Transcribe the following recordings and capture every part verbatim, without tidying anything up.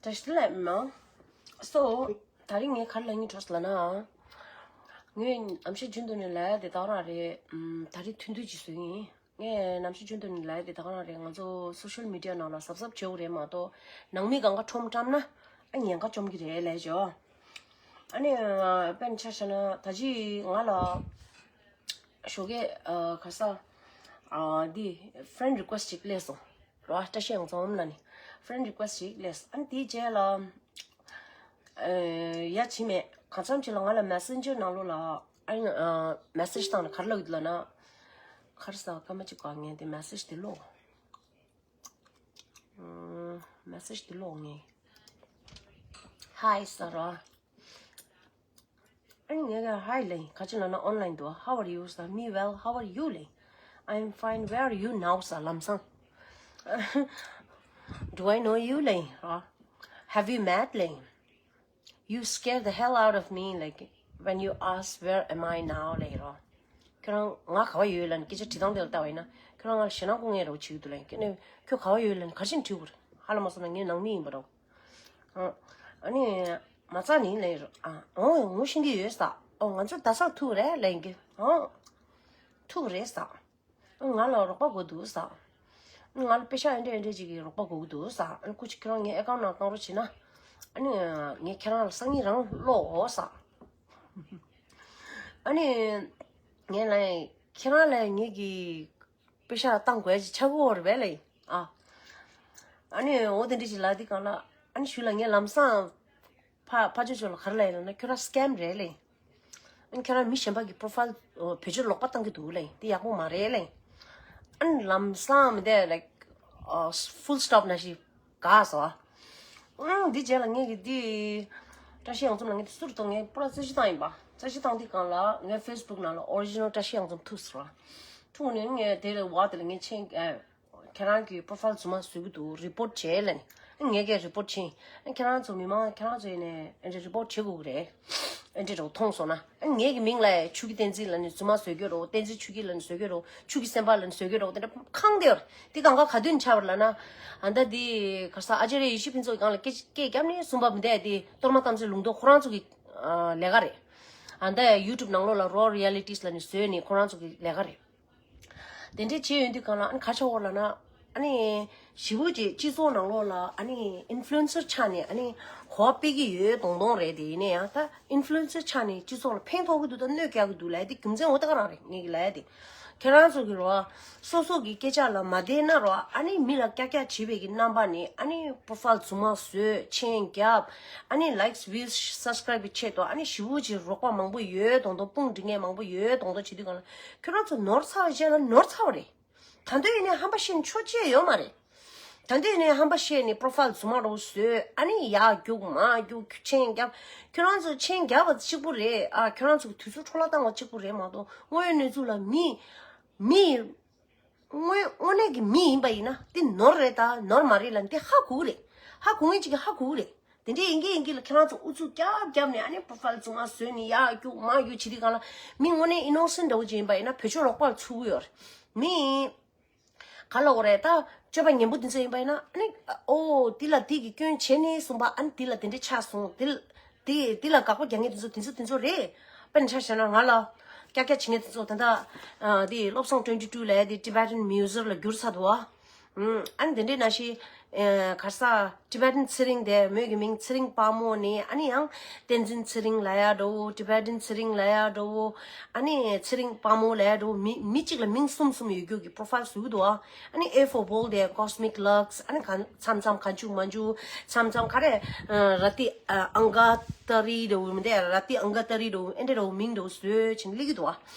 བཀྲ་ཤིས་བདེ་ལེགས་མ། སོ། ད་རིང་ངས་ག་རེ་ལབ་སྙིང་བྲོ་ལབ་ན། ངས་ནམ་ཞིག་རྒྱུན་དུ་ནས་ལབ་ཡ་དེ་དག་རང་རེད། ཨམ། ད་རིང་ཐུང་ཐུང་ཅིག་བཟོས་ཡིན། ངས་ནམ་ཞིག་རྒྱུན་དུ་ནས་ལབ་ཡ་དེ་དག་རང་རེད། ང་ཚོ་སོ་ཤལ་མི་ཌི་ཡ་ནང་ལ་གཟབ་གཟབ་བྱེད་དགོས་རེད་མ་གཏོགས། ནང་མི་གང་ག་ཁྲོམ་བཀྲམ་ན། ཨ། ཉེན་ཁ་བཅོམ་གྱི་རེད་ལབ་ཞོ། ཨ་ནི། དཔེར་ན་ཆ་བཞག་ན་ད་ཅི་ང་ལ། ཞོགས་ཀས། ཨ། ག་ས། ཨ། འདི་friend request ཅིག་སླེབས་སོང་། རོ། བཀྲ་ཤིས་ཡང་ཚང་ལ་ནི་friend request ཅིག་སླེབས། ཨ་ནི་དེའི་རྗེས་ལ། ཨ། ཡ་བྱི་མེད་གང་འཚམ་ཅིག་ལ་ང་ལ་Messenger ནང་ལོགས་ལ། ཨ་ནི། ཨ། message བཏང་ནས་ག་རེ་ལབ་ཡོད་ལབ་ན། ག་རེ་ཟ། སྐར་མ་གཅིག་གོ། ངས་དེ་message དེ་ཀློག་ཨ། message དེ་ཀློག་ངས། Hi ཟེར་རོ། ཨ་ནི་ངས་ཀྱང་Hi ལབ་ཡིན། ག་ཅི་ལབ་ན་online དུ། How are you ཟེར། Me well, how are you ལབ་ཡིན། I'm fine, where are you now ཟེར། ལམ་སང་། Do I know you ལབ་ཡིན། ཨ། Have we met ལབ་ཡིན། You scare the hell out of me, like, when you ask where am I now ལབ་ཡིན་རོ། ཁྱོད་རང་ང་ག་བ་ཡོད་ལབ་ནས་སྐད་ཆ་དྲི་སྟངས་དེ་ལ་བལྟས་པ་ཡིན་ན། ཁྱོད་རང་ང་ལ་ཞེད་སྣང་སྐུལ་མཁན་འདྲ་བོ་བྱེད་ཀྱི་འདུག་ལབ་ཡིན། ཁྱོད་ནས་ཁྱོད་ག་བ་ཡོད་ལབ་ནས་ག་རེ་བྱས་ནས་དྲི་དགོས་རེད། ཧ་ལམ་མ་སོང་ན་ངའི་ནང་མི་ཡིན་པ་འདྲ་བོ། ཨ། ཨ་ནི། མ་རྩ་ནི་ལབ་ཡིན་རོ། ཨ། ཨོ། ངོ་ཤེས་ཀྱི་ཡོད་ཟེར། ཨོ། ང་ཚོ་ད་སང་ཐུག་རེད་ལབ་ཡིན་གྱི། ཨོ། ཐུག་རེད་ཟེར། ང་ལ་རོགས་པ་དགོས་འདུག་ཟེར། ང་ལ་པེ་ཤག་ཨེ་འདྲས་ཨེ་འདྲས་ཅིག་གི་རོགས་པ་དགོས་ཀྱི་འདུག་ཟེར། ཨ་ནི་སྐུ་མཁྱེན་ཁྱེད་རང་ངའི་account ནང་བཏང་རོགས་བྱེད་ན། ཨ་ནི་ངས་ཁྱེད་རང་ལ་སང་ཉིན་རང་ཀློག་འོ་ཟེར། ཨ་ནི་ངས་ལབ་ཡིན། ཁྱེད་རང་ལ་ངེད་ཀྱི་པེ་ཤག་བཏང་དགོས་ཡ་ཅིག་ཆགས་ཀྱི་ཡོད་རེད་པས་ལབ་ཡིན། ཨ། ཨ་ནི་འོ་དེ་འདྲས་ཅིག་ལབ་དུས་སྒང་ལ། ཨ་ནི་གཞུག་ལ་ངས་ལམ་སང་ཕ་ཕ་ཇོ་ཇོ་ལ་ག་རེ་ལབ་ཡིན་ལབ་ན། ཁྱོད་རང་scam རེད་ལབ་ཡིན། ཨ་ནི་ཁྱེད་རང་མི་གཞན་པ་གི་profile བེད་སྤྱོད་ལོག་པ་བཏང་གི་འདུག་ལབ་ཡིན། དེ་ཡག་པོ་མ་རེད་ལབ་ཡིན། ཨ་ནི་ལམ་སང་མི་དེ་like full stop ནང་བཞིན་དགའ་སོང་། ཨང་། འདི་རྗེས་ལ་ངས་ཀྱི་འདི་བཀྲ་ཤིས་གཡང་འཛོམས་ལ་ངས་འདི་སུར་གཏོང་། ངས་པུ་ར་རྩོད་གཞི་བཏང་ཡིན་པ། རྩོད་གཞི་བཏང་དུས་སྒང་ལ་ངའི་Facebook ནང་ལ་original བཀྲ་ཤིས་གཡང་འཛོམས་ཐུག་སོང་། ཐུག་ནས་ངས་དེ་ལ་བ་དེ་ལ་ངས་མཆན། ཨ། ཁྱེད་རང་གི་profile རྫུན་མ་བཟོ་གི་འདུག report བྱེད་ལབ་ནས། ངས་ཀྱང་report བྱས། ཁྱེད་རང་ཚོ་མི་མང་ཁྱེད་རང་ཚོ་ཡིན་ནས་ཨེ་འདྲ་report བྱེད་དགོས་ཀྱི་རེད། ཨེ་འདྲ་འདྲ་བོ་མཐོང་སོང་ན། ངེད་ཀྱི་མིང་ལ་ཆོས་ཀྱི་བསྟན་འཛིན་ལབ་ནས་རྫུན་མ་བཟོ་གི་རེད། བསྟན་འཛིན་ཆོས་ཀྱི་ལབ་ནས་བཟོ་གི་རེད། ཆོས་ཀྱི་སེམས་དཔའ་ལབ་ནས་བཟོ་གི་རེད། དེ་འདྲ་ཁེངས་བསྡད་ཡོད་རེད། དེ་གང་ག་ག་དུས་ནས་ཆགས་པ་རེད་ལབ་ན། ཨ། ད་འདི་ག་རེ་ཟ། ཨ་ཙརྱ་ཡེ་ཤེས་ཕུན་ཚོགས་སྒང་ལ་སྐད་སྐད་བརྒྱབ་ནས་གསུངས་པ་མི་འདུག་དེ་གཏོར་མ་དམ་ཚིག་ལུང་རྟོགས་ཁོ་རང་ཚོ་གི་ཨ་ལས་ཀ་རེད། ཨ། ད་YouTube ནང་ལོགས་ལ་raw realities ལབ་ནས་བཟོས་ནས་ཁོ་རང་ཚོ་གི་ལས་ཀ་རེད། དེ་འདྲས་བྱས་ཡོང་དུས་སྒང་ལ། ཨ་ནི་ག་རེ་ཆགས་ཀྱི་ཡོད་ལབ་ན། ཨ་ནི་ཞེ་པོ་ཅིག་སྤྱི་ཚོགས་ནང་ལོགས་ལ་ཨ་ནི་influencer ཆགས་ནས་ཨ་ནི་གོ་བ་སྤེལ་གྱི་ཡོད་མདོག་མདོག་རེད། དེ་ཡིན་ན་ཡང་ད་influencer ཆགས་ནས་སྤྱི་ཚོགས་ལ་ཕན་ཐོགས་ཀྱི་འདུག་དང་གནོད་སྐྱེལ་གྱི་འདུག་ལབ་ཡ་དེ་རྒྱུ་མཚན་འོ་ད་ག་རང་རེད། ངེད་ཀྱི་ལབ་ཡ་དེ། ཁྱེད་རང་ཚོ་གི་རོ། སོ་སོ་གི་སྐད་ཆ་ལ་མ་བསྡད་ན་རོ། ཨ་ནི་མི་ལ་ཀྱག་ཀྱག་བྱེད་པའི་གི་རྣམ་པ་ནི། ཨ་ནི་profile རྫུན་མ་བཟོས། མཆན་རྒྱབ། ཨ་ནི་likes, views, subscribe གི་ཆེད་དུ་ཨ་ནི་ཞེ་པོ་ཅིག་རོགས་པ་མང་པོ་ཡོད་མདོག་མདོག་དཔུང་སྒྲིག་མཁན་མང་པོ་ཡོད་མདོག་མདོག་བྱེད་དུས་སྒང་ལ། ཁྱོད་རང་ཚོ་ནོར་ཚར་བ་བྱས་ན་ནོར་ཚར་བ་རེད། ད་དུང་ཡིན་ནའི་ཧམ་པ་བཤད་ནས་ཆོ་ཅེས་ཡོད་མ་རེད། ད་དུང་ཡིན་ནའི་ཧམ་པ་བཤད་ནས་profile རྫུན་མ་འདྲ་བོ་བཟོས། ཨ་ནི་ཡར་རྒྱུག་མར་རྒྱུག་མཆན་རྒྱབ། ཁྱོད་རང་ཚོ་མཆན་རྒྱབ་པ་གཅིག་པུ་རེད། ཨ། ཁྱོད་རང་ཚོ་གི་དུས་ཚོད་འཕྲོ་བརླག་བཏང་བ་གཅིག་པུ་རེད་མ་གཏོགས། དངོས་ཡོད་གནས་ཚུལ་ལ་མི། མི། དངོས་དངོས་གནས་ཀྱི་མི་ཡིན་པ་ཡིན་ན་དེ་ནོར་རེད་ད་ནོར་མ་རེད་ལབ་ནས་དེ་ཧ་གོ་གི་རེད། ཧ་གོ་མཁན་གཅིག་གིས་ཧ་གོ་གི་རེད། དེ་འདྲས་ཡིན་གྱི་ཡིན་གྱི་ལ་ཁྱེད་རང་ཚོ་ཨུ་ཚུགས་རྒྱབ་རྒྱབ་ནས་ཨ་ནི་profile རྫུན་མ་བཟོས་ནས་ཡར་རྒྱུག་མར་རྒྱུག་བྱེད་དུས་སྒང་ལ། མི་དངོས་གནས་innocent འདྲ་བོ་ཅིག་ཡིན་པ་ཡིན་ན་བེད་སྤྱོད་ལོག་པར་ཚུགས་ཀྱི་ཡོད་རེད། མི། ག་ལབ་དགོས་རེད་ད། སྤྱོད་པ་ངན་པོ་འདི་ཚོ་ཡིན་པ་ཡིན་ན། ཨ་ནི་ཨོ་འདི་ལ་འདི་གི་སྐྱོན་བྱས་ནས་གསུངས་པ། ཨ་ནི་འདི་ལ་དེ་འདྲས་ཆགས་སོང་། འདི་འདི་འདི་ལ་དགག་པ་རྒྱག་མཁན་དེ་ཚོ་དེ་ཚོ་དེ་ཚོ་རེད། དཔེར་ན་ཆ་བཞག་ན་ང་ལ་ཀྱག་ཀྱག་བྱེད་མཁན་དེ་ཚོ་ད་ལྟ་ཨ་འདི་བློ་བཟང་twenty two ལབ་ཡ་དེ་Tibetan Muser ལ་བསྒྱུར་ཚར་འདུག་ཨ། ཨ་ནི་དེ་འདྲས་ནང་བཞིན་ཨ་ག་རེ་ཟ། Tibetan ཚེ་རིང་དེ་མོས་ཀྱི་མིང་ཚེ་རིང་དཔའ་མོ་ནས། ཨ་ནི་ཡང་བསྟན་འཛིན་ཚེ་རིང་ལབ་ཡ་འདྲ་བོ། Tibetan ཚེ་རིང་ལབ་ཡ་འདྲ་བོ། ཨ་ནི་ཚེ་རིང་དཔའ་མོ་ལབ་ཡ་འདྲ་བོ། མི་མི་གཅིག་ལ་མིང་གསུམ་གསུམ་ཡོད་རྒྱུ་གི་profile བཟོ་གི་འདུག་ཨ། ཨ་ནི་A for Bold དེ་Cosmic Lux། ཨ་ནི་གང་མཚམས་མཚམས་གང་བྱུང་མང་བྱུང་མཚམས་མཚམས་ག་རེ། ཨ། ར་ཏི་ཨ་ཨང་ག་ཏ་རི་འདྲ་བོ་མི་འདུག་ར་ཏི་ཨང་ག་ཏ་རི་འདྲ་བོ། ཨེ་འདྲ་འདྲ་བོ་མིང་འདྲ་བོ་བཟོས་བྱས་ནས་སླེབས་ཀྱི་འདུག་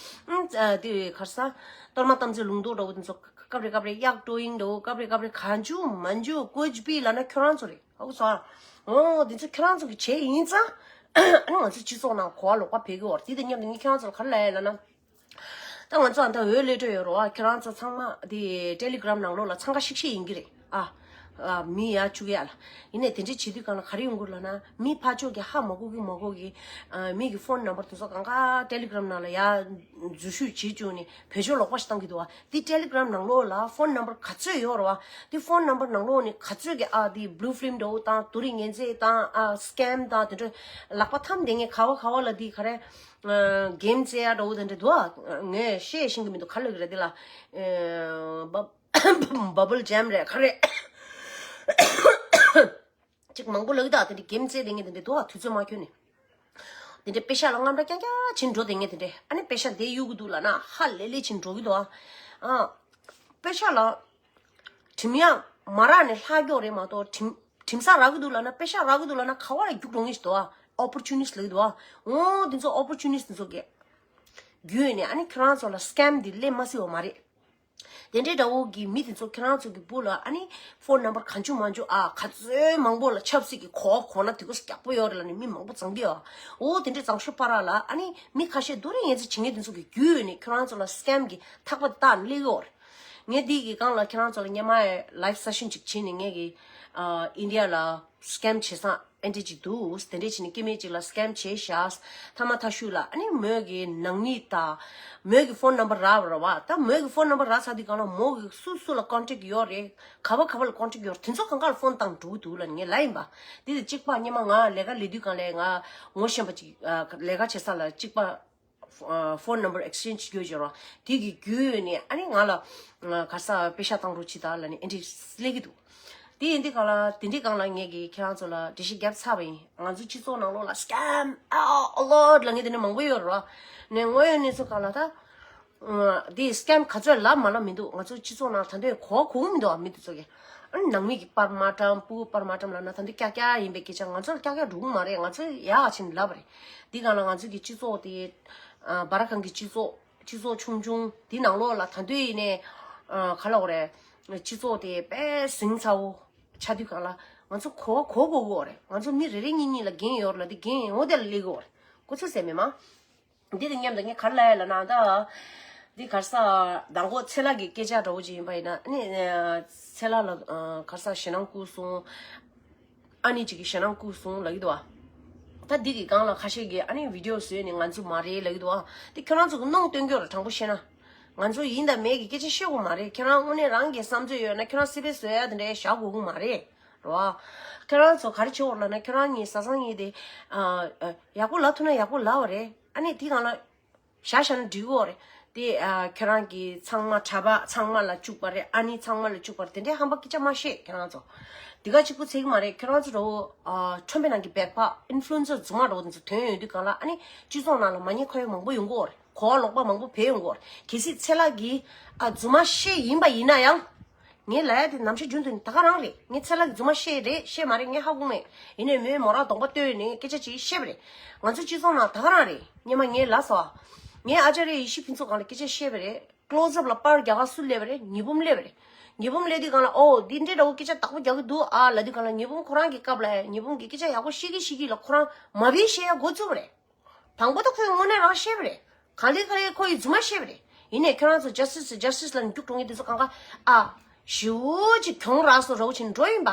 ཨ། ཨ་དེ་ག་རེ་ཟ། གཏོར་མ་དམ་ཚིག་ལུང་རྟོགས་འདྲ་བོ་དེ་ཚོ། སྐབས་རེ་སྐབས་རེ་གཡག་ཀྲོ་ཡིན་འདྲ་བོ། སྐབས་རེ་སྐབས་རེ་གང་བྱུང་མང་བྱུང་ཀོ་ཅི་པི་ལབ་ན་ཁྱོད་རང་ཚོ་རེད། ཧ་གོ་སོང་ཨ། འོ་འདི་ཚོ་ཁྱོད་རང་ཚོ་གི་བྱས་ཡིན་ཙང་། ཨ་ནི་ང་ཚོ་སྤྱི་ཚོགས་ནང་གོ་བ་ལོག་པ་འཕེལ་གི་ཡོད་རེད། དེ་དང་མཉམ་དུ་ངས་ཁྱོད་རང་ཚོ་ལ་ག་རེ་ལབ་ཡ་ལབ་ན། ད་ང་ཚོ་ཨ་ད་འོས་སླེབས་འགྲོ་ཡོད་རེད་བ། ཁྱོད་རང་ཚོ་ཚང་མ་དེ་Telegram ནང་ལོགས་ལ་འཚང་ཁ་ཤིག་ཤིག་ཡིན་གྱི་རེད་ཨ། ཨ། མི་ཡར་བཅུག་ཡ་ལ། ཡིན་ནའི་དེ་འདྲ་བྱེད་དུས་གང་ལ་ག་རེ་ཡོང་གི་ལབ་ན། མི་ཕར་ཕྱོགས་ཀྱི་ཧ་མ་གོ་གི་མ་གོ་གི། ཨ། མི་གི་ཕོན་ནམ་བར་དེ་ཚོ་གང་ག་ཊེ་ལི་གྷི་རམ་ནང་ལ་ཡར་འཛུལ་ཞུགས་བྱེད་བཅུག་ནས་བེད་སྤྱོད་ལོག་པ་ཞིག་བཏང་གི་འདུག་བ། དེ་ཊེ་ལི་གྷི་རམ་ནང་ལོགས་ལ་ཕོན་ནམ་བར་ག་ཚོད་ཡོད་རེད་བ། དེ་ཕོན་ནམ་བར་ནང་ལོགས་ནས་ག་ཚོད་ཀྱི་ཨ་དེ་བྷུ་ལུ་ཕི་ལིམ་འདྲ་བོ་དང་དུ་རིང་ངན་རྫས་དང་ཨ་སི་ཀེམ་དང་དེ་འདྲ་ལག་པ་འཐམ་བསྡད་མཁན་ག་བ་ག་བ་ལ་དེ་ག་རེ། ཨ། གེམ་རྩེ་ཡ་འདྲ་བོ་དེ་འདྲ་འདུག་བ། ངས་བཤད་ཤེས་ཀྱི་མི་འདུག་ག་ལབ་ཀྱི་རེད་དེ་ལ། ཨ། བ། བ་བལ་ཇམ་རེད་ག་རེ། ཅིག་མང་པོ་ལབ་ཀྱི་འདུག་དེ་འདྲའི་གེམ་རྩེ་བསྡད་མཁན་དེ་འདྲ་འདུག་བ། དུས་ཚོད་མ་འཁྱོལ་ནས། དེ་འདྲའི་པེ་ཤ་ལ་དངངས་སྐྲག་རྐྱང་རྐྱང་བྱེད་འགྲོ་བསྡད་མཁན་དེ་འདྲ། ཨ་ནི་པེ་ཤ་འདི་གཡུག་གི་འདུག་ལབ་ན་ཧ་ལས་ལས་བྱེད་འགྲོ་གི་འདུག་བ། ཨ། པེ་ཤ་ལ་གྲིམ་ཡག་མ་རག་ནས་ལྷག་རྒྱུ་རེད་མ་གཏོགས། གྲིམ་གྲིམ་ས་རག་གི་འདུག་ལབ་ན། པེ་ཤ་རག་གི་འདུག་ལབ་ན་ག་བ་ལ་རྒྱུག་འགྲོ་མཁན་ཞིག་འདུག་བ། ཨོ་པོར་ཅུ་ནི་སི་ཊི་ལབ་ཀྱི་འདུག་བ། འོ་དེ་ཚོ་ཨོ་པོར་ཅུ་ནི་སི་ཊི་དེ་ཚོ་གིས་བརྒྱུད་ནས་ཨ་ནི་ཁྱེད་རང་ཚོ་ལ་སི་ཀེམ་འདི་སླེབས་མ་སྲིད་པ་མ་རེད། དེ་འདྲའི་འདྲ་བོ་གི་མི་དེ་ཚོ་ཁྱེད་རང་ཚོ་གི་སྦུག་ལ་ཨ་ནི་ཕོན་ནམ་བར་གང་བྱུང་མང་བྱུང་ཨ་ག་ཚོད་མང་པོ་ལ་ཆབ་སྲིད་ཀྱི་གོ་བ་གོ་ན་དེ་གོ་ས་ཀྱག་པོ་ཡོད་རེད་ལབ་ནས་མི་མང་པོ་བརྫངས་ཀྱི་ཡོད། འོ་དེ་འདྲའི་བརྫངས་ཤོག་པ་ར་ལ་ཨ་ནི་མི་ཁ་ཤས་དུ་རིང་ངན་རྫས་བྱེད་མཁན་དེ་ཚོ་གི་བརྒྱུད་ནས་ཁྱེད་རང་ཚོ་ལ་སི་ཀེམ་གི་ཐག་པ་བཏགས་ནས་སླེབས་ཀྱི་ཡོད་རེད། ངས་འདི་གི་སྒང་ལ་ཁྱེད་རང་ཚོ་ལ་སྔོན་མ་ལའིབ་སེ་ཤན་ཅིག་བྱས་ནས་ངས་གི་ཨ་ཨིན་ཌི་ཡ་ལ་སི་ཀེམ་བྱེད་སྟངས་ཨེ་འདྲ་ཅིག་འདུག་དེ་འདྲ་བྱས་ནས་སྐྱེ་དམན་ཅིག་ལ་སི་ཀེམ་བྱས་བཞག་མཐའ་མ་མཐའ་གཞུག་ལ་ཨ་ནི་མོས་གི་ནང་མི་དང་མོས་གི་ཕོན་ནམ་བར་རག་རེད་བ། ད་མོས་གི་ཕོན་ནམ་བར་རག་ཚར་དུས་སྒང་ལ་མོ་གི་སུ་སུ་ལ་ཀོན་ཊེག་ཡོད་རེད། ག་བ་ག་བ་ལ་ཀོན་ཊེག་ཡོད་རེད། དེ་ཚོ་གང་ག་ལ་ཕོན་བཏང་འགྲོ་གི་འདུག་ལབ་ངས་ལབ་ཡིན་པ། དེ་དང་གཅིག་པ་སྔོན་མ་ང་ལས་ཀ་ལས་དུས་སྒང་ལ་ང་ངོ་ཤེས་པ་ཅིག་ཨ་ལས་ཀ་བྱེད་ས་ལ་གཅིག་པ། ཕོན་ནམ་བར་ཨེག་སི་ཅེན་ཇི་བྱེད་རྒྱུ་ཡོད་རེད་བ། དེ་གི་བརྒྱུད་ནས་ཨ་ནི་ང་ལ་ག་ས་པེ་ཤ་བཏང་རོགས་བྱེད་ད་ལབ་ནས་ཨེ་འདྲ་སླེབས་ཀྱི་འདུག་དེ་ཡིན་དུས་སྒང་ལ་དེ་འདྲའི་སྒང་ལ་ངས་ཀྱིས་ཁྱེད་རང་ཚོ་ལ་འགྲེལ་བཤད་བརྒྱབ་ཚར་བ་ཡིན། ང་ཚོའི་སྤྱི་ཚོགས་ནང་ལོགས་ལ་སི་ཀེམ་ཨ་ཨ་ལོ་ལབ་མཁན་དེ་འདྲ་མང་པོ་ཡོད་རེད་བ། ནས་དངོས་ཡོད་གནས་ཚུལ་སྒང་ལ་ད། འདི་སི་ཀེམ་ག་ཚོད་ལབ་མ་ལབ་མི་འདུག་ང་ཚོ་སྤྱི་ཚོགས་ནང་ད་དུང་གོ་བ་གོ་གི་མི་འདུག་མི་དེ་ཚོ་གིས། ཨ་ནི་ནང་མི་གིས་པར་མ་བཀྲམ་སྤུ་གུ་པར་མ་བཀྲམ་ལབ་ན་ད་དུང་ཀྱག་ཀྱག་ཡིན་པའི་སྐད་ཆ་ང་ཚོ་ལ་ཀྱག་ཀྱག་འགྲོ་གི་མ་རེད། ང་ཚོས་ཡག་ཕྱིན་ལབ་པ་རེད། འདི་སྒང་ལ་ང་ཚོ་གི་སྤྱི་ཚོགས་དེ་ཨ་སྦ་ར་ཁང་གི་སྤྱི་ཚོགས་སྤྱི་ཚོགས་ཆུང་ཆུང་དེ་ནང་ལོགས་ལ་ད་དུང་ཡིན་ནའི་ཨ་ག་ལབ་དགོས་རེད། སྤྱི་ཚོགས་དེ་དཔེ་ཟིང་ཚ་བོ་ཆགས་དུས་སྒང་ལ་ང་ཚོ་གོ་བ་གོ་དགོས་ཀྱི་ཡོད་རེད། ང་ཚོ་མི་རེ་རེ་གཉིས་གཉིས་ལ་འགན་ཡོད་རེད་ལབ་དུས་འགན་འོ་དེ་ལ་སླེབས་ཀྱི་ཡོད་རེད། གོ་ཚོད་ཟེར་མེད་མ། འདི་དང་མཉམ་དུ་ངས་ག་རེ་ལབ་ཡ་ལབ་ན་ད། འདི་ག་རེ་ཟ། མདང་དགོང་ཚེ་ལགས་ཀྱི་སྐད་ཆ་འདྲ་བོ་ཅིག་ཡིན་པ་ཡིན་ན་ཨ་ནི། ཚེ་ལགས་ལ་ག་རེ་ཟ་ཞེད་སྣང་སྐུལ་སོང་། ཨ་ནི་ཅིག་གིས་ཞེད་སྣང་སྐུལ་སོང་ལབ་ཀྱི་འདུག་བ། ད་འདི་གི་སྒང་ལ་ཁ་ཤས་ཀྱིས་ཨ་ནི་བི་ཌི་ཡོ་བཟོས་ནས་ང་ཚོ་མ་རེད་ལབ་ཀྱི་འདུག་བ། འདི་ཁྱོད་རང་ཚོ་གི་གནོང་སྟོན་གྱི་ཡོད་རེད་དྲང་པོ་བཤད་ན། ང་ཚོ་ཡིན་དང་མེད་ཀྱི་སྐད་ཆ་བཤད་དགོས་མ་རེད། ཁྱེད་རང་དངོས་གནས་རང་གི་བསམ་ཚུལ་ཡོད་ན་ཁྱེད་རང་སི་པན་བཟོ་ཡ་དེ་འདྲ་བཞག་དགོས་ཀྱི་མ་རེད། རེད་བ། ཁྱེད་རང་ཚོ་ག་རེ་བྱེད་དགོས་ལབ་ན་ཁྱེད་རང་གཉིས་བཟའ་ཚང་གཉིས་དེ། ཨ་ཨ་ཡག་པོ་ལབ་ཐུབ་ན་ཡག་པོ་ལབ་པ་རེད། ཨ་ནི་དེ་སྒང་ལ་བཞག་བཞག་ན་འགྲིག་གི་རེད། དེ་ཨ་ཁྱེད་རང་གི་ཚང་མ་གྲྭ་པ་ཚང་མ་ལ་བཅུག་པ་རེད། ཨ་ནི་ཚང་མ་ལ་བཅུག་པ་རེད། དེ་འདྲའི་ཧམ་པ་སྐད་ཆ་མ་བཤད་ཁྱེད་རང་ཚོ། དེ་ག་གཅིག་པུ་ཚད་ཀྱི་མ་རེད། ཁྱེད་རང་ཚོ་འདྲ་བོ་ཨ་ཁྲོན་པའི་ནང་གི་སྦལ་པ་ཨིན་ཕུ་ལུ་ཨེན་སར་རྫུན་མ་འདྲ་བོ་དེ་ཚོ་ཐོན་ཡོང་དུས་སྒང་ལ་ཨ་ནི་སྤྱི་ཚོགས་ནང་ལ་མ་ཉེས་ཁ་གཡོགས་མང་པོ་ཡོང་གི་རེད། གོ་བ་ལོག་པ་མང་པོ་བེད་ཡོང་གི་རེད། གལ་སྲིད་ཚེ་ལགས་ཀྱིས་ཨ་རྫུན་མ་བཤད་ཡིན་པ་ཡིན་ན་ཡང་། ངས་ལབ་ཡ་དེ་ནམ་ཞིག་རྒྱུན་དུ་ད་ག་རང་རེད། ངས་ཚེ་ལགས་ཀྱི་རྫུན་མ་བཤད་རེད་བཤད་མ་རེད་ངས་ཧ་གོ་མེད། ཡིན་ནའི་མོས་མོ་རང་གདོང་པ་སྟོན་ནས་སྐད་ཆ་ཅིག་བཤད་པ་རེད། ང་ཚོ་སྤྱི་ཚོགས་ནང་ད་ག་རང་རེད། སྔོན་མ་ངས་ལབ་སོང་། ངས་ཨ་ཅཱརྱ་ཡེ་ཤེས་ཕུན་ཚོགས་སྒང་ལ་སྐད་ཆ་བཤད་པ་རེད། ཀློ་ཛབ་ལ་པར་རྒྱག་ག་སུ་སླེབས་པ་རེད། ཉི་འབུམ་སླེབས་པ་རེད། ཉི་འབུམ་སླེབས་དུས་སྒང་ལ་ཨོ་འདི་འདྲའི་འདྲ་བོ་སྐད་ཆ་དག་པོ་རྒྱག་གི་འདུག་ཨ་ལབ་དུས་སྒང་ལ་ཉི་འབུམ་ཁོ་རང་གི་སྐབས་ལ་ཉི་འབུམ་གྱིས་སྐད་ཆ་ཡག་པོ་བཤད་ཀྱི་བཤད་ཀྱི་ལ་ཁོ་རང་མ་བེད་བཤད་ཡ་འགོ་བཙུགས་པ་རེད། དང་པོ་ད་ཁོས་དངོས་གནས་རང་བཤད་པ་རེད། གང་ལེགས་ག་ལེ་ཁོ་ཡི་རྫུན་མ་བཤད་པ་རེད། ཡིན་ནའི་ཁྱོད་རང་ཚོ་ཇ་སི་ཊི་སི་ཇ་སི་ཊི་སི་ལབ་ནས་རྒྱུགས་འགྲོ་མཁན་དེ་ཚོ་གང་ག་ཨ། ཞེ་པོ་ཅིག་གྱོང་རག་སོང་རོགས་བྱས་ནས་འགྲོ་ཡིན་པ།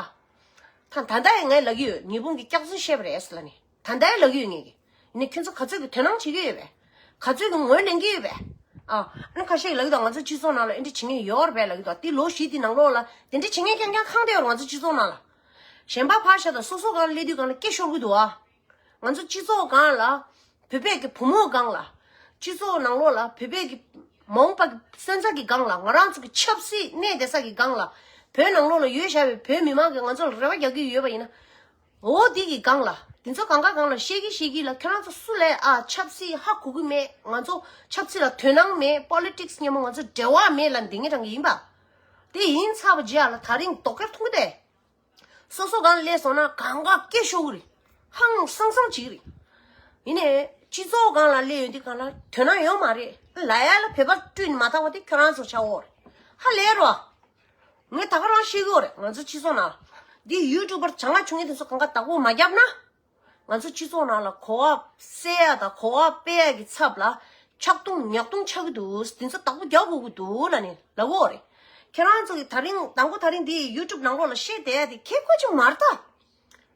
ད་ད་ལྟ་ཡང་ངས་ལབ་ཀྱི་ཡོད། ཉི་འབུམ་གྱིས་སྐྱག་རྫུན་བཤད་པ་རེད་ཟེར་ལབ་ནས་ད་ལྟ་ཡང་ལབ་ཀྱི་ཡོད་ངས་ཀྱི། ཡིན་ནའི་ཁྱོད་ཚོ་ག་ཚོད་ཀྱི་དོ་སྣང་བྱེད་ཀྱི་ཡོད་པས། ག་ཚོད་ཀྱི་ངོས་ལེན་གྱི་ཡོད་པས། ཨ། ཨ་ནི་ཁ་ཤས་ཀྱིས་ལབ་ཀྱི་འདུག་ང་ཚོ་སྤྱི་ཚོགས་ནང་ལ་ཨེ་འདྲ་བྱེད་མཁན་ཡོད་རེད་པས་ལབ་ཀྱི་འདུག་དེ་ལོ་བཞི་དེ་ནང་ལོགས་ལ་དེ་འདྲ་བྱེད་མཁན་རྐྱང་རྐྱང་ཁེངས་བསྡད་ཡོད་རེད་ང་ཚོ་སྤྱི་ཚོགས་ནང་ལ། གཞན་པ་ཕར་བཞག་དང་སོ་སོ་སྒང་ལ་སླེབས་དུས་སྒང་ལ་སྐད་ཤོར་གྱི་འདུག་ཨ། ང་ཚོ་སྤྱི་ཚོགས་སྒང་ལ། བོད་པའི་གི་བུ་མོ་སྒང་ལ། སྤྱི་ཚོགས་ནང་ལོགས་ལ་བོད་པའི་གི་མ་འོངས་པ་གི་སོན་རྩ་གི་སྒང་ལ་ང་རང་ཚོ་གི་ཆབ་སྲིད་གནས་བསྡད་ས་གི་སྒང་ལ། བོད་ནང་ལོགས་ལ་ཡོད་བཞག་པའི་བོད་མི་མང་གིས་ང་ཚོ་ལ་རེ་བ་རྒྱག་གི་ཡོད་པ་ཡིན་ན། འོ་འདི་གི་སྒང་ལ་འདི་ཚོ་གང་ག་སྒང་ལ་བཤད་ཀྱི་བཤད་ཀྱི་ལ་ཁྱོད་རང་ཚོ་སུ་ལས་ཨ་ཆབ་སྲིད་ཧ་གོ་གི་མེད། ང་ཚོ་ཆབ་སྲིད་ལ་དོ་སྣང་མེད། པོ་ལི་ཊིག་སི་མཉམ་པོ་ང་ཚོ་འབྲེལ་བ་མེད་ལབ་འདི་ངས་དྲང་གི་ཡིན་པ། དེ་ཡིན་ཚར་བ་རྗེས་ལ་ད་རིང་དོགས་ཁྱེར་ཐུང་གི་དེ། སོ་སོ་སྒང་ལ་སླེབས་སོང་ན་གང་ག་སྐད་ཤོར་གི་རེད། ཧང་སང་སང་བྱེད་ཀྱི་རེད། ཡིན་ནའི་སྤྱི་ཚོགས་སྒང་ལ་སླེབས་ཡོང་དུས་སྒང་ལ་དོ་སྣང་ཡོད་མ་རེད། ལབ་ཡ་ལ་བོད་པ་བསྐྲུན་མ་ཐག་པ་དེ་ཁྱོད་རང་ཚོ་ཆགས་འོ་རེད། ཧ་ལས་རོ། ངས་ད་ག་རང་བཤད་གི་ཡོད་རེད། ང་ཚོ་སྤྱི་ཚོགས་ནང་ལ་འདི་ཡུ་ཊུབ་པར་བྱང་ང་ཆུང་ངེ་དེ་ཚོ་གང་ག་བདག་པོ་མ་བརྒྱབ་ན། ང་ཚོ་སྤྱི་ཚོགས་ནང་ལ་གོ་བ་སེལ་ཡ་དང་གོ་བ་སྤེལ་ཡ་གི་ཚབ་ལ་ཆག་རྡུང་ཉག་རྡུང་ཆགས་ཀྱི་འདུག་དེ་ཚོ་བདག་པོ་རྒྱག་དགོས་ཀྱི་འདུག་ལབ་ནས་ལབ་ཀྱི་ཡོད་རེད། ཁྱེད་རང་ཚོ་གི་དེ་རིང་དང་པོ་དེ་རིང་འདི་ཡུ་ཊུབ་ནང་ལོགས་ལ་བཤད་བསྡད་ཡ་དེ་ཁེ་ཁོ་ཅིག་མ་རེད་ད།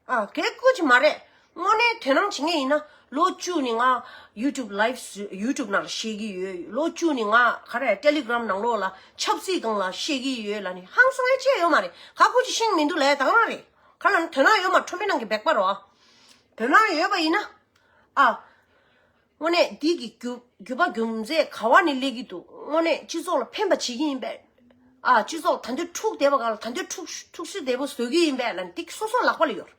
ཨ་ཁེ་ཁོ་ཅིག་མ་རེད། དངོས་གནས་དོ་སྣང་བྱེད་མཁན་ཡིན་ན་ལོ་བཅུ་ནས་ང་ཡུ་ཊུབ་ལའིབ་ཡུ་ཊུབ་ནང་ལ་བཤད་ཀྱི་ཡོད། ལོ་བཅུ་ནས་ང་ག་རེ་ཊེ་ལི་གྷི་རམ་ནང་ལོགས་ལ་ཆབ་སྲིད་སྒང་ལ་བཤད་ཀྱི་ཡོད་ལབ་ནས་ཧང་སང་ཡ་ཅི་ཡོད་མ་རེད། ཁ་ཁོ་ཅིག་ཤེས་མི་འདུག་ལབ་ཡ་དེ་རང་རེད། ཁ་ལ་ནི་དོ་སྣང་ཡོད་མ་ཁྲོམ་མི་ནང་གི་སྦེག་པ་རོ། དོ་སྣང་ཡོད་པ་ཡིན་ན། ཨ། དངོས་གནས་འདི་གི་རྒྱུ་རྒྱུ་བ་རྒྱུ་མཚན་ག་བ་ནས་སླེབས་ཀྱི་འདུག་དངོས་གནས་སྤྱི་ཚོགས་ལ་ཕན་པ་བྱེད་ཀྱི་ཡིན་པས། ཨ་སྤྱི་ཚོགས་ད་འདོད་འཁྲུག་བསྡད་པ་གང་ལ་ད་འདོད་འཁྲུག་འཁྲུག་སྲིད་བསྡད་པོ་བཟོ་གི་ཡིན་པས་ལ་འདི་སོ་སོ་ལག་པ་ལ་ཡོད།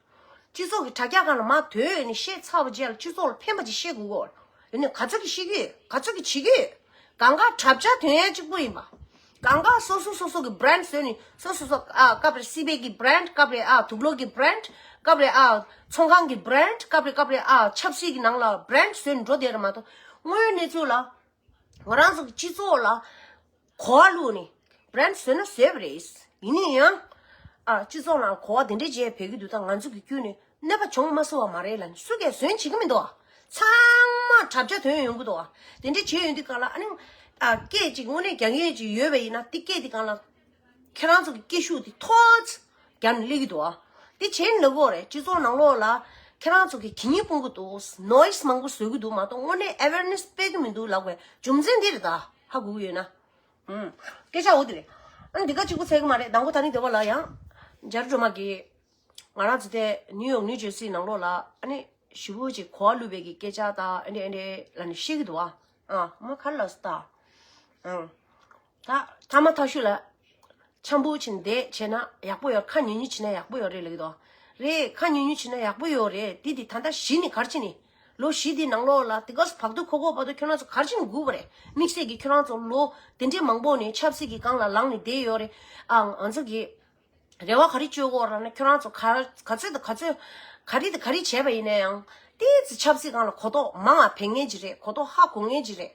སྤྱི་ཚོགས་ཀྱི་དྲ་རྒྱ་སྒང་ལ་མར་དོད་ནས་བཤད་ཚར་བ་རྗེས་ལ་སྤྱི་ཚོགས་ལ་ཕན་པ་ཅིག་བཤད་དགོས་གོ། ཡིན་ནའི་ག་ཚོད་ཀྱིས་བཤད་ཀྱི་ཡོད། ག་ཚོད་ཀྱིས་བྱེད་ཀྱི་ཡོད། གང་ག་གྲབས་ཆ་དོན་ཡ་གཅིག་པོ་ཡིན་པ། གང་ག་སོ་སོ་སོ་སོ་གི་བྷི་རེན་ཌི་བཟོས་ནས་སོ་སོ་སོ་ཨ་སྐབས་རེ་སི་པེག་གི་བྷི་རེན་ཌི་སྐབས་རེ་ཨ་དུག་ལོག་གི་བྷི་རེན་ཌི་སྐབས་རེ་ཨ་ཚོང་ཁང་གི་བྷི་རེན་ཌི་སྐབས་རེ་སྐབས་རེ་ཨ་ཆབ་སྲིད་ཀྱི་ནང་ལ་བྷི་རེན་ཌི་བཟོས་ནས་འགྲོ་བསྡད་རེད་མ་གཏོགས་དངོས་ཡོད་གནས་ཚུལ་ལ་ང་རང་ཚོ་གི་སྤྱི་ཚོགས་ལ་གོ་བ་བླུགས་ནས་བྷི་རེན་ཌི་བཟོས་ན་བཟོས་པ་རེད། ཡིན་ན་ཡང་ཨ་སྤྱི་ཚོགས་ནང་གོ་བ་དེ་འདྲས་བྱས་ཕེབས་ཀྱི་འདུག་ད་ང་ཚོ་གི་བརྒྱུད་ནས་གནོད་པ་བྱུང་མ་སོང་བ་མ་རེད་ལབ་ནས་སུ་གས་བཟོས་བྱེད་ཀྱི་མི་འདུག་ཨ་ཚང་མ་གྲབས་ཆ་དོན་ཡོང་གི་འདུག་ཨ། དེ་འདྲས་བྱས་ཡོང་དུས་གང་ལ་ཨ་ནི་ཨ་སྐད་ཅིག་དངོས་གནས་རྒྱག་མཁན་ཅིག་ཡོད་པ་ཡིན་ན་དེ་སྐད་དེ་གང་ལ་ཁྱེད་རང་ཚོ་གི་སྐད་ཤུགས་དེ་མཐོ་ཙམ་རྒྱབ་ནས་སླེབས་ཀྱི་འདུག་ཨ། དེ་བྱས་ནས་ལབ་དགོས་རེད། སྤྱི་ཚོགས་ནང་ལོགས་ལ་ཁྱེད་རང་ཚོ་གི་གད་སྙིགས་སྤུང་གི་འདུག་ནོ་ཡི་སི་མང་པོ་བཟོ་གི་འདུག་མ་གཏོགས་དངོས་གནས་ཨ་ཝེར་ནེ་སི་སྤེལ་གི་མི་འདུག་ལབ་དགོས་རྒྱུ་མཚན་འདི་རེད་ད། ཧ་གོ་གི་ཡོད་ན། ཨུམ། སྐད་ཆ་འོ་དེ་རེད། ཨ་ནི་འདི་ག་གཅིག་པུ་ཚད་གི་མ་རེད། དང་པོ་ད་ནི་འདི་བ་ལ་ཡང་། འཇར་སྒྲོལ་མ་གིས། ང་རང་ཚོ་དེ་ནིའུ་ཡོག་ནིའུ་ཇར་སི་ནང་ལོགས་ལ་ཨ་ནི་ཞེ་པོ་ཅིག་གོ་བ་བླུགས་པའི་གི་སྐད་ཆ་དང་ཨ་འདྲ་ཨ་འདྲ་ལབ་ནས་བཤད་གི་འདུག་ཨ། ཨ་མ་ཁ་ལ་སི་ད། ཨ། ད་ཐ་མ་ཐག་ཤུ་ལ། འཆམ་པོ་བྱས་ནས་བསྡད་བྱས་ན་ཡག་པོ་ཡོད། ཁ་ཉུང་ཉུང་བྱས་ན་ཡག་པོ་ཡོད་རེད་ལབ་ཀྱི་འདུག་ཨ། རེད། ཁ་ཉུང་ཉུང་བྱས་ན་ཡག་པོ་ཡོད་རེད། དེ་དེ་ད་ལྟ་གཞི་ནས་ག་རེ་བྱས་ནས། ལོ་བཞི་དེའི་ནང་ལོགས་ལ་དེ་ག་བར་དུ་ཁོ་ཁོ་བར་དུ་ཁྱོད་རང་ཚོ་ག་རེ་བྱས་ནས་སྒུག་པ་རེད། དམིགས་བསལ་གྱི་ཁྱོད་རང་ཚོ་ལོ་དེ་འདྲའི་མང་པོ་ནས་ཆབ་སྲིད་ཀྱི་སྒང་ལ་ལངས་ནས་བསྡད་ཡོད་རེད། ཨ་ང་ཚོ་གི་རེ་བ་ག་རེ་བཅོལ་དགོས་རེད་ན་ཁྱོད་རང་ཚོ་ག་ག་ཚོད་དང་ག་ཚོད་ག་རེ་དང་ག་རེ་བྱས་པ་ཡིན་ན་ཡང་ཏོག་ཙམ་ཆབ་སྲིད་སྒང་ལ་གོ་རྟོགས་མང་བ་འཕེལ་མཁན་ཅིག་རེད། གོ་རྟོགས་ཧ་གོ་མཁན་ཅིག་རེད།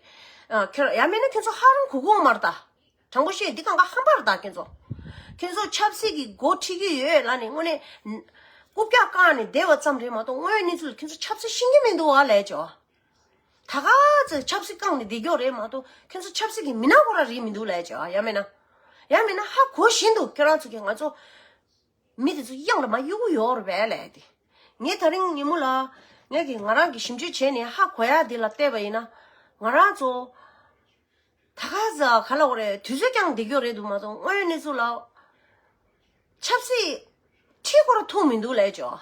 ཨ་ཁྱོད་ཡང་མིན་ན་ཁྱོད་ཚོ་ཧ་རང་གོ་གི་ཡོད་མ་རེད་ད། དྲང་པོ་བཤད་འདི་གང་ག་ཧམ་པ་རེད་ད་ཁྱོད་ཚོ། ཁྱོད་ཚོ་ཆབ་སྲིད་ཀྱི་འགོ་ཁྲིད་ཀྱི་ཡོད་ལབ་ནས་དངོས་གནས་རྐུབ་བཀྱག་བཀང་ནས་བསྡད་པ་ཙམ་རེད་མ་གཏོགས་དངོས་ཡོད་གནས་ཚུལ་ལ་ཁྱོད་ཚོ་ཆབ་སྲིད་ཤེས་ཀྱི་མི་འདུག་བ་ལབ་ཅོ། ད་ག་ཚོད་ཆབ་སྲིད་བཀང་ནས་བསྡད་རྒྱུ་རེད་མ་གཏོགས་ཁྱོད་ཚོ་ཆབ་སྲིད་ཀྱི་མི་སྣ་ཁོ་རང་རེད་མི་འདུག་ལབ་ཅོ། ཡང་མིན་ན། ཡང་མིན་ན་ཧ་གོ་བཞིན་དུ་ཁྱོད་རང་ཚོ་གིས་ང་ཚོ་མི་དེ་ཚོ་གཡང་ལ་མ་གཡུག་གི་ཡོད་རེད་པས་ལབ་དེ། ངས་ད་རིང་ཉིན་མོ་ལ་ངས་ཀྱིས་ང་རང་གིས་ཞིབ་འཇུག་བྱས་ནས་ཧ་གོ་ཡ་འདི་ལ་བལྟས་པ་ཡིན་ན་ང་རང་ཚོ། ད་ག་ཟ་ག་ལ་འོ་རེད། དུས་ཚོད་ཀྱང་འདི་གྱོ་རེད་འདུག་མ་གཏོགས་དངོས་ཡོད་གནས་ཚུལ་ལ། ཆབ་སྲིད་ཁྲིད་སྐོར་ཐུག་མི་འདུག་ལས་ཅོ།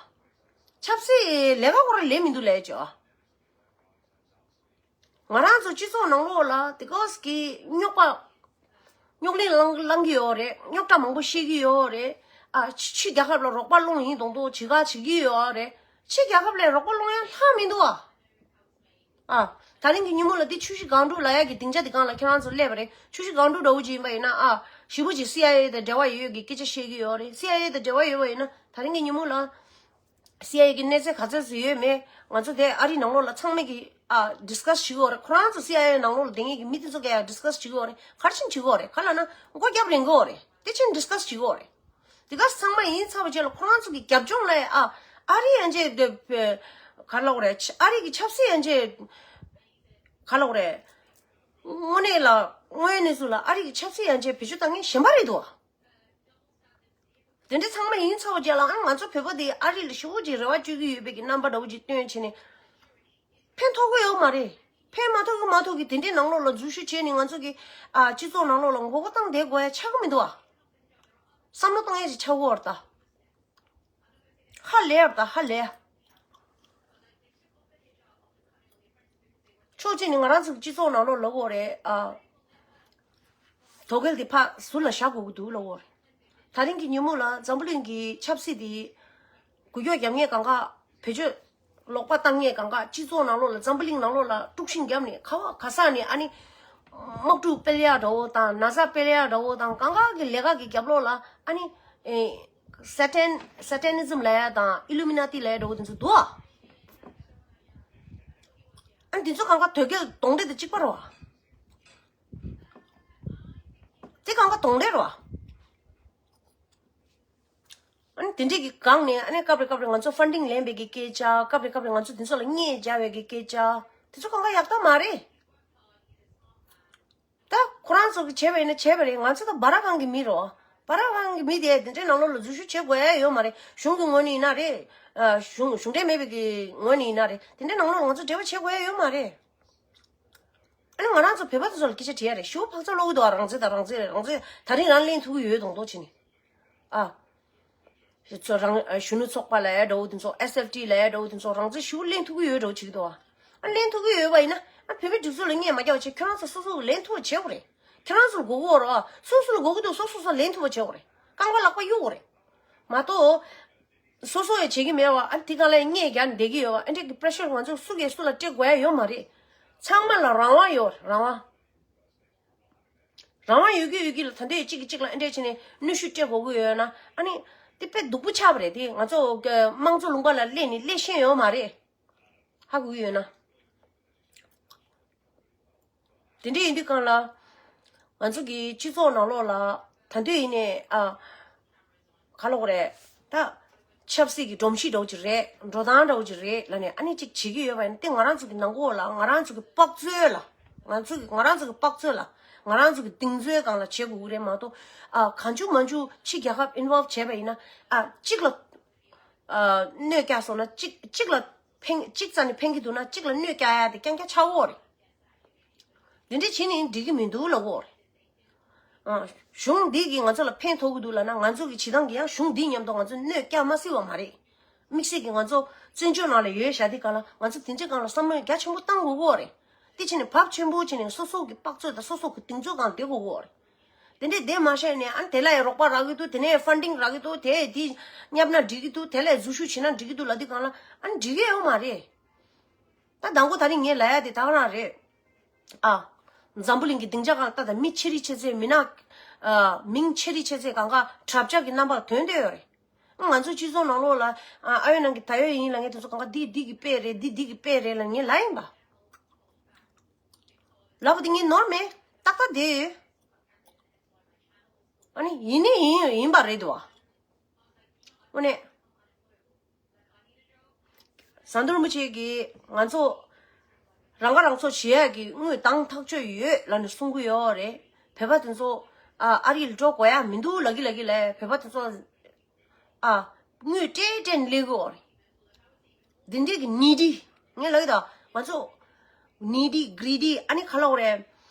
ཆབ་སྲིད་ལས་ཀ་སྐོར་ལས་མི་འདུག་ལས་ཅོ། ང་རང་ཚོ་སྤྱི་ཚོགས་ནང་ལོགས་ལ་དེ་ག་ཟ་གི་རྙོག་པ། རྙོག་གླེང་ལང་ལང་གི་ཡོད་རེད། རྙོག་དྲ་མང་པོ་བཤད་ཀྱི་ཡོད་རེད། ཨ་ཕྱི་ཕྱི་རྒྱལ་ཁབ་ལ་རོགས་པ་སློང་ཡིན་མདོག་མདོག་བྱེད་ག་བྱེད་ཀྱི་ཡོད་རེད། ཕྱི་རྒྱལ་ཁབ་ལ་རོགས་པ་སློང་ཡ་ལྷག་མི་འདུག་ཨ། ཨ། ད་རིང་གི་ཉིན་མོ་ལ་འདི་ཆུ་བཞི་སྒང་དྲུག་ལབ་ཡག་གི་སྡིངས་ཆ་འདི་སྒང་ལ་ཁྱེད་རང་ཚོ་སླེབས་པ་རེད། ཆུ་བཞི་སྒང་དྲུག་འདྲ་བོ་ཅིག་ཡིན་པ་ཡིན་ན་ཨ། ཞེ་པོ་ཅིག་སི་ཨའི་ཨེ་དང་འབྲེལ་བ་ཡོད་ཡོད་ཀྱི་སྐད་ཆ་བཤད་ཀྱི་ཡོད་རེད། སི་ཨའི་ཨེ་དང་འབྲེལ་བ་ཡོད་པ་ཡིན་ན་ད་རིང་གི་ཉིན་མོ་ལ་སི་ཨའི་ཨེ་གི་གནས་ཚད་ག་ཚོད་ཙམ་ཡོད་མེད་ང་ཚོ་དེ་ཨ་རིའི་ནང་ལོགས་ལ་ཚང་མས་ཀྱི་ཨ་ཌིས་ཀ་སི་བྱེད་ཀྱི་ཡོད་རེད། ཁོ་རང་ཚོ་སི་ཨའི་ཨེ་ནང་ལོགས་ལ་བསྡད་མཁན་གྱི་མི་དེ་ཚོ་གས་ཡང་ཌིས་ཀ་སི་བྱེད་ཀྱི་ཡོད་རེད། ག་རེ་བྱེད་ཀྱི་ཡོད་རེད། ག་ལབ་ན་སྒོ་རྒྱབ་རན་གྱི་ཡོད་རེད། དེ་ཕྱིན་ཌིས་ཀ་སི་བྱེད་ཀྱི་ཡོད་རེད། དེ་ག་ཚང་མ་ཡིན་ཚར་བ་རྗེས་ལ་ཁོ་རང་ཚོ་གི་རྒྱབ་ལྗོངས་ལ་ཨ་ཨ་རི་ཡན་ཆད་དེ་ག་ལབ་དགོས་རེད། ཨ་རི་གི་ཆབ་སྲིད་ཡན་ཆད་ག་ལབ་དགོས་རེད། དངོས་གནས་ལ་དངོས་ཡོད་གནས་ཚུལ་ལ་ཨ་རི་གི་ཆབ་སྲིད་ཡན་ཆད་བེད་སྤྱོད་བཏང་མཁན་གཞན་པ་རེད་འདུག་དེ་འདྲ་ཚང་མ་ཡིན་ཚར་བ་རྗེས་ལ་ཨ་ང་ཚོ་བོད་པ་དེ་ཨ་རི་ལ་ཞེ་པོ་ཅིག་རེ་བ་བཅོལ་གྱི་ཡོད་པའི་གི་རྣམ་པ་འདྲ་བོ་ཅིག་སྟོན་བྱས་ནས། ཕན་ཐོགས་ཀྱི་ཡོད་མ་རེད། ཕན་མ་ཐོགས་ཀྱི་མ་ཐོགས་ཀྱི་དེ་འདྲའི་ནང་ལོགས་ལ་འཛུལ་ཞུགས་བྱས་ནས་ང་ཚོ་གི་ཨ་སྤྱི་ཚོགས་ནང་ལོགས་ལ་མགོ་སྐོར་བཏང་བསྡད་དགོས་ཡ་ཆགས་ཀྱི་མི་འདུག་ཨ། བསམ་བློ་གཏོང་ཡ་ཞིག་ཆགས་ཀྱི་ཡོད་རེད་ད། ཧ་ལས་རེད་ད་ཧ་ལས། ཕྱོགས་གཅིག་ནས་ང་རང་ཚོ་གི་སྤྱི་ཚོགས་ནང་ལོགས་ལབ་དགོས་རེད་ཨ། དོ་གལ་དེ་ཕར་ཟུར་ལ་བཞག་དགོས་ཀྱི་འདུག་ལབ་དགོས་རེད། ད་རིང་གི་ཉིན་མོ་ལ་འཛམ་བུ་གླིང་གི་ཆབ་སྲིད་དེ་འགུལ་སྐྱོད་རྒྱབ་མཁན་གང་ག་བེད་སྤྱོད་ལོག་པ་བཏང་མཁན་གང་ག་སྤྱི་ཚོགས་ནང་ལོགས་ལ་འཛམ་བུ་གླིང་ནང་ལོགས་ལ་དཀྲུག་ཤིང་བརྒྱབ་ནས་ག་བ་ག་ས་ནས་ཨ་ནི་དམག་འཁྲུག་སྤེལ་ཡག་འདྲ་བོ་དང་ན་ཚ་སྤེལ་ཡག་འདྲ་བོ་དང་གང་ག་གི་ལས་ཀ་གི་རྒྱབ་ལོགས་ལ་ཨ་ནི་ཨེ་སེ་ཊན་སེ་ཊན་ནི་ཛམ་ལབ་ཡག་དང་ཨི་ལུ་མི་ན་ཏི་ལབ་ཡག་འདྲ་བོ་དེ་ཚོ་འདུག་ཨ། ཨ་ནི་དེ་ཚོ་གང་ག་དོལ་རྒྱལ་གདོན་འདྲེ་དང་གཅིག་པ་རེད་བ། དེ་གང་ག་གདོན་འདྲེ་རེད་བ། ཨ་ནི་དེ་འདྲས་ཀྱི་སྒང་ནས་ཨ་ནི་སྐབས་རེ་སྐབས་རེ་ང་ཚོ་ཕན་ཌིང་ལེན་པའི་གི་སྐད་ཆ། སྐབས་རེ་སྐབས་རེ་ང་ཚོ་དེ་ཚོ་ལ་བརྙས་བྱ་བའི་གི་སྐད་ཆ། དེ་ཚོ་གང་ག་ཡག་ཐག་མ་རེད། ད་ ཁོ་རང་ཚོ་གི་བྱས་པ་ཡིན་ན་བྱས་པ་རེད། ང་ཚོ་ད་སྦ་ར་ཁང་གི་མི་རོ། སྦ་ར་ཁང་གི་མི་དེ་དེ་འདྲའི་ནང་ལོགས་ལ་འཛུལ་ཞུགས་བྱེད་དགོས་ཡ་ཡོད་མ་རེད། གཞུང་གི་ངོས་ནས་ཡིན་ན་རེད། ཨ་གཞུང་གཞུང་འབྲེལ་མེད་པའི་གི་ངོས་ནས་ཡིན་ན་རེད། དེ་འདྲའི་ནང་ལོགས་ལ་ང་ཚོ་འབྲེལ་བ་བྱེད་དགོས་ཡ་ཡོད་མ་རེད། ཨ་ནི་ང་རང་ཚོ་བོད་པ་དེ་ཚོ་ལ་སྐད་ཆ་དྲིས་ཡ་རེད། ཞེ་པོ་འཕག་ཚོད་ལོག་གི་འདུག་ཨ། རང་བཙན་དང་རང་བཙན་རེད། རང་བཙན་ད་རིང་རང་ལེན་ཐུབ་ཀྱི་ཡོད་མདོག་མདོག་བྱས་ནས། ཨ། ཚོ་རང་ཨ་གཞོན་ནུ་ཚོགས་པ་ལ་ཡ་འདྲ་བོ་དེ་ཚོ། ཨེས་ཨེཕ་ཊི་ལ་ཡ་འདྲ་བོ་དེ་ཚོ་རང་བཙན་ཞེ་པོ་ལེན་ཐུབ་ཀྱི་ཡོད་འདྲ་བོ་བྱེད་ཀྱི་འདུག་ཨ། ཨ་ལེན་ཐུབ་ཀྱི་ཡོད་པ་ཡིན་ན་ཨ་བོད་མི་སྒྲིག་འཛུགས་ལ་སྙད་མ་རྒྱག་པ་བྱས། ཁྱོད་རང་ཚོ་སོ་སོ་གི་ལེན་ཐུབ་པ་བྱེད་དགོས་རེད། ཁྱོད་རང་ཚོ་ལ་དགོས་ཀྱི་ཡོད་རེད་བ། སོ་སོ་ལ་དགོས་ཀྱི་འདུག་སོ་སོ་སོ་ལེན་ཐུབ་པ་བྱེད་དགོས་རེད། རྐང་པ་ལག་པ་གཡུག་དགོས་རེད། མ་གཏོགས། སོ་སོ་ཡང་བྱེད་ཀྱི་མེད་པ། ཨ་དེ་ག་ལ་སྙད་རྒྱག་བསྡད་ཀྱི་ཡོད་པ། ཨ་འདྲས་ཀྱི་པེ་རེ་ཤར་ང་ཚོ་སུ་གིས་སུ་ལ་སྤྲད་དགོས་ཡ་ཡོད་མ་རེད། ཚང་མ་ལ་རང་དབང་ཡོད་རེད། རང་དབང་། རང་དབང་ཡོད་ཀྱི་ཡོད་ཀྱི་ལ། ད་འདོད་གཅིག་གིས་གཅིག་ལ་ཨ་འདྲས་བྱས་ནས་གནོན་ཤུགས་སྤྲད་དགོས་ཀྱི་ཡོད་ན། ཨ་ནི་དེ་དཔེ་སྡུག་པོ་ཆགས་པ་རེད། དེ་ང་ཚོ་དམངས་གཙོ་ལུང་པ་ལ་སླེབས་ནས་སླེབས་ཤེས་ཡོད་མ་རེད། ཧ་གོ་གི་ཡོད་ན། དེ་འདྲ་ཡིན་དུས་སྒང་ལ། ང་ཚོ་གི་སྤྱི་ཚོགས་ནང་ལོགས་ལ་ད་དུང་ཡིན་ནའི་ཨ། ག་ལབ་དགོས་རེད། ད་ཆབ་སྲིད་ཀྱི་སྒྲོམ་གཞི་འདྲ་བོ་ཅིག་རེད། འགྲོ་སྟངས་འདྲ་བོ་ཅིག་རེད་ལབ་ནས་ཨ་ནི་ཅིག་བྱེད་ཀྱི་ཡོད་པ་ཡིན་ན། དེ་ང་རང་ཚོ་གི་ནང་ཁོག་ལ། ང་རང་ཚོ་གི་དཔག་ཚོད་ལ། ང་ཚོ་གི་ང་རང་ཚོ་གི་དཔག་ཚོད་ལ། ང་རང་ཚོ་གི་གདེང་ཚོད་སྒང་ལ་བྱེད་དགོས་ཀྱི་རེད་མ་གཏོགས། ཨ་གང་བྱུང་མང་བྱུང་ཕྱི་རྒྱལ་ཁབ་ཨིན་ཝོལབ་བྱས་པ་ཡིན་ན། ཨ་གཅིག་ལ་ཨ་གནོད་བསྐྱལ་སོང་ན། གཅིག་གཅིག་ལ་ཕན། གཅིག་རྩ་ནས་ཕན་གྱི་འདུག་ན་གཅིག་ལ་གནོད་བསྐྱལ་ཡ་དེ་རྐྱང་རྐྱང་ཆགས་ཀྱི་ཡོད་རེད། འདི་འདྲ་བྱས་ནས་འགྲིག་གི་མི་འདུག་ལབ་ཀྱི་ཡོད་རེད། ཨ་གཞུང་འདི་གིས་ང་ཚོ་ལ་ཕན་ཐོགས་ཀྱི་འདུག་ལབ་ན། ང་ཚོ་གི་བྱེད་སྟངས་ཀྱིས་ཡང་གཞུང་འདི་མཉམ་དུ་ང་ཚོ་གནོད་བསྐྱལ་མ་སྲིད་པ་མ་རེད། དམིགས་བསལ་གྱིས་ང་ཚོ་བཙན་བྱོལ་ནང་ལ་ཡོད་བཞག་དུས་སྒང་ལ། ང་ཚོ་དེ་འདྲའི་སྒང་ལ་བསམ་བློ་རྒྱ་ཆེན་པོ་བཏང་དགོས་ཀྱི་ཡོད་རེད། དེ་བྱས་ནས་བབ་ཆེན་པོ་བྱས་ནས་སོ་སོ་གི་དཔག་ཚོད་དང་སོ་སོ་གི་གདེང་ཚོད་སྒང་བསྡད་དགོས་ཀྱི་ཡོད་རེད། དེ་འདྲས་བསྡད་མ་ཤེས་ནས། ཨ་ནི་དེ་ལ་ཡང་རོགས་པ་རག་གི་འདུག་དེ་ནས་ཕན་ཌིང་རག་གི་འདུག་དེ་དེ་བསྙབས་ན་འགྲིག་གི་འདུག་དེ་ལ་འཛུལ་ཞུགས་བྱས་ན་འགྲིག་གི་འདུག་ལབ་དུས་སྒང་ལ། ཨ་ནི་འགྲིག་གི་ཡོད་མ་རེད། ད་དང་པོ་ད་རིང་ངས་ལབ་ཡ་དེ་ད་ག་རང་རེད། ཨ། འཛམ་བུ་གླིང་གི་སྡིངས་ཆ་སྒང་ལ་ད་ད་མི་ཆེ་རིགས་ཆེ་ཚད། མི་ནག་ཨ། མིང་ཆེ་རིགས་ཆེ་ཚད་གང་ག་དྲ་བྱ་གི་རྣམ་པར་ཐོན་བསྡད་ཡོད་རེད། ང་ཚོ་སྤྱི་ཚོགས་ནང་ལོགས་ལ། ཨ། ཨ་ཡོད་ནང་གི་ད་ཡོད་ཡིན་ལབ་མཁན་དེ་ཚོ་གང་ག་འདི་འདི་གི་དཔེ་རེད། འདི་འདི་གི་དཔེ་རེད་ལབ་ངས་ལབ་ཡིན་པ། ལབ་པ་དེ་ངས་ནོར་མེད། ཏག་ཏག་བསྡད་ཡོད། ཨ་ནི་ཡིན་ནི་ཡིན་ཡིན་པ་རེད་འདུག་བ། དངོས་གནས། ཟམ་གདོང་རིན་པོ་ཆེ་གིས་ང་ཚོ་རང་ཁ་རང་གསོ་བྱེད་ཡག་གི་དངུལ་འདང་ཐག་ཆོད་ཡོད་ལབ་ནས་གསུང་གི་ཡོད་རེད། བོད་པ་དེ་ཚོ་ཨ་ཨ་རི་ལ་འགྲོ་དགོས་ཡ་མི་འདུག་ལབ་ཀྱི་ལབ་ཀྱི་ལབ། བོད་པ་དེ་ཚོ་ཨ་དངུལ་སྤྲད་སྤྲད་ནས་སླེབས་ཀྱི་ཡོད་རེད། འདི་འདྲས་ཀྱི་ནི་ཌི། ངས་ལབ་ཀྱི་ད། ང་ཚོ་ནི་ཌི་གི་རི་ཌི་ཨ་ནི་ག་ལབ་དགོས་རེད།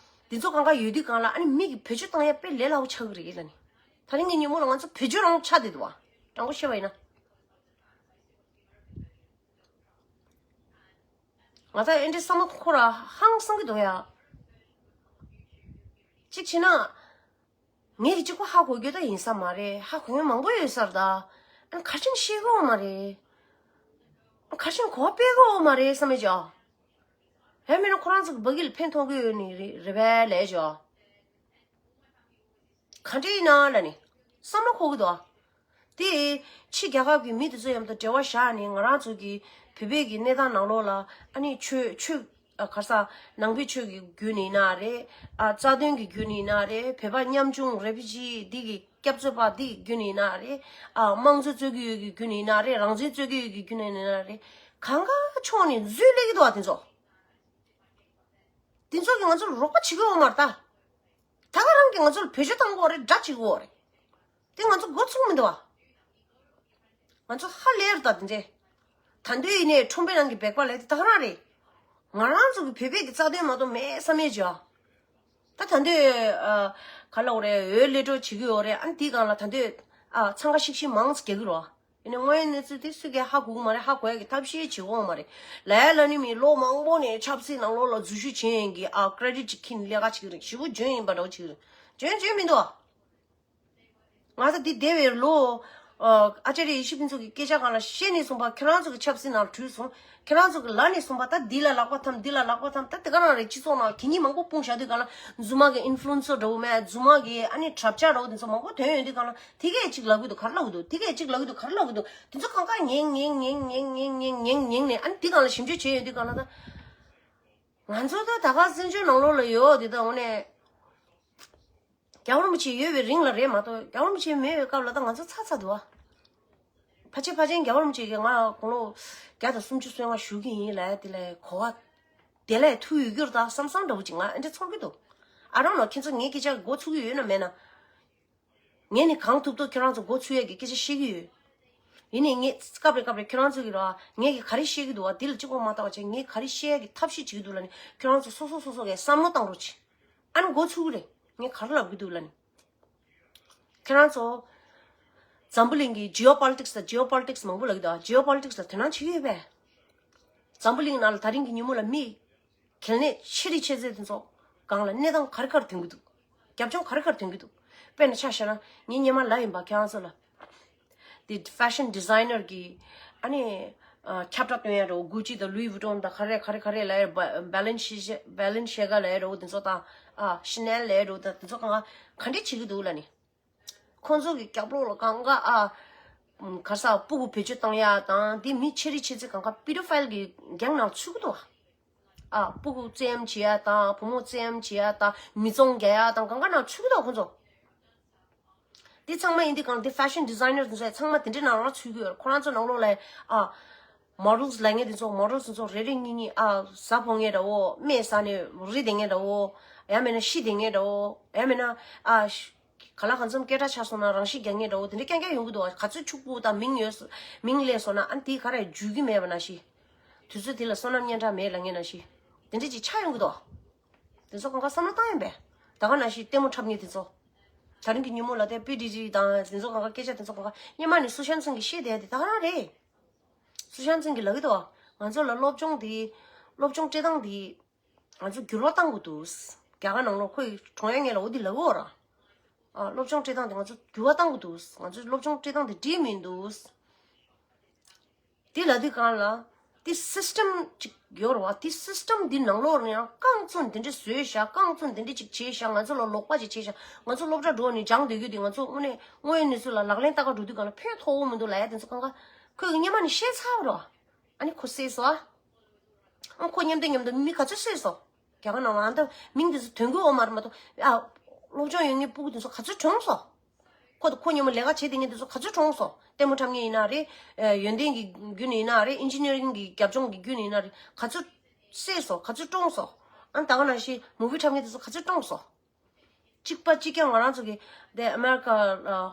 འདི་ཚོ་གང་ག་ཡོད་དུས་སྒང་ལ། ཨ་ནི་མི་གིས་བེད་སྤྱོད་བཏང་ཡ་དཔེ་ལས་སླ་པོ་ཆགས་ཀྱི་རེད་ལབ་ནས། ད་རིང་གི་ཉིན་མོ་ལ་ང་ཚོ་བེད་སྤྱོད་རང་ཆགས་བསྡད་འདུག་བ། དྲང་པོ་བཤད་པ་ཡིན་ན། ང་ད་ཨེ་འདྲའི་བསམ་བློ་འཁོར་ར་ཧང་སང་གི་འདུག་ཡ། གཅིག་བྱས་ན། ངས་ཀྱི་གཅིག་པོ་ཧ་གོ་རྒྱུ་ད་ཡིན་ས་མ་རེད། ཧ་གོ་མཁན་མང་པོ་ཡོད་ས་རེད་ད། ཨ་ནི་ག་རེ་བྱས་ནས་ཤེས་ཀྱི་ཡོད་མ་རེད། ག་རེ་བྱས་ནས་གོ་བ་སྤེལ་གྱི་ཡོད་མ་རེད་བསམ་མེད་ཅོ། ཧེ་མིན་ན་ཁོ་རང་ཚོ་གི་ཕ་གི་ལ་ཕན་ཐོགས་ཀྱི་ཡོད་ནི་རེད་རེད་པས་ལབ་ཅོ། ག་འདྲ་ཡིན་ན་ལབ་ནས་བསམ་བློ་འཁོར་གྱི་འདུག་ཨ། དེ་ཕྱི་རྒྱལ་ཁབ་ཀྱི་མི་དེ་ཚོ་མཉམ་དུ་འབྲེལ་བ་བཞག་ནས། ང་རང་ཚོ་གི་བོད་པའི་གི་གནས་སྟངས་ནང་ལོགས་ལ། ཨ་ནི་ཆོས་ཆོས་ཨ་ག་རེ་ཟ། ནང་པའི་ཆོས་ཀྱི་བརྒྱུད་ནས་ཡིན་ན་རེད། ཨ་རྩ་དོན་གྱི་བརྒྱུད་ནས་ཡིན་ན་རེད། བོད་པ་ཉམ་ཆུང་རེ་ཕུ་ཇི་འདི་གི་སྐྱབས་བཅོལ་བ་འདི་གི་བརྒྱུད་ནས་ཡིན་ན་རེད། ཨ་དམངས་གཙོ་རྩོད་ཀྱི་ཡོད་ཀྱི་བརྒྱུད་ནས་ཡིན་ན་རེད། རང་བཙན་རྩོད་ཀྱི་ཡོད་ཀྱི་བརྒྱུད་ནས་ཡིན་ན་རེད། གང་ག་ཕྱོགས་ནས་འཛུལ་སླེབས་ཀྱི་འདུག་ཨ། དེ་ཚོ། དེ་ཚོ་གིས་ང་ཚོ་ལ་རོགས་པ་བྱེད་ཀྱི་ཡོད་མ་རེད་ད། ད་ག་རང་གིས་ང་ཚོ་ལ་བེད་སྤྱོད་བཏང་གི་ཡོད་རེད། དགྲ་བྱེད་ཀྱི་ཡོད་རེད། དེ་ང་ཚོ་མགོ་ཚོས་མི་འདུག་བ། ང་ཚོ་ཧ་ལས་རེད་ད་དེ་འདྲས། ད་འདོད་ཡིན་ནའི་ཁྲོམ་པའི་ནང་གི་སྦལ་པ་ལབ་དེ་ད་ག་རང་རེད། ང་རང་ཚོ་གི་བོད་པའི་གི་རྩ་དོན་མ་གཏོགས་མེད་བསམ་ཡས་བྱས། ད་ད་འདོད་ཨ་ག་ལབ་དགོས་རེད། འོས་སླེབས་འགྲོ་བྱེད་ཀྱི་ཡོད་རེད། ཨ་ནི་དེའི་སྒང་ལ་ད་འདོད་ཨ་འཚང་ཁ་ཤིག་ཤིག་མང་ཙམ་རྒྱག་གི་རེད་བ། ཡིན་ནའི་དངོས་ཡོད་གནས་ཚུལ་དེ་སུས་ཀྱང་ཧ་གོ་གི་མ་རེད། ཧ་གོ་ཡ་གི་ཐབས་ཤེས་བྱེད་ཀྱི་ཡོད་མ་རེད། ལ་ཡ་ལ་ནི་མི་ལོ་མང་པོ་ནས་ཆབ་སྲིད་ནང་ལོགས་ལ་འཛུལ་ཞུགས་བྱེད་མཁན་གྱི་ཨ་ཀེ་རེ་ཌིཊ་ཅིག་ཁྱེར་ནས་ལས་ཀ་བྱེད་ཀྱི་རེད། ཞེ་པོ་འཇོན་ཡིན་པ་འདྲ་བོ་བྱེད་ཀྱི་རེད། འཇོན་འཇོན་མི་འདུག་ཨ། ང་ཚོ་འདི་འདས་པའི་ལོ་ཨ་ཨ་ཙརྱ་ཡེ་ཤེས་ཕུན་ཚོགས་ཀྱི་སྐད་ཆ་སྒང་ལ་བཤད་ནས་གསུངས་པ། ཁྱེད་རང་ཚོ་གི་ཆབ་སྲིད་ནང་ལ་བྲུས་སོང་། ཁྱེད་རང་ཚོ་གི་ལབ་ནས་གསུངས་པ། ད་འདི་ལ་ལག་པ་འཐམ། འདི་ལ་ལག་པ་འཐམ། ད་དེ་ག་རང་རེད། སྤྱི་ཚོགས་ནང་ལ་གད་སྙིགས་མང་པོ་སྤུངས་བཞག་དུས་སྒང་ལ། རྫུན་མ་གི་ཨིན་ཕུ་ལུ་ཨེན་སར་འདྲ་བོ་མེད། རྫུན་མ་གི་ཨ་ནི་དྲ་བྱ་འདྲ་བོ་དེ་ཚོ་མང་པོ་ཐོན་ཡོང་དུས་སྒང་ལ། དེ་གས་གཅིག་ལབ་གི་འདུག་ག་རེ་ལབ་གི་འདུག་དེ་གས་གཅིག་ལབ་གི་འདུག་ག་རེ་ལབ་གི་འདུག་དེ་ཚོ་གང་ག་ཉན་ཉན་ཉན་ནས། ཨ་ནི་དེ་སྒང་ལ་ཞིབ་འཇུག་བྱས་ཡོང་དུས་སྒང་ལ། ད་ང་ཚོ་ད་ད་ག་བཙན་བྱོལ་ནང་ལོགས་ལ་ཡོད་དེ། ད་དངོས་གནས་རྒྱལ་བ་རིན་པོ་ཆེ་ཡོད་པའི་རིང་ལ་རེད་མ་གཏོགས། རྒྱལ་བ་རིན་པོ་ཆེ་མེད་པའི་སྐབས་ལ་ད་ང་ཚོ་ཚ་ཚ་འདུག་ཨ། ཕལ་ཆེར་ཕལ་ཆེར་རྒྱལ་བ་རིན་པོ་ཆེ་གིས་ང་དགུང་ལོ་བརྒྱ་དང་སུམ་ཅུ་སོ་ལྔ་བཞུགས་ཀྱི་ཡིན་ལབ་ཡ་དེ་ལ་གོ་བ་དེ་ལས་ཐུག་ཡོད་རྒྱུ་རེད་ད་བསམ་བསམ་འདྲ་བོ་ཅིག་ང་ཨེ་འདྲ་ཚོར་གྱི་འདུག I don't know, ཁྱེད་ཚོ་ངའི་སྐད་ཆ་མགོ་ཚོད་ཀྱི་ཡོད་ན་མེད་ན། ངས་ནི་གང་ཐུབ་ཐུབ་ཁྱོད་རང་ཚོ་མགོ་ཚོད་ཡས་ཀྱི་སྐད་ཆ་བཤད་ཀྱི་ཡོད། ཡིན་ནའི་ངས་སྐབས་རེ་སྐབས་རེ་ཁྱོད་རང་ཚོ་གི་ར་ངས་ཀྱི་ག་རེ་བཤད་ཀྱི་འདུག་བ། འདི་ལ་གཅིག་པོ་མ་ལྟ་བ་བྱས། ངས་ག་རེ་བཤད་ཡས་ཀྱི་ཐབས་ཤེས་བྱེད་ཀྱི་འདུག་ལབ་ནི། ཁྱོད་རང་ཚོ་སོ་སོ་སོ་སོ་གས་བསམ་བློ་བཏང་རོགས་བྱེད། ཨ་ནི་མགོ་ཚོད་ཀྱི་རེད། ངས་ག་རེ་ལབ་ཀྱི་འདུག་ལབ་ནི། ཁྱེད་རང་ཚོ། འཛམ་བུ་གླིང་གི་ཇི་ཨོ་པོ་ལི་ཊིག་སི་དང་། ཇི་ཨོ་པོ་ལི་ཊིག་སི་མང་པོ་ལབ་ཀྱི་འདུག་ཇི་ཨོ་པོ་ལི་ཊིག་སི་ལ་དོ་སྣང་བྱེད་ཀྱི་ཡོད་པས། འཛམ་བུ་གླིང་ནང་ལ་དེ་རིང་གི་ཉིན་མོ་ལ་མི་གལ་གནད་ཆེ་རིགས་ཆེ་ཚད་དེ་ཚོ་སྒང་ལ་གནས་སྟངས་ག་རེ་ག་རེ་ཐོན་གྱི་འདུག་རྒྱབ་ལྗོངས་ག་རེ་ག་རེ་ཐོན་གྱི་འདུག་དཔེར་ན་ཆ་བཞག་ན་ངས་སྔོན་མ་ལབ་ཡིན་པ། ཁྱེད་རང་ཚོ་ལ། དེ་ཕེ་ཤན་ཌི་ཛའི་ནར་གྱི་ཨ་ནི་ཨ་ཁྱབ་བསྒྲགས་སྟོན་ཡ་འདྲ་བོ། གུ་ཅི་དང་ལུའི་ཝུ་ཊོན་དང་ག་རེ་ག་རེ་ག་རེ་ལབ་ཡ། བ་བྷེ་ལེན་ཤི་བྷེ་ལེན་ཤི་ཡ་ག་ལབ་ཡ་འདྲ་བོ་དེ་ཚོ་དང་། ཨ་ཤི་ནེལ་ལབ་ཡ་འདྲ་བོ་དང་། དེ་ཚོ་གང་ག་ག་འདྲས་བྱེད་ཀྱི་འདུག་ལབ་ནི། ཁོང་ཚོ་གི་རྒྱབ་ལོགས་ལ་གང་ག་ཨ་ག་ས་སྤུ་གུ་བེད་སྤྱོད་བཏང་ཡ་དང་། དེ་མི་ཆེ་རིགས་ཆེ་ཚད་གང་ག་པི་ཌོ་ཕའིལ་གི་གེང་ནང་ཚུད་ཀྱི་འདུག་ཨ་སྤུ་གུ་བཙན་གཡེམ་བྱེད་ཡ་དང་། བུ་མོ་བཙན་གཡེམ་བྱེད་ཡ་དང་། མི་བཙོང་རྒྱག་ཡ་དང་། གང་ག་ནང་ཚུད་ཀྱི་འདུག་ཁོང་ཚོ། དེ་ཚང་མ་ཡིན་དུས་གང་དེ་ཕེ་ཤན་ཌི་ཛའི་ནར་དེ་ཚོ་ཚང་མ་དེ་འདྲའི་ནང་ལ་ཚུད་ཀྱི་ཡོད་རེད། ཁོ་རང་ཚོ་ནང་ལོགས་ལ་ཨ་མོ་ཌེལ་ལབ་མཁན་དེ་ཚོ། མོ་ཌེལ་དེ་ཚོ་རེ་རེ་གཉིས་གཉིས་ཨ་གཟའ་ཕོག་མཁན་འདྲ་བོ། སྨན་ཟ་ནས་རིལ་བསྡད་མཁན་འདྲ་བོ། ཡང་མིན་ན་ཤི་བསྡད་མཁན་འདྲ་བོ། ཡང་མིན་ན་ཨ་ཤ་ག་ལ་གང་འཚམ་སྐད་གྲགས་ཆགས་སོང་ན་རང་ཤི་རྒྱག་མཁན་འདྲ་བོ། དེ་འདྲ་རྐྱང་རྐྱང་ཡོང་གི་འདུག་ཨ་ག་ཚོད་ཕྱུག་པོ་དང་མིང་ཡོད་སོ། མིང་སླེབས་སོང་ན་ཨ་ནི་དེ་ག་རེ་འཇུ་གི་མེད་པ་ནང་བཞིན། དུས་ཚོད་དེ་ལ་བསོད་ནམས་སྙན་གྲགས་མེད་ལབ་མཁན་ནང་བཞིན། དེ་འདྲ་ཅིག་ཆགས་ཡོང་གི་འདུག་དེ་ཚོ་གང་ག་བསམ་བློ་བཏང་ཡིན་པས། ད་ག་ནང་བཞིན་ལྟད་མོ་འཁྲབ་མཁན་དེ་ཚོ། དེ་རིང་གི་ཉིན་མོ་ལ་དེ་པི་ཌི་ཌི་དང་དེ་ཚོ་གང་ག་སྐད་ཆ་དེ་ཚོ་གང་ག་སྔོན་མ་ནས་སུ་ཤན་ཚང་གིས་བཤད་བསྡད་དེ་ད་ག་རང་རེད། སུ་ཤན་ཚང་གིས་ལབ་ཀྱི་འདུག་ང་ཚོ་ལ་སློབ་སྦྱོང་དེ། སློབ་སྦྱོང་སྤྲད་སྟངས་དེ་ང་ཚོ་འགྱུར་བ་གཏང་དགོས་འདུག་རྒྱ་གར་ནང་ལོགས་ཁོའི་གྲོང་ཡ་ངེད་ལ་འོ་དེ་ལབ་ཀྱི་ཡོད་ར། ཨ་སློབ་སྦྱོང་སྤྲད་སྟངས་དེ་ང་ཚོ་འགྱུར་བ་གཏང་དགོས་འདུག་ང་ཚོ་སློབ་སྦྱོང་སྤྲད་སྟངས་དེ་འགྲིག་མི་འདུག་དེ་ལབ་དུས་གང་ལ། དེ་སིས་ཊམ་ཅིག་ཡོད་རེད་བ། དེ་སིས་ཊམ་འདི་ནང་ལོགས་ནས་ཡང་རྐང་བཙུགས་འདི་འདྲ་བཟོས་བཞག་རྐང་བཙུགས་འདི་འདྲ་ཅིག་བྱས་བཞག་ང་ཚོ་ལ་ལོག་པ་ཅིག་བྱས་བཞག་ང་ཚོ་སློབ་གྲྭ་འགྲོ་ནས་སྦྱངས་བསྡད་རྒྱུ་དེ་ང་ཚོ་དངོས་གནས་དངོས་ཡོད་གནས་ཚུལ་ལ་ལག་ལེན་བསྟར་ག་འགྲོ་དུས་གང་ལ་ཕན་ཐོགས་ཀྱི་མི་འདུག་ལབ་ཡ་དེ་ཚོ་གང་ག་ཁོས་སྔོན་མ་ནས་བཤད་ཚར་བ་རེད་བ། ཨ་ནི་ཁོ་བསད་སོང་ཨ། ཨ་ཁོ་མཉམ་དུ་མཉམ་དུ་མི་ག་ཚོད་བསད་སོང་། རྒྱ་གར་ནང་ལ་ཨ་ད་མིང་དེ་ཚོ་ཐོན་གྱི་ཡོད་མ་རེད་མ་གཏོགས། ཨ་སློབ་སྦྱོང་ཡོད་མཁན་སྤུ་གུ་དེ་ཚོ་ག་ཚོད་གྲོངས་སོང་། ཁོ་དང་ཁོ་མཉམ་པོ་ལས་ཀ་བྱེད་བསྡད་མཁན་དེ་ཚོ་ག་ཚོད་གྲོངས་སོང་། ལྟད་མོ་འཁྲབ་མཁན་ཡིན་ན་རེད། ཨ་ཡོན་ཏན་གྱི་བརྒྱུད་ནས་ཡིན་ན་རེད། ཨིན་ཇི་ནི་ཡ་རིང་གི་རྒྱབ་ལྗོངས་ཀྱི་བརྒྱུད་ནས་ཡིན་ན་རེད། ག་ཚོད་བསད་སོང་། ག་ཚོད་གྲོངས་སོང་། ཨ་ད་ག་ནང་བཞིན་མུ་ཝི་འཁྲབ་མཁན་དེ་ཚོ་ག་ཚོད་གྲོངས་སོང་། གཅིག་པ་གཅིག་རྐྱང་ང་རང་ཚོ་གི་དེ་ཨ་མེ་རི་ཀ་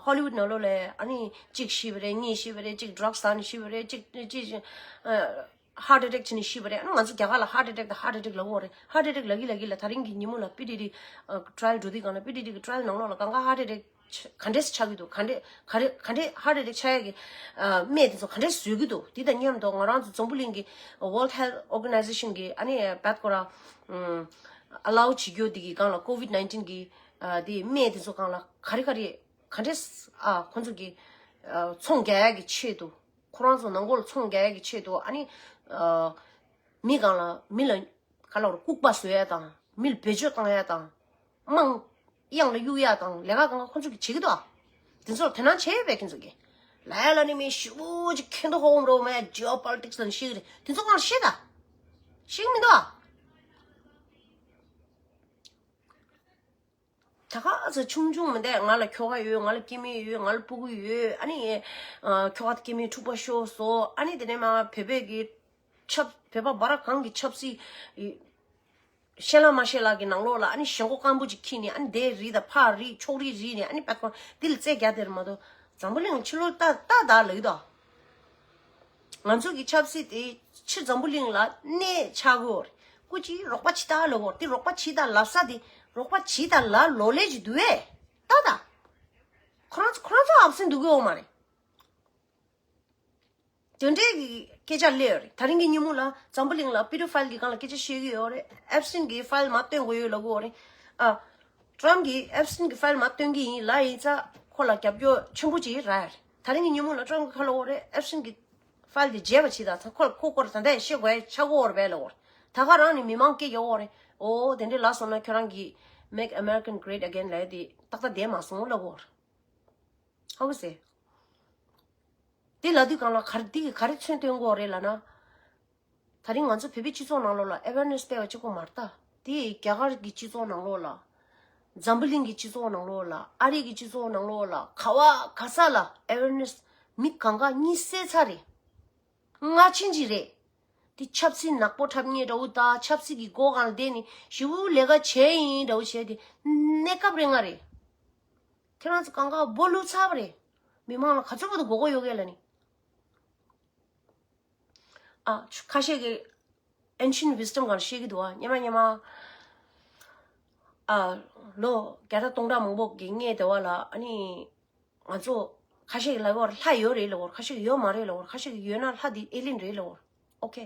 ཧོ་ལི་ཝུད་ནང་ལོགས་ལ་ཨ་ནི་གཅིག་ཤི་བ་རེད། གཉིས་ཤི་བ་རེད། གཅིག་ཌྲག་ཟ་ནས་ཤི་བ་རེད། གཅིག་གཅིག་ཧར་ཊི་ཨེ་ཊེག་བྱས་ནས་ཤི་བ་རེད། ཨ་ནི་ང་ཚོ་རྒྱ་གར་ལ་ཧར་ཊི་ཨེ་ཊེག་དང་ཧར་ཊི་ཨེ་ཊེག་ལབ་ཀྱི་ཡོད་རེད། ཧར་ཊི་ཨེ་ཊེག་ལབ་གི་ལབ་གི་ལ་དེ་རིང་གི་ཉིན་མོ་ལ་པི་ཌི་ཌི་ཊ་ར་ཡལ་འགྲོ་དུས་གང་ལ་པི་ཌི་ཌི་གི་ཊ་ར་ཡལ་ནང་ལོགས་ལ་གང་ག་ཧར་ཊི་ཨེ་ཊེག་ག་འདྲས་ཆགས་ཀྱི་འདུག་ག་འདྲས་ག་རེ་ག་འདྲས་ཧར་ཊི་ཨེ་ཊེག་ཆགས་ཡ་གི་ཨ་སྨན་དེ་ཚོ་ག་འདྲས་བཟོ་གི་འདུག་དེ་དང་མཉམ་དུ་ང་རང་ཚོ་འཛམ་བུ་གླིང་གི་World Health Organization གི་ཨ་ནི་བད་ཀོ་ར་ཨ་ལའོ་བྱེད་རྒྱུ་དེ་གི་སྒང་ལ་ཀོ་ཝིཌ་ནའིན་ཊིན་གི་ཨ་དེ་སྨན་དེ་ཚོ་སྒང་ལ་ག་རེ་ག་རེ་ག་འདྲས་ཨ་ཁོང་ཚོ་གི་ཨ་ཚོང་རྒྱག་ཡ་གི་ཆེད་དུ། ཁོ་རང་ཚོ་ནང་ཁུལ་ཚོང་རྒྱག་ཡ་གི་ཆེད་དུ་ཨ་ནི་ཨ་མི་སྒང་ལ་མི་ལ་ག་ལ་བར་ལྐུགས་པ་བཟོ་ཡ་དང་མི་ལ་བེད་སྤྱོད་བཏང་ཡ་དང་དམངས་གཡང་ལ་གཡུག་ཡ་དང་ལས་ཀ་གང་ག་ཁོ་ཚོ་གི་བྱེད་ཀྱི་འདུག་ཨ། དེ་ཚོར་དོ་སྣང་བྱས་ཡོད་པས་ཁྱེད་ཚོ་གི། ལ་ཡ་ལ་ནི་མི་ཞི་བོ་ཅིག་ཁེ་འདུག་ཧོ་འོང་རོ་མ་ཡ་ཇི་ཨོ་པོ་ལི་ཊིག་སི་ལ་ཤེས་ཀྱི་རེད། དེ་ཚོ་གང་ལ་ཤེས་ད། ཤེས་ཀྱི་མི་འདུག་ཨ། ད་ག་ཚོད་ཆུང་ཆུང་མི་འདུག་ང་ལ་ཁྱོ་ག་ཡོད། ང་ལ་སྐྱེ་དམན་ཡོད། ང་ལ་སྤུ་གུ་ཡོད། ཨ་ནི་ཨ་ཁྱོ་ག་སྐྱེ་དམན་འཁྲུག་པ་ཤོར་སོང་། ཨ་ནི་དེ་ནས་མ་བོད་པའི་གི་ཆབ་བོད་པ་འབའ་ར་གང་གི་ཆབ་སྲིད་ཨི་ཤེས་ལ་མ་ཤེས་ལ་གི་ནང་ལོགས་ལ་ཨ་ནི་ཞེན་ཁོག་སྐམ་པོ་ཅིག་འཁྱེར་ནས་ཨ་ནི་དེ་རིལ་དང་ཕར་རིལ་ཕྱོགས་རིས་རིལ་ནས་ཨ་ནི་པད་ཀོ་འདི་ལ་རྩེ་རྒྱག་དེར་མ་གཏོགས་འཛམ་བུ་གླིང་ཕྱི་ལོགས་ལྟ་ལྟ་ད་ལབ་ཀྱི་འདུག་ང་ཚོ་གི་ཆབ་སྲིད་དེ་ཕྱིར་འཛམ་བུ་གླིང་ལ་གནས་ཆགས་ཀྱི་ཡོད་རེད། སྐུ་མཁྱེན་རོགས་པ་བྱེད་དང་ལབ་ཀྱི་ཡོད་རེད། དེ་རོགས་པ་བྱེད་དང་ལབ་ས་དེ་རོགས་པ་བྱེད་དང་ལབ་ལོ་ལེགས་ཀྱི་འདུག་བས། ད་ད། ཁོ་རང་ཚོ་ཁོ་རང་ཚོ་ཨབ་སེན་འདུག་གི་ཡོད་མ་རེད། དེ་འདྲའི་གི་སྐད་ཆ་སླེབས་ཡོད་རེད། དེ་རིང་གི་ཉིན་མོ་ལ་འཛམ་བུ་གླིང་ལ་པི་ཌོ་ཕའིལ་གི་སྒང་ལ་སྐད་ཆ་བཤད་ཀྱི་ཡོད་རེད། ཨེབ་སི་ཊིན་གི་ཕའིལ་མར་སྟོན་དགོས་ཡོད་ལབ་ཀྱི་ཡོད་རེད། ཨ། ཊྲམ་གིས་ཨེབ་སི་ཊིན་གི་ཕའིལ་མར་སྟོན་གྱི་ཡིན་ལབ་ཡིན་ཙང་ཁོ་ལ་རྒྱབ་སྐྱོར་ཆེན་པོ་ཅིག་རག་ཡོད་རེད། དེ་རིང་གི་ཉིན་མོ་ལ་ཊྲམ་གིས་ག་ལབ་ཡོད་རེད། ཨེབ་སི་ཊིན་གི་ཕའིལ་དེ་བརྗེད་པ་བྱེད་དང་ཚང་ཁོ་ལ་ཁོ་སྐོར་ད་ལྟ་ཡང་བཤད་དགོས་ཡ་ཆགས་ཀྱི་ཡོད་རེད་པས་ལབ་ཡོད་རེད། ད་ག་རང་ནས་མི་མང་སྐད་རྒྱག་ཡོད་རེད། ཨོ་དེ་འདྲའི་ལབ་སོང་ན་ཁྱོད་རང་གིས་Make American Great Again ལབ་ཡ་དེ་ཏག་ཏག་བསྡད་མ་སོང་ལབ་ཡོད་རེད། ཧ་གོ་སོང་། དེ་ལབ་དུས་སྒང་ལ་ག་རེ་འདི་གིས་ག་རེ་མཚོན་སྟོན་གྱི་ཡོད་རེད་ལབ་ན། དེ་རིང་ང་ཚོ་བོད་པའི་སྤྱི་ཚོགས་ནང་ལོགས་ལ་ཨེ་ཝེར་ནེ་སི་སྤེལ་བ་གཅིག་པོ་མ་རེད་ད། དེ་རྒྱ་གར་གྱི་སྤྱི་ཚོགས་ནང་ལོགས་ལ། འཛམ་བུ་གླིང་གི་སྤྱི་ཚོགས་ནང་ལོགས་ལ། ཨ་རི་གི་སྤྱི་ཚོགས་ནང་ལོགས་ལ། ག་བ་ག་ས་ལ་ཨེ་ཝེར་ནེ་སི་མི་གང་ག་གཉིད་སད་ཚར་རེད། སྔ་ཕྱི་ཅིག་རེད། དེ་ཆབ་སྲིད་ནག་པོ་འཁྲབ་མཁན་འདྲ་བོ་དང་ཆབ་སྲིད་ཀྱི་སྒོ་སྒང་ལ་བསྡད་ནས་ཞེ་པོ་ལས་ཀ་བྱས་ཡིན་འདྲ་བོ་བྱས་ཏེ་གནས་སྐབས་རེ་ང་རེད། ཁྱེད་རང་ཚོ་གང་ག་སྦོ་ལུག་ཚར་བ་རེད། མི་མང་ལ་ག་ཚོད་བར་དུ་མགོ་སྐོར་གཡོག་གི་ལ་ནི། ཨ་ཁ་ཤས་ཀྱི་ancient wisdom སྒང་བཤད་ཀྱི་འདུག་ཨ། སྔོན་མ་སྔོན་མ་ཨ་ལོ་བརྒྱ་ཕྲག་སྟོང་ཕྲག་མང་པོ་གི་སྔས་དེ་བ་ལ་ཨ་ནི། ང་ཚོ་ཁ་ཤས་ཀྱི་ལབ་ཡོད་རེད། ལྷ་ཡོད་རེད་ལབ་ཡོད་རེད། ཁ་ཤས་ཀྱི་ཡོད་མ་རེད་ལབ་ཡོད་རེད། ཁ་ཤས་ཀྱི་ཡོད་ན་ལྷ་དེ་ཨེ་ལིན་རེད་ལབ་ཡོད་རེད། ཨོ་ཁེ།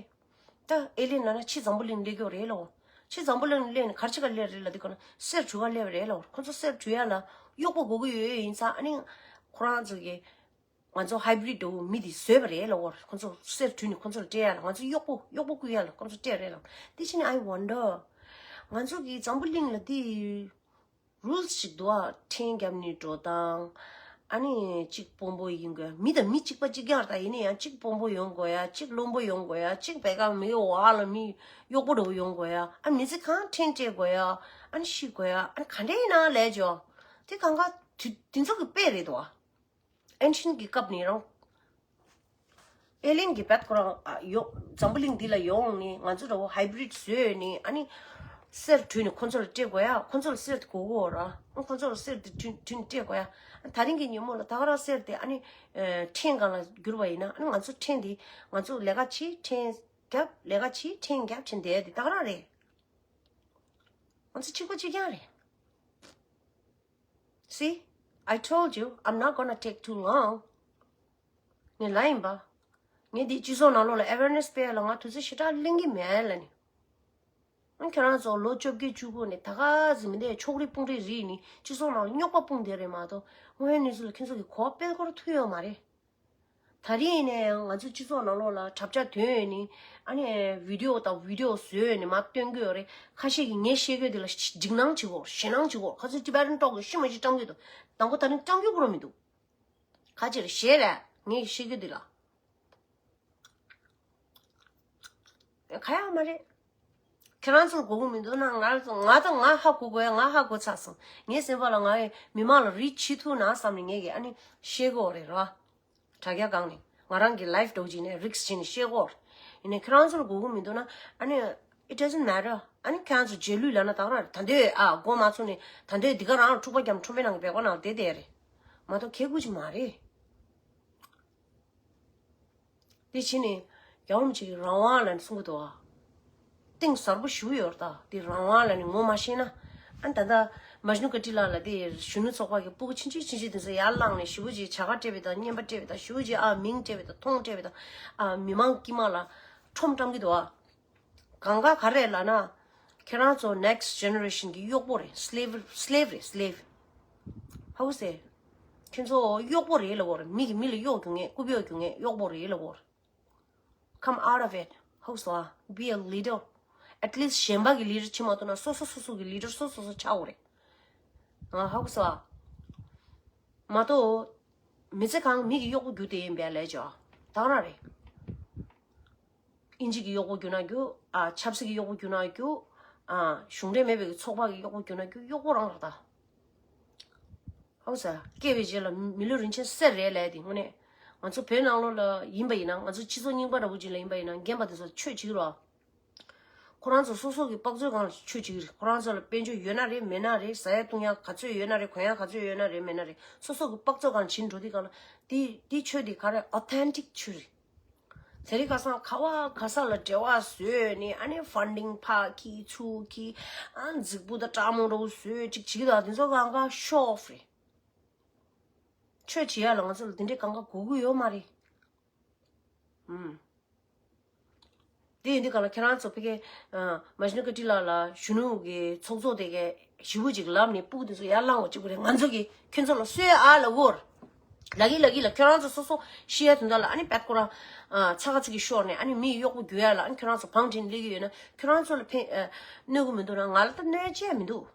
ད་ཨེ་ལིན་ལབ་ན་ཕྱི་འཛམ་བུ་གླིང་སླེབས་ཡོད་རེད་ལབ་ཡོད་རེད། ཕྱི་འཛམ་བུ་གླིང་སླེབས་ནས་ག་རེ་བྱེད་ག་སླེབས་རེད་ལབ་དུས་ག་ན་གསེར་བྲུ་ག་སླེབས་རེད་ལབ་ཡོད་རེད། ཁོ་ཚོ་གསེར་བྲུ་ཡ་ལ་གཡོག་པོ་དགོས་ཀྱི་ཡོད་ཡིན་ཙང་ཨ་ནི་ཁོ་རང་ཚོ་གི་ང་ཚོ་hybrid འདྲ་བོ་མི་དེ་བཟོས་པ་རེད་ལབ་ཡོད་རེད། ཁོ་ཚོ་གསེར་བྲུ་ནས་ཁོ་ཚོ་ལ་སྤྲད་ཡ་ལ་ང་ཚོ་གཡོག་པོ་གཡོག་པོ་བསྐུལ་ཡ་ལ་ཁོ་ཚོ་སྤྲད་རེད་ལབ། དེ་བྱས་ནས་I wonder ང་ཚོ་གི་འཛམ་བུ་གླིང་ལ་དེ་rules ཞིག་འདུག་ཨ། ཕྲན་བརྒྱབ་ནས་འགྲོ་སྟངས། ཨ་ནི་གཅིག་དཔོན་པོ་ཡིན་དགོས། མི་དང་མི་གཅིག་པ་གཅིག་རྐྱང་རེད། ད་ཡིན་ན་ཡང་གཅིག་དཔོན་པོ་ཡོང་དགོས་ཡ། གཅིག་བློན་པོ་ཡོང་དགོས་ཡ། གཅིག་བེ་ག་མི་འོག་ལ་མི་གཡོག་པོ་འདྲ་བོ་ཡོང་དགོས་ཡ། ཨ་མི་ཚེ་གང་ཕྲན་སྤྲད་དགོས་ཡ། ཨ་ནི་ཤི་དགོས་ཡ། ཨ་ནི་ག་འདྲ་ཡིན་ན་ལས་ཇོ། དེ་གང་ག་དུས་དེ་ཚོ་གི་དཔེ་རེད་དོ། ancient གི་སྐབས་ནས་རང་། ཨེ་ལིན་གྱི་བད་ཁོ་རང་ཨ་ཡོ་འཛམ་བུ་གླིང་འདི་ལ་ཡོང་ནས་ང་ཚོ་འདྲ་བོ་hybrid བཟོས་ནས་ཨ་ནི་གསེར་བྲུས་ནས་ཁོ་ཚོ་ལ་སྤྲད་དགོས་ཡ། ཁོ་ཚོ་ལ་གསེར་དེ་དགོས་ཀྱི་ཡོད་ར། ཨ་ཁོ་ཚོ་ལ་གསེར་དེ་བྲུས་བྲུས་ནས་སྤྲད་དགོས་ཡ། ཨ་ད་རིང་གི་ཉིན་མོ་ལ་ད་ག་རང་གསེར་དེ་ཨ་ནི་ཨ་ཕྲན་སྒང་ལ་བསྒྱུར་བ་ཡིན་ན་ཨ་ནི་ང་ཚོ་ཕྲན་དེ་ང་ཚོ་ལས་ཀ་བྱེད། ཕྲན་རྒྱབ། ལས་ཀ་བྱེད། ཕྲན་རྒྱབ། ཕྲན་དེ་དེ་ད་ག་རང་རེད། ང་ཚོ་གཅིག་པ་གཅིག་རྐྱང་རེད། See, I told you, I'm not gonna take too long. ངས་ལབ་ཡིན་པ། ངས་འདི་སྤྱི་ཚོགས་ནང་ལོགས་ལ་awareness སྤེལ་ཡ་ལ་ང་དུས་ཚོད་ཞེ་དྲག་ལེན་གྱི་མེད་ལབ་ནས། ཨང་ཁྱེད་རང་ཚོ་ལོ་བཅོ་བརྒྱད་བཅུ་དགུ་ནས་ད་ག་ཟིག་མི་འདས་ཕྱོགས་རིས་དཔུང་རིས་རིས་ནས་སྤྱི་ཚོགས་ནང་ལ་རྙོག་པ་སྤུངས་བསྡད་རེད་མ་གཏོགས་དངོས་ཡོད་གནས་ཚུལ་ལ་ཁྱེད་ཚོ་གི་གོ་བ་སྤེལ་སྐོར་ཐུག་ཡོད་མ་རེད། ད་རིང་ནས་ཡང་ང་ཚོའི་སྤྱི་ཚོགས་ནང་ལོགས་ལ་གྲབས་ཆ་ཐོན་ནས་ཨ་ནི་video དང་video བཟོས་ནས་མར་སྟོན་གྱི་ཡོད་རེད། ཁ་ཤས་ཀྱིས་ངས་བཤད་གི་དེ་ལ་འཇིགས་སྣང་བྱེད་གོ། ཞེད་སྣང་བྱེད་གོ། ཁ་ཚོད་Tibetan talk གི་ཤི་མ་ཤི་བཀྲམ་གི་འདུག་དང་པོ་ད་རིང་བཀྲམ་གི་གོ་ར་མི་འདུག་ཁ་ཅིག་ལ་ཞེད་རེད་ངས་བཤད་གི་དེ་ལ། ག་ཡང་མ་རེད། ཁྱེད་རང་ཚོར་གོ་གི་མི་འདུག་ན་ང་ཚོ་ང་དང་ང་ཧ་གོ་དགོས་ཡ། ང་ཧ་གོ་ཚར་སོང་། ངའི་སེམས་པ་ལ་ང་ཡི་མི་མང་ལ་རིག་བྱེད་ཐུབ་ན་བསམ་ནས་ངས་ཀྱི་ཨ་ནི་བཤད་གོ་རེད་ར། དྲ་རྒྱ་སྒང་ནས་ང་རང་གི་life འགྲོ་བྱས་ནས་risk བྱས་ནས་བཤད་གོ་རེད། ཡིན་ནའི་ཁྱེད་རང་ཚོར་གོ་གི་མི་འདུག་ན་ཨ་ནི་it doesn't matter. ཨ་ནི་ཁྱེད་རང་ཚོ་རྗེས་ལུས་ལབ་ན་ད་ག་རང་རེད། ད་འདོད་ཨ་མགོ་མ་ཚོས་ནས་ད་འདོད་འདི་ག་རང་འཁྲུག་པ་རྒྱབ་ཁྲོམ་པའི་ནང་གི་བེག་པ་ནང་བསྡད་བསྡད་རེད་མ་གཏོགས་ཁེ་གུ་ཅིག་མ་རེད། དེ་ཕྱི་ནས་རྒྱལ་བ་རིན་པོ་ཆེ་གིས་རང་དབང་ལབ་ནས་གསུང་གི་འདུག་ཨ། གཏིང་ཟབ་པོ་ཞེ་པོ་ཡོད་རེད་ད། དེ་རང་དབང་ལབ་ནས་ངོ་མ་ཤེས་ན། ཨ་ནི་ད་ལྟ་མཇ་ནུ་ཀ་ཊི་ལ་ལ་དེ་གཞོན་ནུ་ཚོགས་པ་གི་སྤུ་གུ་ཆུང་ཆུང་ཆུང་ཆུང་དེ་ཚོ་ཡར་བླངས་ནས་ཞེ་པོ་ཅིག་བྱ་དགའ་སྤྲད་པ་དང་རྔན་པ་སྤྲད་པ་དང་ཞེ་པོ་ཅིག་ཨ་མིང་སྤྲད་པ་དང་མཐོང་སྤྲད་པ་དང་ཨ་མི་མང་དཀྱིལ་མ་ལ་ཁྲོམ་བཀྲམ་གི་འདུག་ཨ། གང་ག་ག་རེ་ལབ་ན། ཁྱེད་རང་ཚོ་next generation གི་གཡོག་པོ་རེད། slave slave རེད་slave། How to say? ཁྱེད་ཚོ་གཡོག་པོ་རེད་ལབ་དགོས་རེད། མི་གིས་མི་ལ་གཡོག་རྒྱུག་མཁན་རྐུབ་གཡོག་རྒྱུག་མཁན་གཡོག་པོ་རེད་ལབ་དགོས་རེད། Come out of it. How to say? Be a leader. At least གཞན་པ་གི་leader བྱེད་མ་ཐུབ་ན་སོ་སོ་སོ་སོ་གི་leader སོ་སོ་སོ་ཆགས་དགོས་རེད། ང་ཧ་གོ་སོང་ཨ། མ་གཏོགས། མི་ཚེ་གང་མི་གི་གཡོག་པོ་རྒྱུག་བསྡད་ཡིན་པས་ལས་ཅོ། ད་ག་རང་རེད། ཨིན་ཇི་གི་གཡོག་པོ་རྒྱུག་ན་རྒྱུག་ཨ་ཆབ་སྲིད་ཀྱི་གཡོག་པོ་རྒྱུག་ན་རྒྱུག་ཨ་གཞུང་འབྲེལ་མེད་པའི་ཚོགས་པ་གི་གཡོག་པོ་རྒྱུག་ན་རྒྱུག་གཡོག་པོ་རང་རེད་ད། ཧ་གོ་སོང་ཨ། སྐྱེས་པའི་རྗེས་ལ་མི་ལུས་རིན་ཆེན་གསེར་རེད་ལས་དེ་དངོས་གནས། ང་ཚོ་བོད་ནང་ལོགས་ལ་ཡིན་པ་ཡིན་ན་ང་ཚོ་སྤྱི་ཚོགས་རྙིང་པ་འདྲ་བོ་ཅིག་ལ་ཡིན་པ་ཡིན་ན་རྒན་པ་དེ་ཚོ་ཆོས་བྱེད་ཀྱི་རོ། ཁོ་རང་ཚོ་སོ་སོ་གི་དཔག་ཚོད་སྒང་ལ་ཆོས་བྱེད་ཀྱི་རེད། ཁོ་རང་ཚོ་ལ་དཔལ་འབྱོར་ཡོད་ན་རེད་མེད་ན་རེད། ཟ་ཡ་བཏུང་ཡ་ག་ཚོད་ཡོད་ན་རེད། གོན་ཡ་ག་ཚོད་ཡོད་ན་རེད་མེད་ན་རེད། སོ་སོ་གི་དཔག་ཚོད་སྒང་ལ་བྱེད་འགྲོ་དུས་སྒང་ལ་དེ་དེ་ཆོས་དེ་ག་རེ་authentic ཆོས་རེད། དེ་རིང་ཁ་སང་ག་བ་ག་ས་ལ་འབྲེལ་བ་བཟོས་ནས་ཨ་ནི་funding ཕར་ཁྱེར་ཚུར་ཁྱེར་ཨ་མཛུབ་གུ་དང་སྤྲང་མོ་འདྲ་བོ་བཟོས་ཅིག་བྱེད་ཀྱི་འདུག་དེ་ཚོ་གང་ག་show off རེད། ཆོས་བྱེད་ཡ་ལ་ང་ཚོ་ལ་དེ་འདྲའི་གང་ག་དགོས་ཀྱི་ཡོད་མ་རེད། ཨུམ། དེ་ཡིན་དུས་གང་ལ་ཁྱེད་རང་ཚོ་ཕ་གི་ཨ་མཇ་ནུ་ཀ་ཊི་ལ་ལ་གཞོན་ནུ་གི་ཚོགས་གཙོ་དེ་གས་ཞེ་པོ་ཅིག་ལབ་ནས་སྤུ་གུ་དེ་ཚོ་ཡར་བླངས་བ་གཅིག་པུ་རེད། ང་ཚོ་གིས་ཁྱོད་ཚོ་ལ་གསོལ་ཨ་ལ་འོར། ལ་གི་ལ་གི་ལ་ཁྱོད་རང་ཚོ་སོ་སོ་ཤི་ཡ་དོན་དག་ལ་ཨ་ནི་བད་ཁོ་རང་ཨ་ཚ་ཁ་ཚིག་གི་ཤོར་ནས་ཨ་ནི་མི་ཡི་གཡོག་པོ་རྒྱུག་ཡ་ལ་ཨ་ནི་ཁྱོད་རང་ཚོ་བང་བསྒྲིགས་ནས་སླེབས་ཀྱི་ཡོད་ན་ཁྱོད་རང་ཚོ་ལ་ཕན་ཨ་གནོད་གི་མི་འདུག་ན་ང་ལ་ད་གནོད་བྱས་མི་འདུག་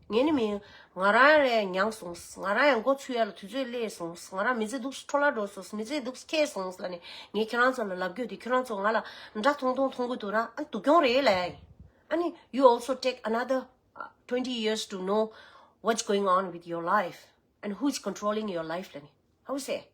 ངས་ནི་མིན། ང་རང་རེ་མྱངས་སོང་། ང་རང་ཡང་མགོ་ཚོས་ཡ་ལ་དུས་ཚོད་སླེབས་སོང་། ང་རང་མི་ཚེ་འདུག་སེ་འཕྲོ་བརླག་འགྲོ་སོང་། མི་ཚེ་འདུག་སེ་འཁྱེར་སོང་ལབ་ནས་ངས་ཁྱེད་རང་ཚོ་ལ་ལབ་རྒྱུ་དེ་ཁྱེད་རང་ཚོ་ང་ལ་འདྲ་མཐོང་མཐོང་མཐོང་གི་འདུག་ན་ཨ་སྡུག་གྱོང་རེད་ལབ་ཡ་ཡིན། ཨ་ནི་you also take another uh, twenty years to know what's going on with your life and who's controlling your life ལབ་ནས། How to say?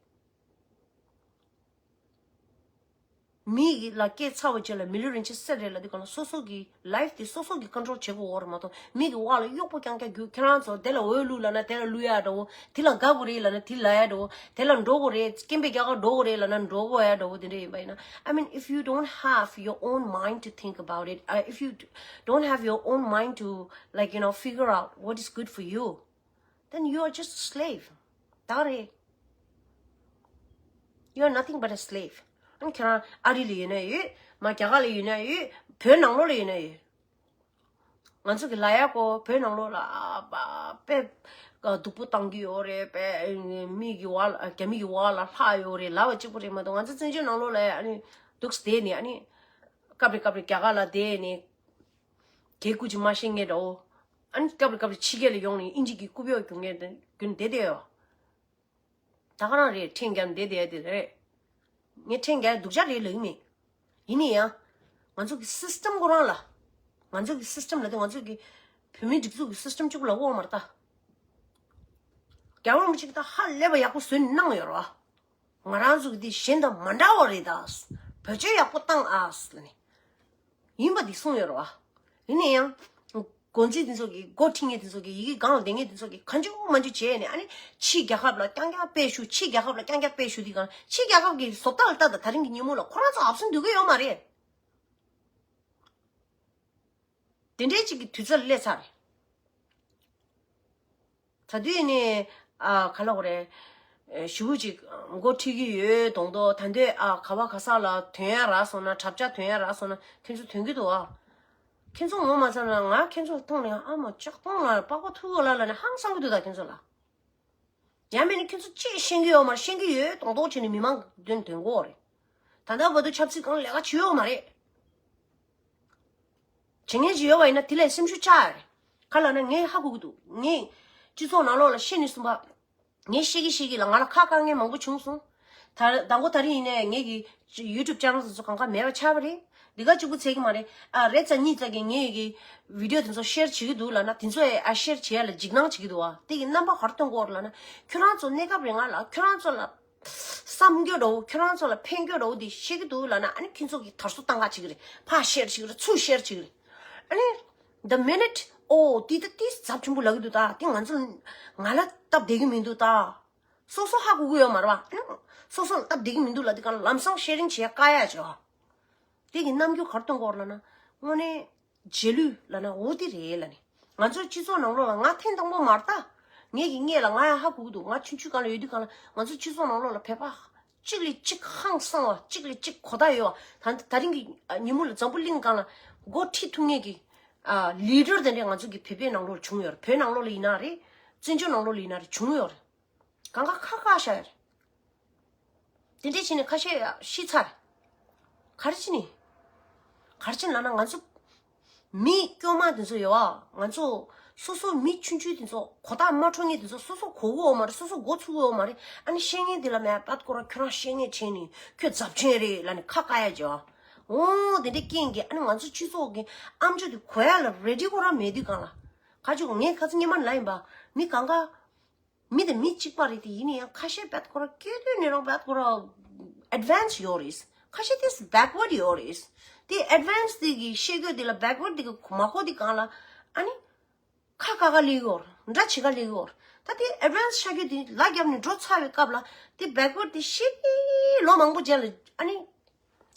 མི་ཡི་ལ་སྐད་ཚ་བ་བྱས་ལ་མི་ལུས་རིན་ཆེན་གསེར་རེད་ལབ་དུས་གང་ལ་སོ་སོ་གི་ལའིབ་དེ་སོ་སོ་གི་ཀོན་ཊོལ་བྱེད་དགོས་འོ་རེད་མ་གཏོགས་མི་གི་དབང་ལ་གཡོག་པོ་རྐྱང་རྐྱང་རྒྱུག་ཁྱེད་རང་ཚོ་དེ་ལ་འོས་བླུགས་ལབ་ན་དེ་ལ་བླུགས་ཡ་འདྲ་བོ། དེ་ལ་དགའ་དགོས་རེད་ལབ་ན་དེ་ལ་ཡ་འདྲ་བོ། དེ་ལ་འགྲོ་དགོས་རེད། སྐད་འབོད་རྒྱག་ག་འགྲོ་དགོས་རེད་ལབ་ན་འགྲོ་དགོས་ཡ་འདྲ་བོ་དེ་འདྲ་ཡིན་པ་ཡིན་ན། I mean, if you don't have your own mind to think about it, uh, if you d- don't have your own mind to, like, you know, figure out what is good for you, then you are just a slave. ད་རེད། You are nothing but a slave. ཨ་ནི་ཁྱེད་རང་ཨ་རི་ལ་ཡོད་ན་ཡོད། མ་རྒྱ་གར་ལ་ཡོད་ན་ཡོད། བོད་ནང་ལོགས་ལ་ཡོད་ན་ཡོད། ང་ཚོ་གི་ལ་ཡ་ཀོ་བོད་ནང་ལོགས་ལ་ཨ་པ་དཔེ་སྡུག་པོ་བཏང་གི་ཡོད་རེད། དཔེ་མི་གི་བ་ལ་རྒྱ་མི་གི་བ་ལ་ལྷག་ཡོད་རེད་ལབ་པ་གཅིག་པོ་རེད་མ་གཏོགས། ང་ཚོ་བཙན་བྱོལ་ནང་ལོགས་ལ་ཨ་ནི་འདུག་སེ་བསྡད་ནས་ཨ་ནི་སྐབས་རེ་སྐབས་རེ་རྒྱ་གར་ལ་བསྡད་ནས་གད་སྐུ་ཅིག་མ་བཤད་མཁན་འདྲ་བོ། ཨ་ནི་སྐབས་རེ་སྐབས་རེ་ཕྱི་རྒྱལ་ལ་ཡོང་ནས་དབྱིན་ཇི་གི་རྐུབ་གཡོག་རྒྱུག་མཁན་དེ་རྒྱུན་བསྡད་བསྡད་ཡོད། ད་ག་རང་རེད། ཁྲེང་རྒྱལ་འདི་དེ་དེ་རེད། ངས་ཁྲེང་རྒྱལ་སྡུག་ཅག་རེད་ལབ་ཀྱི་མེད། ཡིན་ནའི་ཡང་། ང་ཚོ་གི་སིས་ཊམ་ཁོ་རང་ལ། ང་ཚོ་གི་སིས་ཊམ་ལ་དེ་ང་ཚོ་གི་བོད་མིའི་སྒྲིག་འཛུགས་ཀྱི་སིས་ཊམ་གཅིག་པུ་ལ་དབང་མ་རེད་ད། རྒྱལ་བ་རིན་པོ་ཆེ་གི་ད་ཧ་ལས་པ་ཡག་པོ་བཟོས་ནས་གནང་ཡོད་རེད་བ། ང་རང་ཚོ་གི་འདི་གཞན་དང་མ་འདྲ་བ་རེད་ད། བེད་སྤྱོད་ཡག་པོ་བཏང་ཨ་ཟེར་ནས། ཡིན་པ་འདི་གསུངས་ཡོད་རེད་བ། ཡིན་ནའི་ཡང་། འགོ་འཛིན་དེ་ཚོ་གིས་འགོ་ཁྲིད་མཁན་དེ་ཚོ་གིས་ཡི་གེ་སྒང་ལ་བསྡད་མཁན་དེ་ཚོ་གིས་གང་བྱུང་མང་བྱུང་བྱས་ནས་ཨ་ནི་ཕྱིའི་རྒྱལ་ཁབ་ལ་རྐྱང་རྐྱང་དཔེ་ཞུ། ཕྱིའི་རྒྱལ་ཁབ་ལ་རྐྱང་རྐྱང་དཔེ་ཞུ་དུས་གང་ཕྱིའི་རྒྱལ་ཁབ་ཀྱི་བཟོ་ལྟ་ལ་ལྟ་དང་ད་རིང་གི་ཉིན་མོ་ལ་ཁོ་རང་ཚོ་ཨབ་སེ་འདུག་གི་ཡོད་མ་རེད། དེ་འདྲའི་ཅིག་གི་དུས་ཚོད་སླེབས་ཚར་རེད། ད་དུས་ནས་ཨ་ག་ལ་གོ་རེད། ཨེ་ཞེ་པོ་ཅིག་འགོ་ཁྲིད་ཀྱི་ཡོད་མདོག་མདོག་ད་འདོད་ཨ་ག་བ་ག་ས་ལ་ཐོན་ཡ་རག་སོང་ན་གྲབས་ཆ་ཐོན་ཡ་རག་སོང་ན་ཁྱེད་ཚོ་ཐོན་གྱི་འདུག་ཨ། ཁྱེད་ཚོ་ངོ་མ་ཚ་ན་ང་ཁྱེད་ཚོ་མཐོང་ནས་ཨ་མ་ལྕགས་མཐོང་ང་པགས་པ་ཐུག་གོ་ལ་ལ་ནས་ཧང་སང་གི་འདུག་ད་ཁྱེད་ཚོ་ལ། ཡང་མིན་ན་ཁྱེད་ཚོ་ཅིག་ཤེས་ཀྱི་ཡོད་མ་རེད། ཤེས་ཀྱི་ཡོད་མདོག་མདོག་བྱས་ནས་མི་མང་གི་མདུན་ཐོན་གོ་རེད། ད་ལྟ་བར་དུ་ཆབ་སྲིད་གང་ལས་ཀ་བྱས་ཡོད་མ་རེད། བྱེད་མཁན་ཞིག་ཡོད་པ་ཡིན་ན་དེ་ལས་སེམས་ཤུགས་ཆག་ཡ་རེད། ག་ལ་ན་ངས་ཧ་གོ་གི་འདུག་ངས་སྤྱི་ཚོགས་ནང་ལོགས་ལ་བཤད་ནས་གསུངས་པ། ངས་བཤད་ཀྱི་བཤད་ཀྱི་ལ་ང་ལ་ཁ་བཀག་མཁན་མང་པོ་བྱུང་སོང་། ད་ད་མགོ་ད་རིང་ཡིན་ནའི་ངེད་ཀྱི་ཡུ་ཊུབ་ཅེ་ནལ་དེ་ཚོ་གང་ག་མེད་པ་ཆགས་པ་རེད། འདི་ག་གཅིག་པུ་ཚད་ཀྱི་མ་རེད། ཨ་རེད་ཙམ་གཉིས་ཙམ་གྱིས་ངེད་ཀྱི་བི་ཌི་ཡོ་དེ་ཚོ་ཤེར་བྱེད་ཀྱི་འདུག་ལབ་ན་དེ་ཚོ་ཨ་ཤེར་བྱེད་ཡ་ལ་འཇིགས་སྣང་བྱེད་ཀྱི་འདུག་བ། དེ་གི་རྣམ་པ་ག་རེ་སྟོན་གྱི་ཡོད་རེད་ལབ་ན་ཁྱོད་རང་ཚོ་གནས་སྐབས་རིང་ང་ལ་ཁྱོད་རང་ཚོ་ལ་བསམ་རྒྱུ་འདྲ་བོ་ཁྱོད་རང་ཚོ་ལ་ཕན་རྒྱུ་འདྲ་བོ་དེ་བཤད་ཀྱི་འདུག་ལབ་ན་ཨ་ནི་ཁྱེད་ཚོ་གིས་དར་སྲོལ་བཏང་ག་བྱེད་ཀྱི་རེད། ཕར་ཤེར་བྱེད་ཀྱི་རེད། ཚུར་ཤེར་བྱེད་ཀྱི་རེད། ཨ་ནི་the minute ཨོ་དེ་ད་དེ་ཚབས་ཆེན་པོ་ལབ་ཀྱི་འདུག་ད། དེ་ང་ཚོ་ང་ལ་སྟབས་བདེ་གི་མི་འདུག་ད། སོ་སོ་ཧ་གོ་གི་ཡོད་མ་རེད་བ། སོ་སོ་ལ་སྟབས་བདེ་གི་མི་འདུག་ལབ་དུས་གང་ལ་ལམ་སང་ཤེ་རིང་བྱེད་དཀའ་ཡ་བྱེད་བ། དེ་གི་རྣམ་འགྱུར་ག་རེ་སྟོན་གྱི་ཡོད་རེད་ལབ་ན་དངོས་གནས་རྗེས་ལུས་ལབ་ན་འོ་དེ་རེད་ལབ་ནས། ང་ཚོའི་སྤྱི་ཚོགས་ནང་ལོགས་ལ་ང་ཐེངས་དང་པོ་མ་རེད་ད། ངེད་ཀྱི་སྔས་ལ་ང་ཡང་ཧ་གོ་གི་འདུག་ང་ཆུང་ཆུང་སྒང་ལ་ཡོད་དུས་གང་ལ་ང་ཚོའི་སྤྱི་ཚོགས་ནང་ལོགས་ལ་བོད་པ་གཅིག་ལས་གཅིག་ཧང་སང་བ། གཅིག་ལས་གཅིག་གོ་བརྡ་ཡོད་བ། ད་ད་རིང་གི་ཉིན་མོ་ལ་འཛམ་བུ་གླིང་སྒང་ལ་འགོ་ཁྲིད་ཐུབ་མཁན་གྱི་ལི་ཌར་དེ་འདྲས་ང་ཚོ་གི་བོད་པའི་ནང་ལོགས་ལ་བྱུང་ཡོད་རེད། བོད་ནང་ལོགས་ལ་ཡིན་ན་རེད། བཙན་བྱོལ་ནང་ལོགས་ལ་ཡིན་ན་རེད། བྱུང་ཡོད་རེད། གང་ག་ཁ་བཀག་བཞག་ཡོད་རེད། དེ་འདྲས་བྱས་ནས་ཁ་ཤས་ཤི་ཚར། ག་རེ་བྱས་ནས། ག་རེ་བྱས་ནས་ལབ་ན་ང་ཚོ་མི་སྐྱོ་མ་དེ་ཚོ་ཡོད་བ། ང་ཚོ་སོ་སོ་མི་ཆུང་ཆུང་དེ་ཚོ་གོ་བརྡ་མ་འཕྲོད་མཁན་དེ་ཚོ་སོ་སོ་གོ་གི་ཡོད་མ་རེད། སོ་སོ་མགོ་ཚོས་ཀྱི་ཡོད་མ་རེད། ཨ་ནི་བཤད་མཁན་དེ་ལ་མེད་པ་ཁོ་རང་ཁྱོད་རང་བཤད་མཁན་བྱས་ནས་ཁྱོད་རྫབ་ཆེན་རེད་ལབ་ནས་ཁ་བཀག་ཡ་བྱེད་བ། འོ་དེ་འདྲས་རྐྱེན་གྱིས་ཨ་ནི་ང་ཚོ་སྤྱི་ཚོགས་ཀྱི་ཨམ་ཅོག་དེ་གོ་ཡ་ལ་རེ་ཌི་ཁོ་རང་མེད་དུས་གང་ལ། ཁ་ཅིག་ངས་ཁ་སང་སྔོན་མ་ལབ་ཡིན་པ། མི་གང་ག་མི་དང་མི་གཅིག་པ་རེད་དེ། ཡིན་ན་ཡང་ཁ་ཤས་བད་ཁོ་ར་སྐྱེ་དུས་ནས་རང་བད་ཁོ་ར་ཨེཌ་ཝན་སི་ཡོད་རེད། ཁ་ཤས་དེ་བེག་ཝར་ཌི་ཡོད་རེད། དེ་ཨེཌ་ཝན་སི་དེ་གི་ཤེས་དགོས་དེ་ལ་བེག་ཝར་ཌི་དེ་གི་མ་གོ་དེ་གང་ལ་ཨ་ནི་ཁ་བཀག་ག་ལས་ཡོད་རེད། འདྲ་བྱེད་ག་ལས་ཡོད་རེད། ད་དེ་ཨེཌ་ཝན་སི་ཤ་རྒྱུ་དེ་ལ་རྒྱབ་ནས་འགྲོ་ཚར་བའི་སྐབས་ལ་དེ་བེག་ཝར་ཌི་དེ་ཤེས་ལོ་མང་པོ་རྗེས་ལ་ཨ་ནི་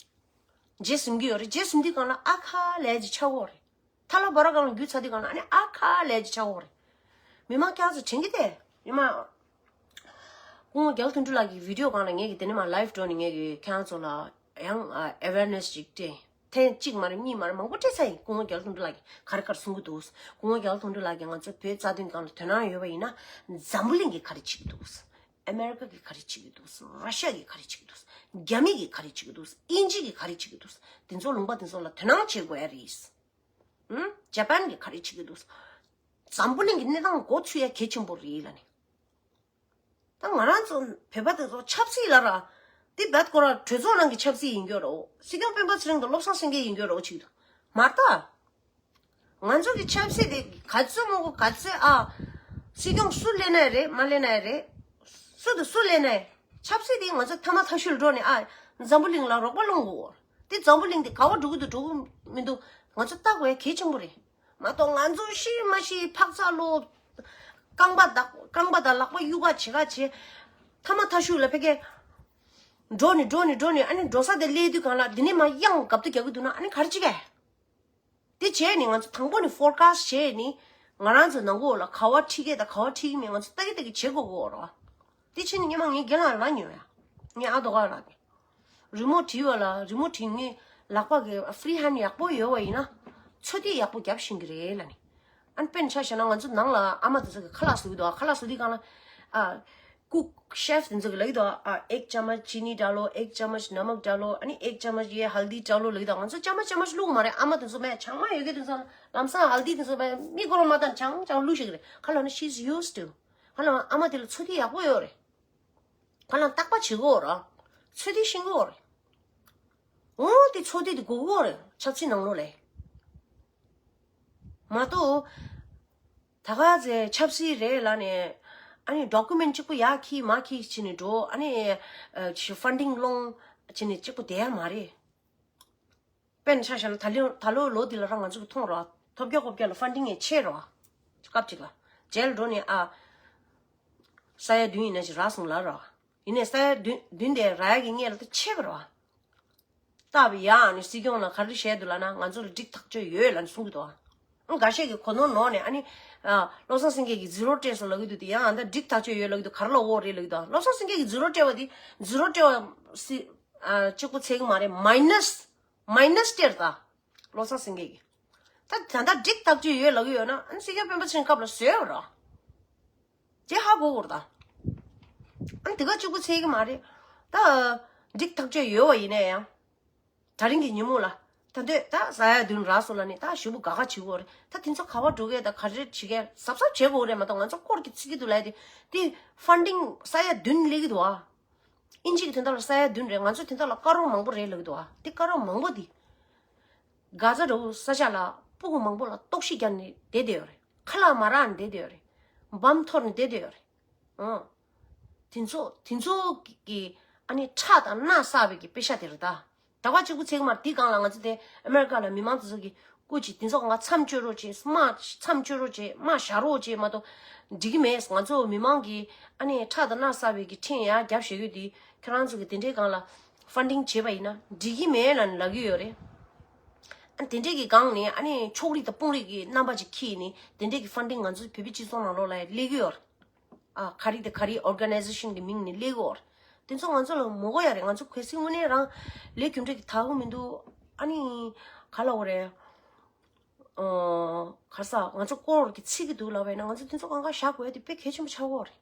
རྗེས་ཟིན་གི་ཡོད་རེད། རྗེས་ཟིན་དུས་གང་ལ་ཨ་ཁ་ལས་ཀྱི་ཆགས་ཡོད་རེད། ཐ་ལ་བ་ར་གང་ལ་རྒྱུ་ཚ་དུས་གང་ལ་ཨ་ནི་ཨ་ཁ་ལས་ཀྱི་ཆགས་ཡོད་རེད། མི་མང་ཁྱེད་ཚོ་དྲན་གི་དེ། ཉི་མ། སྐུ་ངོ་རྒྱལ་དོན་གྲུབ་ལགས་ཀྱི་བི་ཌི་ཡོ་སྒང་ལ་ངས་ཀྱི་དེ་ནས་མ་ལའིབ་འགྲོ་ནས་ངས་ཀྱི་ཁྱེད་རང་ཚོ་ལ་ཡང་ཨ་ཨེ་ཝེར་ནེ་སི་ཅིག་སྤྲད། ཐེངས་གཅིག་མ་རེད་གཉིས་མ་རེད་མང་པོ་སྤྲད་ཚར་ཡིན། སྐུ་ངོ་རྒྱལ་དོན་གྲུབ་ལགས་ཀྱིས་ག་རེ་ག་རེ་གསུང་གི་འདུག་སྐུ་ངོ་རྒྱལ་དོན་གྲུབ་ལགས་ཀྱིས་ང་ཚོ་བོད་རྩ་དོན་སྒང་ལ་དོ་སྣང་ཡོད་པ་ཡིན་ན་འཛམ་བུ་གླིང་གིས་ག་རེ་བྱེད་ཀྱི་འདུག་ཨ་མེ་རི་ཀ་གིས་ག་རེ་བྱེད་ཀྱི་འདུག་ར་ཤ་གིས་ག་རེ་བྱེད་ཀྱི་འདུག་རྒྱ་མི་གིས་ག་རེ་བྱེད་ཀྱི་འདུག་དབྱིན་ཇི་གིས་ག་རེ་བྱེད་ཀྱི་འདུག་དེ་ཚོ་ལུང་པ་དེ་ཚོ་ལ་དོ་སྣང་བྱེད་དགོས་ཡ་རེད། ཨུམ། ཇ་པན་གྱིས་ག་རེ་བྱེད་ཀྱི་འདུག་འཛམ་བུ་གླིང་གི་གནས་སྟངས་མགོ་ཚོས་ཡ་གལ་ཆེན་པོ་རེད་ལབ་ནས། ད་ང་རང་ཚོ་བོད་པ་དེ་ཚོ་ཆབ་སྲིད་ལ་ར། དེ་བད་ཁོ་ར་གྲོས་ཚོགས་ནང་གི་ཆབ་སྲིད་ཡིན་རྒྱུ་རོ། སྲིད་སྐྱོང་སྤེན་པ་ཚེ་རིང་དང་བློ་བཟང་སེང་གེ་ཡིན་རྒྱུ་རོ་ཆིག་ཏུ། མ་རེད་ད། ང་ཚོ་གི་ཆབ་སྲིད་དེ་ག་ཚོད་མང་པོ་ག་ཚོད་ཨ། སྲིད་སྐྱོང་སུ་སླེབས་ན་རེད་མ་སླེབས་ན་རེད། སུ་དང་སུ་སླེབས་ན་ཆབ་སྲིད་དེ་ང་ཚོ་ཐ་མ་ཐ་ཤོས་འགྲོ་ནས་ཨ། འཛམ་བུ་གླིང་ལ་རོགས་པ་སློང་དགོས། དེ་འཛམ་བུ་གླིང་དེ་ག་བ་འགྲོ་གི་འདུག་འགྲོ་གི་མི་འདུག་ང་ཚོ་ལྟ་དགོས་ཡ་གལ་ཆེན་པོ་རེད། མ་གཏོགས་ང་ཚོ་ཤི་མ་ཤི་འཕག་འཚག་ལོ། རྐང་པ་དང་རྐང་པ་དང་ལག་པ་གཡུག་ག་བྱེད་ག་བྱེད། ཐ་མ་ཐ་ཤུག་ལ་ཕ་གི་འགྲོ་ནི་འགྲོ་ནི་འགྲོ་ནི། ཨ་ནི་འགྲོ་ས་དེ་སླེབས་དུས་གང་ལ་འདི་ནས་མར་གཡང་འགབ་ཏུ་རྒྱག་གི་འདུག་ན་ཨ་ནི་ག་རེ་བྱེད་ག་དེ་བྱས་ནི་ང་ཚོ་དང་པོ་ནི་ཕོར་ཀ་སི་ཊི་བྱས་ནི་ང་རང་ཚོ་ནང་གོ་ལ་ག་བ་ཁྲིད་གི་དང་ག་བ་ཁྲིད་གི་མེད་ང་ཚོ་ལྟ་གི་ལྟ་གི་བྱེད་དགོས་གོ་རོ། དེ་བྱས་ནི་ངས་མ་ངའི་རྒན་ལགས་ལ་ཉོ་ཡ། ངས་ཨ་རྡོ་ག་ལགས་ཀྱི་རི་མོ་བྲིས་བ་ལ་རི་མོ་བྲིས་ངའི་ལག་པ་གི་ཧྥི་རི་ཧེན་ཌི་ཡག་པོ་ཡོད་བ་ཡིན་ན་ཚོད་ལྟ་ཡག་པོ་རྒྱབ་ཤེས་ཀྱི་རེད་ལ་ནི། ཨ་ནི་དཔེར་ན་ཆ་བཞག་ན་ང་ཚོ་ནང་ལ་ཨ་མ་དེ་ཚོ་གི་ཁ་ལག་བཟོ་གི་འདུག་ཁ་ལག་བཟོ་དུས་སྒང་ལ་ཨ། ཀུག་ཤེཕ་དེ་ཚོ་གི་ལབ་ཀྱི་འདུག་ཨ། एक चम्मच चीनी डालो, एक चम्मच नमक डालो, अनि एक चम्मच ये हल्दी डालो ལབ་ཀྱི་འདུག་ང་ཚོ་ཅ་མ་ཅ་མ་ཅིག་བླུགས་མ་རེད། ཨ་མ་དེ་ཚོ་མེད་ཆང་མ་ཡོད་གི་དེ་ཚོ་ལམ་སང་ཧལ་དི་དེ་ཚོ་མེད་མིག་ཁོ་རང་མ་བལྟས་ཆང་ཆང་བླུགས་ཤིག་རེད། ཁ་ལ་ན་she's used to ཁ་ལ་ཨ་མ་དེ་ལ་ཚོད་ལྟ་ཡག་པོ་ཡོད་རེད། ཁ་ལ་རྟག་པ་བྱེད་གོ་ར་ཚོད་ལྟ་ཤེས་གོ་རེད། འོ་དེ་ཚོད་ལྟ་དེ་དགོས་གོ་རེད་ཆབ་སྲིད་ནང་ལོགས་ལ། མ་གཏོགས། ད་ག་ཚེ་ཆབ་སྲིད་རེད་ལབ་ནས་ཨ་ནི་ཌོ་ཀུ་མེན་ཊི་གཅིག་པུ་ཡར་འཁྱེར་མར་འཁྱེར་བྱས་ནས་འགྲོ། ཨ་ནི་ཕན་ཌིང་སློང་བྱས་ནས་གཅིག་པུ་བསྡད་ཡ་མ་རེད། དཔེར་ན་ཆ་བཞག་ན་ད་ལོ་ད་ལོ་ལོ་འདི་ལ་རང་ང་ཚོ་གི་མཐོང་རོགས། ཐོབ་རྒྱག་ཁོབ་རྒྱག་ལ་ཕན་ཌིང་ཡང་ཆེ་རོགས། སྐབས་གཅིག་ལ་རྗེས་ལ་འགྲོ་ནས་ཨ་ས་ཡ་བདུན་ཡིན་ན་ཅིག་རག་སོང་ལབ་རོགས། ཡིན་ནའི་ས་ཡ་བདུན་བདུན་དེ་རག་ཡ་གི་སྔོན་ལ་ད་ཆད་པ་རོགས། སྟབས་ཡག་ནི་སྲིད་སྐྱོང་ལ་ག་རེ་བཤད་འདུག་ལབ་ན་ང་ཚོ་ལ་འགྲིག་ཐག་ཆོད་ཡོད་ལབ་ནས་གསུང་གི་འདུག་ཨང་འགའ་ཤས་ཀྱིས་གོ་ནོར་ནོར་ནས་ཨ་ནི་བློ་བཟང་སེང་གེ་གིས་ཛི་རོ་སྤྲད་སོང་ལབ་ཀྱི་འདུག་དེ་ཡང་ཨ་ད་འགྲིག་ཐག་ཆོད་ཡོད་ལབ་ཀྱི་འདུག་ག་རེ་ལབ་འོ་རེད་ལབ་ཀྱི་འདུག་བློ་བཟང་སེང་གེ་གིས་ཛི་རོ་སྤྲད་པ་དེ་ཛི་རོ་སྤྲད་པ་སི་གཅིག་པོ་ཚད་ཀྱི་མ་རེད། མའི་ནས་མའི་ནས་སྤྲད་ད་བློ་བཟང་སེང་གེ་གིས་ད་ད་ལྟ་འགྲིག་ཐག་ཆོད་ཡོད་ལབ་ཀྱི་ཡོད་ན་ཨ་ནི་སྲིད་སྐྱོང་སྤེན་པ་ཚེ་རིང་སྐབས་ལ་བཟོས་པ་རེད། དེ་ཧ་གོ་དགོས་རེད་ད། ཨ་ནི་དེ་ག་གཅིག་པུ་ཚད་ཀྱི་མ་རེད། ད་འགྲིག་ཐག་ཆོད་ཡོད་པ་ཡིན་ན་ཡང་། ད་རིང་གི་ཉིན་མོ་ལ་ད་འདོད་ད་ས་ཡ་བདུན་རག་སོང་ལབ་ནས་ད་ཞུ་བུ་དགའ་དགའ་བྱེད་དགོས་རེད། ད་དེ་ཚོ་ག་བ་འགྲོ་གས་ད་ག་རེ་བྱེད་གས་གཟབ་གཟབ་བྱེད་དགོས་རེད། མ་གཏོགས་ང་ཚོ་སྐོར་གྱི་ཚིག་གི་འདུག་ལབ་དེ་དེ་ཕན་ཌིང་ས་ཡ་བདུན་སླེབས་ཀྱི་འདུག་ཨ། ཨིན་ཇི་གི་དོན་དག་ལ་ས་ཡ་བདུན་རེད། ང་ཚོའི་དོན་དག་ལ་དཀའ་རྙོག་མང་པོ་རེད་ལབ་ཀྱི་འདུག་ཨ། དེ་དཀའ་རྙོག་མང་པོ་དེ་གྷ་ཛ་འདྲ་བོ་ས་ཆ་ལ་སྤུ་གུ་མང་པོ་ལ་ལྟོགས་ཤི་རྒྱག་ནས་བསྡད་བསྡད་ཡོད་རེད། ཁ་ལག་མ་རག་ནས་བསྡད་བསྡད་ཡོད་རེད། འབམ་འཐོར་ནས་བསྡད་བསྡད་ཡོད་རེད། ཨང་། དེ་ཚོ་དེ་ཚོ་གི་ཨ་ནི་ཁྲག་དང་རྣག་བསགས་པའི་གི་དཔེ་ཤ་དེ་རེད་ད། ད་བ་གཅིག་པུ་ཚད་ཀྱི་མ་རེད། དེ་སྒང་ལ་ང་ཚོ་དེ་ཨ་མེ་རི་ཀ་ལ་མི་མང་དེ་ཚོ་གི་སྐུ་མཁྱེན་དེ་ཚོ་གང་ག་མཚམས་གཅོད་རོགས་བྱེད། དམག་མཚམས་གཅོད་རོགས་བྱེད། དམག་བཞག་རོགས་བྱེད་མ་གཏོགས་འགྲིག་གི་མེད། ང་ཚོ་མི་མང་གི་ཨ་ནི་ཁྲག་དང་རྣག་བསགས་པའི་གི་ཁྲིམས་ཡར་རྒྱབ་བཞག་རྒྱུ་དེ་ཁྱོད་རང་ཚོ་གི་དེ་འདྲའི་སྒང་ལ་ཕན་ཌིང་བྱས་པ་ཡིན་ན་འགྲིག་གི་མེད་ལབ་ནས་ལབ་ཀྱི་ཡོད་རེད། ཨ་དེ་འདྲའི་གི་སྒང་ནས་ཨ་ནི་ཕྱོགས་རིས་དང་དཔུང་རིས་ཀྱི་རྣམ་པ་ཅིག་འཁྱེར་ནས་དེ་འདྲའི་གི་ཕན་ཌིང་ང་ཚོ་བོད་པའི་སྤྱི་ཚོགས་ནང་ལོགས་ལ་སླེབས་ཀྱི་ཡོད་རེད། ཨ་ག་རེ་དང་ག་རེ་ཨོར་ག་ནའི་ཛེ་ཤན་གི་མིང་ནས་སླེབས་ཀྱི་ཡོད་རེད། དེ་ཚོ་ང་ཚོ་ལ་མོ་གོ་ཡ་རེད། ང་ཚོ་གལ་སྲིད་དངོས་གནས་རང་ལས་རྒྱུ་འབྲས་ཀྱི་ཐག་གོ་མི་འདུག་ཨ་ནི་ག་ལབ་དགོས་རེད། ཨོ། ག་རེ་ཟ། ང་ཚོ་སྐོར་གྱི་ཚིག་གི་འདུག་ལབ་པ་ཡིན་ན་ང་ཚོ་དེ་ཚོ་གང་ག་བཞག་དགོས་ཡ་དེ་དཔེ་གལ་ཆེན་པོ་ཆགས་ཀྱི་ཡོད་རེད།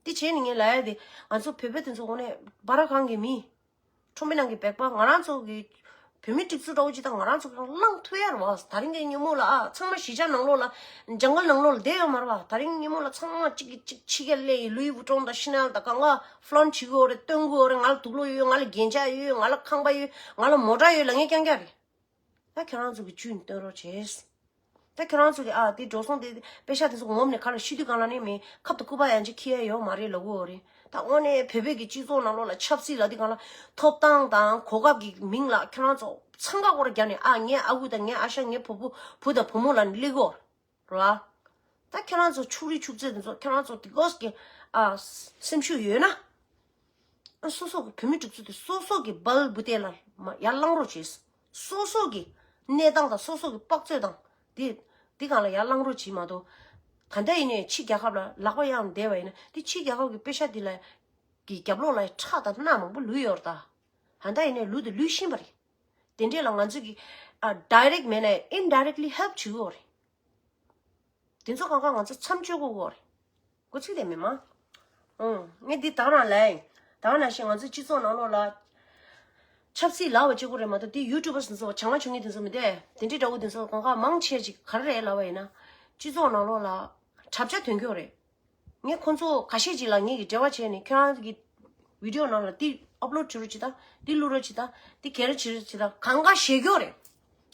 དེ་བྱས་ནས་ངས་ལབ་ཡ་དེ་ང་ཚོ་བོད་པ་དེ་ཚོ་དངོས་གནས་སྦ་ར་གང་གི་མི། ཁྲོམ་པའི་ནང་གི་སྦལ་པ་ང་རང་ཚོ་གི་བོད་མི་སྒྲིག་འཛུགས་འདྲ་བོ་ཅིག་དང་ང་རང་ཚོ་གི་བླངས་ཐུབ་ཡ་རེད་བ། ད་རིང་གི་ཉིན་མོ་ལ་ཨ་ཚང་མ་གཞིས་ཆགས་ནང་ལོགས་ལ་ཇང་གལ་ནང་ལོགས་ལ་བསྡད་ཡོད་མ་རེད་བ། ད་རིང་ཉིན་མོ་ལ་ཚང་མ་གཅིག་གིས་གཅིག་ཕྱི་རྒྱལ་སླེབས་ཡིན། ལུའི་ཝུ་ཊོང་དང་ཤི་ནལ་དང་གང་ག་ཕ་ལོན་བྱེད་ཀྱི་ཡོད་རེད། སྟོན་གྱི་ཡོད་རེད། ང་ལ་དུག་ལོག་ཡོད། ང་ལ་རྒྱན་ཆ་ཡོད། ང་ལ་ཁང་པ་ཡོད། ང་ལ་མོ་ཊ་ཡོད་ལབ་མཁན་རྐྱང་རྐྱང་རེད། ད་ཁྱེད་རང་ཚོ་གི་བཅུད་སྟོན་རོགས་བྱས། ད་ཁྱེད་རང་ཚོ་གི་ཨ་དེ་འགྲོ་སོང་དེ་པེ་ཤ་དེ་ཚོ་ངོམ་ནས་ཁ་ལ་ཤི་དུས་གང་ལ་ནི་མི་ཁབ་དང་སྐུད་པ་ཡང་ཅིག་འཁྱེར་ཡ་ཡོད་མ་རེད་ལབ་གི་ཡོད་རེད། ད་དངོས་གནས་བོད་པའི་གི་སྤྱི་ཚོགས་ནང་ལོགས་ལ་ཆབ་སྲིད་ལབ་དུས་གང་ལ་ཐོབ་ཐང་དང་གོ་སྐབས་ཀྱི་མིང་ལ་ཁྱེད་རང་ཚོ་འཚང་ཁ་སྐོར་རྒྱབ་ནས་ཨ་ངའི་ཨ་ཁུ་དང་ངའི་ཨ་ཞང་ངའི་བུ་བུ་བུ་དང་བུ་མོ་ལབ་ནས་སླེབས་གི་ཡོད་རེད་བ། ད་ཁྱེད་རང་ཚོ་ཕྱུགས་རིགས་ཕྱུགས་རྫས་དེ་ཚོ་ཁྱེད་རང་ཚོ་དེ་གོས་ཀྱི་ཨ་སེམས་ཤུགས་ཡོད་ན། ཨ་སོ་སོ་གི་བོད་མི་སྒྲིག་འཛུགས་དེ་སོ་སོ་གི་སྦལ་བུ་དེ་ལ་མ་ཡར་ལངས་རོགས་བྱེད། སོ་སོ་གི་གནས་སྟངས་དང་སོ་སོ་གི་དཔག་ཚོད་དང་དེ་དེ་སྒང་ལ་ཡར་ལངས་རོགས་བྱེད་མ་གཏོགས། ག་འདྲ་ཡིན་ནའི་ཕྱི་རྒྱལ་ཁབ་ལ་ལག་པ་གཡར་བསྡད་པ་ཡིན་ན་དེ་ཕྱི་རྒྱལ་ཁབ་ཀྱི་པེ་ཤ་དེ་ལ་གི་རྒྱབ་ལོགས་ལ་ཁྲག་དང་རྣག་མང་པོ་ལུས་ཡོད་རེད་ད། ག་འདྲ་ཡིན་ནའི་ལུས་དེ་ལུས་ཤེས་པ་རེད། དེ་འདྲས་ལ་ང་ཚོ་གི་ཨ་ཌའི་རེག་མེད་ནའི་ཨིན་ཌའི་རེག་ལི་ཧེལཔ་བྱེད་ཀྱི་ཡོད་རེད། དེ་ཚོ་གང་ག་ང་ཚོ་མཚམས་གཅོད་དགོས་ཀྱི་ཡོད་རེད། འགོ་ཚུགས་དེ་མི་མང་། ཨང་། ངས་འདི་དང་རང་ལ་ཡིན། དང་ནང་བཞིན་ང་ཚོའི་སྤྱི་ཚོགས་ནང་ལོགས་ལ། ཆབ་སྲིད་ལབ་པ་གཅིག་པོ་རེད་མ་གཏོགས་དེ་ཡུ་ཊུབ་པར་དེ་ཚོ་བྱང་བ་བྱུང་ངེས་དེ་ཚོ་མི་འདུག་དེ་འདྲའི་འདྲ་བོ་དེ་ཚོ་གང་ག་མང་ཆེ་ཅིག་ག་རེ་རེད་ལབ་པ་ཡིན་ན། སྤྱི་ཚོགས་ནང་ལོགས་ལ། དྲ་རྒྱ་ཐོན་རྒྱུ་རེད། ངས་ཁོང་ཚོ་ཁ་ཤས་ཅིག་ལ་ངེད་ཀྱི་འབྲེལ་བ་བྱས་ནས་ཁྱེད་རང་གི་བི་ཌི་ཡོ་ནང་ལ་འདི་ཨབ་ལོཌ་བྱེད་རོགས་བྱེད་དང་འདི་བླུག་རོགས་བྱེད་དང་འདི་གས་རོགས་བྱེད་རོགས་བྱེད་དང་གང་ག་བཤད་རྒྱུ་རེད།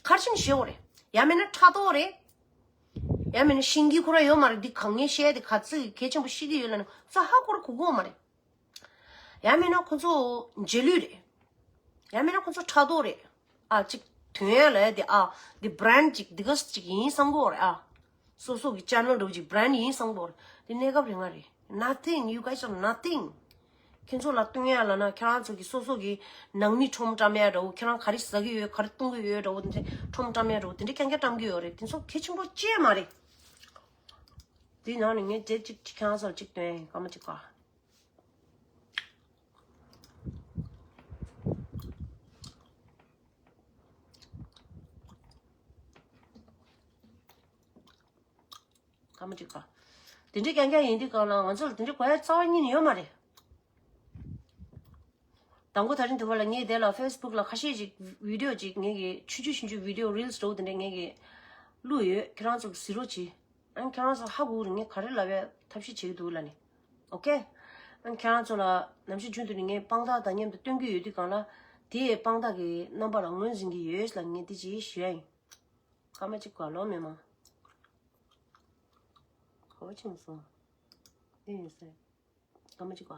ག་རེ་བྱས་ནས་བཤད་དགོས་རེད། ཡང་མིན་ན་ཕྲག་དོག་རེད། ཡང་མིན་ན་ཤེས་ཀྱི་ཁོ་རང་ཡོད་མ་རེད། འདི་གང་ངས་བཤད་དེ་ག་ཚོད་གལ་ཆེན་པོ་ཤེས་ཀྱི་ཡོད་ལབ་ན་ཚོ་ཧ་གོ་ར་གོ་གི་ཡོད་མ་རེད། ཡང་མིན་ན་ཁོ་ཚོ་རྗེས་ལུས་རེད། ཡང་མིན་ན་ཁོ་ཚོ་ཕྲག་དོག་རེད། ཨ་ཅིག་དོན་ཡ་ལ་དེ་ཨ་དེ་brand་ཅིག་དེ་ག་ཅིག་ཡིན་བསམ་གི་ཡོད་རེད་ཨ། སོ་སོ་གི་channel་འདྲ་བོ་ཅིག་brand་ཡིན་བསམ་གི་ཡོད་རེད། དེ་གནས་སྐབས་རིང་ང་རེད། Nothing, you guys are nothing. ཁྱེད་ཚོ་ལ་སྟོན་ཡ་ལ་ན་ཁྱེད་རང་ཚོ་གི་སོ་སོ་གི་ནང་མི་ཁྲོམ་བཀྲམ་ཡ་འདྲ་བོ། ཁྱེད་རང་ག་རེ་ཟ་གི་ཡོད་ག་རེ་བཏུང་གི་ཡོད་འདྲ་བོ་དེ་འདྲ་ཁྲོམ་བཀྲམ་ཡ་འདྲ་བོ་དེ་འདྲ་རྐྱང་རྐྱང་བཀྲམ་གི་ཡོད་རེད། དེ་ཚོ་གལ་ཆེན་པོ་ཅི་ཡང་མ་རེད། དེའི་ནང་ནས་ངས་དེ་གཅིག་ཁྱེད་རང་ཚོར་གཅིག་སྟོན་སྐར་མ་གཅིག་ག་སྐར་མ་གཅིག་ག་དེ་འདྲའི་རྐྱང་རྐྱང་ཡིན་དུས་སྒང་ལ་ང་ཚོ་ལ་དེ་འདྲའི་དགོས་ཡ་རྩ་བ་ཉིད་ནས་ཡོད་མ་རེད། དང་པོ་ད་རིང་དུ་བ་ལ་ངས་དེ་ལ་Facebook་ལ་ཁ་ཤས་ཅིག་video་ཅིག་ངས་ཀྱི་ཆུང་ཆུང་ཆུང་ཆུང་video reels་འདྲ་བོ་དེ་འདྲ་ངས་ཀྱི་བླུགས་ཡོད། ཁྱེད་རང་ཚོ་གཟིགས་རོགས་གྱིས། ཨང་ཁྱེད་རང་ཚོ་ཧ་གོ་རེད། ངས་ག་རེ་ལབ་ཡ་ཐབས་ཤེས་བྱེད་ཀྱི་འདུག་ལབ་ནས། ཨོ་ཁེ། ཨང་ཁྱེད་རང་ཚོ་ལ་ནམ་ཞིག་རྒྱུན་དུ་ནས་ངས་དཔང་རྟགས་དང་མཉམ་དུ་སྟོན་གྱི་ཡོད་དུས་སྒང་ལ་དེའི་དཔང་རྟགས་ཀྱི་རྣམ་པ་ལ་ངོས་འཛིན་གྱི་ཡོད་ལབ་ངས་འདི་ཅིག་ཞུ་ཡ་ཡིན། སྐར་མ་གཅིག་ག་ལོ་མེད་མ། ག་བ་ཕྱིན་སོང་། འདི་ཡིན་ཟེར། སྐར་མ་གཅིག་ག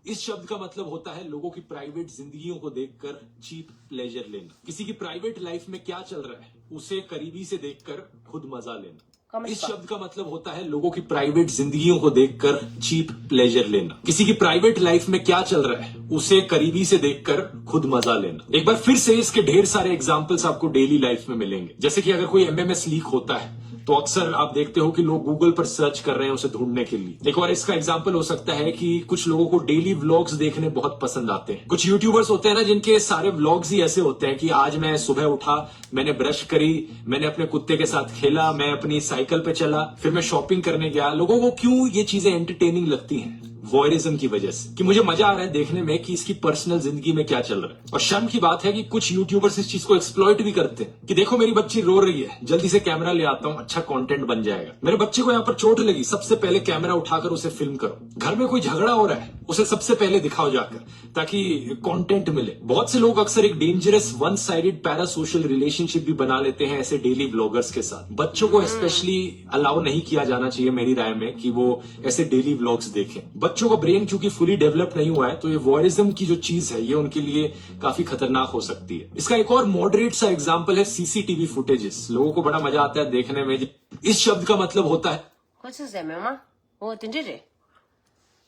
इस शब्द का मतलब होता है लोगों की प्राइवेट जिंदगियों को देखकर चीप प्लेजर लेना। किसी की प्राइवेट लाइफ में क्या चल रहा है, उसे करीबी से देखकर खुद मजा लेना। इस शब्द का मतलब होता है लोगों की प्राइवेट जिंदगियों को देखकर चीप प्लेजर लेना। किसी की प्राइवेट लाइफ में क्या चल रहा है, उसे करीबी से देखकर खुद मजा लेना। एक बार फिर से इसके ढेर सारे एग्जाम्पल्स आपको डेली लाइफ में मिलेंगे। जैसे कि अगर कोई एमएमएस लीक होता है तो अक्सर आप देखते हो कि लोग गूगल पर सर्च कर रहे हैं उसे ढूंढने के लिए। एक और इसका एग्जाम्पल हो सकता है कि कुछ लोगों को डेली व्लॉग्स देखने बहुत पसंद आते हैं। कुछ यूट्यूबर्स होते हैं ना, जिनके सारे व्लॉग्स ही ऐसे होते हैं कि आज मैं सुबह उठा, मैंने ब्रश करी, मैंने अपने कुत्ते के साथ खेला, मैं अपनी साइकिल पे चला, फिर मैं शॉपिंग करने गया। लोगों को क्यों ये चीजें एंटरटेनिंग लगती हैं? वॉयरिज्म की वजह से, कि मुझे मजा आ रहा है देखने में कि इसकी पर्सनल जिंदगी में क्या चल रहा है। और शर्म की बात है कि कुछ यूट्यूबर्स इस चीज को एक्सप्लॉइट भी करते हैं कि देखो मेरी बच्ची रो रही है, जल्दी से कैमरा ले आता हूँ, अच्छा कंटेंट बन जाएगा। मेरे बच्चे को यहाँ पर चोट लगी, सबसे पहले कैमरा उठाकर उसे फिल्म करो। घर में कोई झगड़ा हो रहा है, उसे सबसे पहले दिखाओ जाकर, ताकि कंटेंट मिले। बहुत से लोग अक्सर एक dangerous one sided parasocial relationship भी बना लेते हैं ऐसे डेली व्लॉगर्स के साथ। बच्चों को स्पेशली अलाउ नहीं किया जाना चाहिए मेरी राय में कि वो ऐसे डेली व्लॉग्स देखें। बच्चों का ब्रेन क्योंकि फुली डेवलप नहीं हुआ है, तो ये वॉयरिज्म की जो चीज है, ये उनके लिए काफी खतरनाक हो सकती है। इसका एक और मॉडरेट सा एग्जांपल है सीसीटीवी फुटेजेस। लोगों को बड़ा मजा आता है देखने में। इस शब्द का मतलब होता है ཁོ་ཚོས་ཟེར་མེད་མ། འོ་དེ་འདྲས་རེད།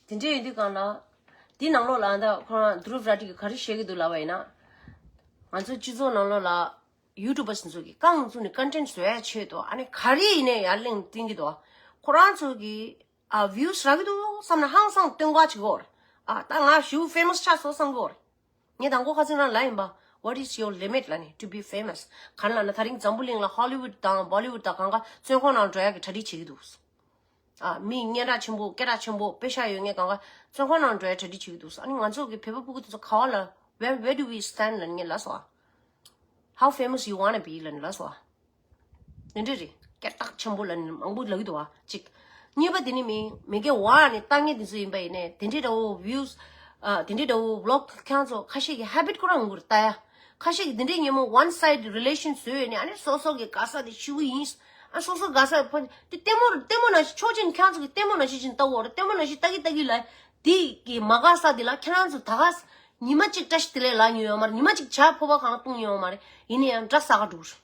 དེ་འདྲས་ཡིན་དུས་སྒང་ལ། དེའི་ནང་ལོགས་ལ་ཨ་ད་ཁོ་རང་དུ་རུབ་ར་ཏི་གིས་ག་རེ་བཤད་ཀྱི་འདུག་ལབ་པ་ཡིན་ན། ང་ཚོ་སྤྱི་ཚོགས་ནང་ལོགས་ལ་ཡུ་ཊུབ་པར་ཚོ་གིས་རྐང་བཙུགས་ནས་ཀོན་ཊེན་ཊི་བཟོ་ཡ་ཆེད་དུ་ཨ་ནི་ག་རེ་ཡིན་ནའི་ཡར་གླེང་བསྟན་གྱི་འདུག་ཁོ་རང་ཚོ་གིས་ཨ་བིའུ་སི་རག་གི་འདུག་བསམ་ན་ཧང་སང་སྟོན་ག་བྱེད་ཀྱི་ཡོད་རེད། ཨ་ད་ང་ཞེ་པོ་ཕེ་མ་སི་ཆགས་སོང་བསམ་གྱི་ཡོད་རེད། ངས་དང་པོ་ཁ་སང་རང་ལབ་ཡིན་པ། What is your limit ལབ་ནས། To be famous ག་རེ་ལབ་ན། ད་རིང་འཛམ་བུ་གླིང་ལ་ཧོ་ལི་ཝུད་དང་བོ་ལི་ཝུད་དང་གང་ག་བཙོན་ཁང་ནང་འགྲོ་ཡག་གི་གྲ་སྒྲིག་བྱེད་ཀྱི་འདུག་ཨ་མི་སྙན་གྲགས་ཆེན་པོ་སྐད་གྲགས་ཆེན་པོ་པེ་ཤག་ཡོད་མཁན་གང་ག་བཙོན་ཁང་ནང་འགྲོ་ཡག་གྲ་སྒྲིག་བྱེད་ཀྱི་འདུག་ཨ་ནི་ང་ཚོ་གི་བོད་པ་ཕྲུ་གུ་དེ་ཚོ་ག་བ་ལ། Where, where do we stand ལབ་ནས་ངས་ལབ་སོང་ཨ། How famous you wanna be ལབ་ནས་ལབ་སོང་ཨ། དེ་འདྲ་རེད། སྐད་གྲགས་ཆེན་པོ་ལབ་ནས་མང་པོ་ལབ་ཀྱི་འདུག་བ། གཅིག་གཉིས་པ་དེ་ནི་མི་མི་སྐད་ཝ་ནས་ལྟ་མཁན་དེ་ཚོ་ཡིན་པ་ཡིན་ནའི་དེ་འདྲའི་འདྲ་བོ་བིའུ་སི། ཨ་དེ་འདྲའི་འདྲ་བོ་བི་ལོག་ཁྱེད་རང་ཚོ་ཁ་ཤས་ཀྱི་ཧེ་བིཊ་ཁོ་རང་ཡོང་གི་རེད་ལྟ་ཡ། ཁ་ཤས་ཀྱིས་དེ་འདྲའི་ཉིན་མོ་ཝན་སའིཌ་རི་ལེ་ཤན་བཟོས་ཡོད་ནས་ཨ་ནི་སོ་སོ་གི་དགའ་ས་དེ་ཞུ་གི་ཡིན། ཨ་སོ་སོ་དགའ་ས་ཕ་དེ་ལྟད་མོ་ལྟད་མོ་ནང་བཞིན་ཆོག་མཆན་ཁྱེད་རང་ཚོ་གི་ལྟད་མོ་ནང་བཞིན་ཅིག་ལྟ་གོ་རེད། ལྟད་མོ་ནང་བཞིན་ལྟ་གི་ལྟ་གི་ལ་དེ་གི་མ་དགའ་ས་དེ་ལ་ཁྱེད་རང་ཚོ་ད་ག་ཉི་མ་གཅིག་བཀྲ་ཤིས་བདེ་ལེགས་ལབ་མྱོང་ཡོད་མ་རེད། ཉི་མ་གཅིག་ཇ་ཕོར་པ་གང་བཏུང་མྱོང་ཡོད་མ་རེད། ཡིན་ན་ཡང་འདྲ་ཟ་ག་འགྲོ་གི་རེད།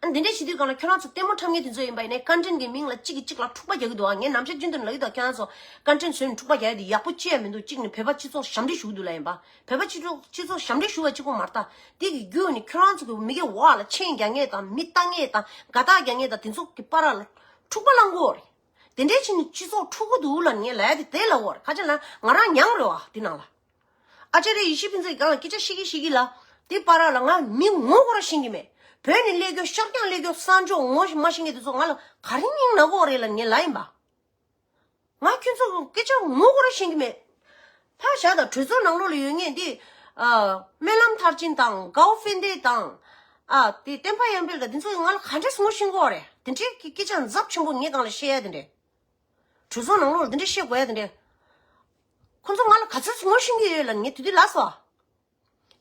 ཨ་འདི་འདྲ་བྱེད་དུས་སྒང་ལ་ཁྱོད་རང་ཚོ་ལྟད་མོ་འཁྲབ་མཁན་དེ་ཚོ་ཡིན་པ་ཡིན་ནའི་ཀོན་ཊེན་ཊི་གི་མིང་ལ་གཅིག་གིས་གཅིག་ལ་འཁྲུག་པ་རྒྱག་གི་འདུག་ཨ། ངས་ནམ་ཞག་རྒྱུན་དུ་ལབ་ཀྱི་འདུག་ཁྱོད་རང་ཚོ་ཀོན་ཊེན་ཊི་བཟོས་ནས་འཁྲུག་པ་རྒྱག་ཡ་དེ་ཡག་པོ་ཅི་ཡང་མི་འདུག་གཅིག་ནི་བོད་པ་སྤྱི་ཚོགས་ཞབས་འདྲེན་ཞུ་གི་འདུག་ལབ་ཡིན་པ། བོད་པ་སྤྱི་ཚོགས་སྤྱི་ཚོགས་ཞབས་འདྲེན་ཞུ་བ་གཅིག་པོ་མ་རེད་ད། དེ་གི་རྒྱུ་ནི་ཁྱོད་རང་ཚོ་གི་མི་སྐད་ཝ་ལ་མཆན་རྒྱག་མཁན་དང་མི་ལྟ་མཁན་དང་དགའ་རྟགས་རྒྱག་མཁན་དང་དེ་ཚོ་གི་བར་ལ་འཁྲུག་པ་བསླང་གི་ཡོད་རེད། དེ་འདྲའི་བྱས་ནས་སྤྱི་ཚོགས་འཁྲུག་གི་འདུག་ལབ་ནས་ངས་ལབ་ཡ་དེ་དེ་ལབ་ཡོད་རེད། ག་ཅི་ལབ་ན་ང་རང་མྱངས་རེད་བ་དེ་ནང་ལ། ཨ་ཅེ་རེ་ཡེ་ཤེས་ཕུན་ཚོགས་ཀྱི་སྒང་ལ་སྐད་ཆ་བཤད་ཀྱི་བཤད་ཀྱི་ལ། དེ་བར་ལ་ང་མི་ངོ་ཁོ་རང་ཤེས་ཀྱི་མེད། བོད་ནས་སླེབས་རྒྱུ་ཤར་རྒྱང་སླེབས་རྒྱུ་གསང་སྤྱོད་ངོ་མ་ཤེས་མཁན་དེ་ཚོ་ང་ལ་ག་རེ་སྙིང་ན་གི་ཡོད་རེད་ལབ་ངས་ལབ་ཡིན་པ། ང་ཁྱོད་ཚོ་སྐད་ཆ་ངོ་ཁོ་རང་ཤེས་ཀྱི་མེད། ཕར་བཞག་དང་གྲོས་ཚོགས་ནང་ལོགས་ལ་ཡོད་མཁན་དེ། ཨ་སྨོན་ལམ་མཐར་ཕྱིན་དང་གའོ་ཧྥེ་ཏེ་དང་། ཨ་དེ་བསྟན་པ་ཡར་འཕེལ་དང་དེ་ཚོ་ང་ལ་ག་འདྲས་ངོ་ཤེས་ཀྱི་ཡོད་རེད། དེ་འདྲའི་སྐད་ཆ་འཛབ་ཆེན་པོ་ངའི་སྒང་ལ་བཤད་ཡ་དེ་འདྲས། གྲོས་ཚོགས་ནང་ལོགས་ལ་འདི་འདྲ་བཤད་དགོས་ཡ་དེ་འདྲ། ཁོ་ཚོ་ང་ལ་ག་ཚོད་ངོ་ཤེས་ཀྱི་ཡོད་ལབ་ངས་དེ་དུས་ལབ་སོང་།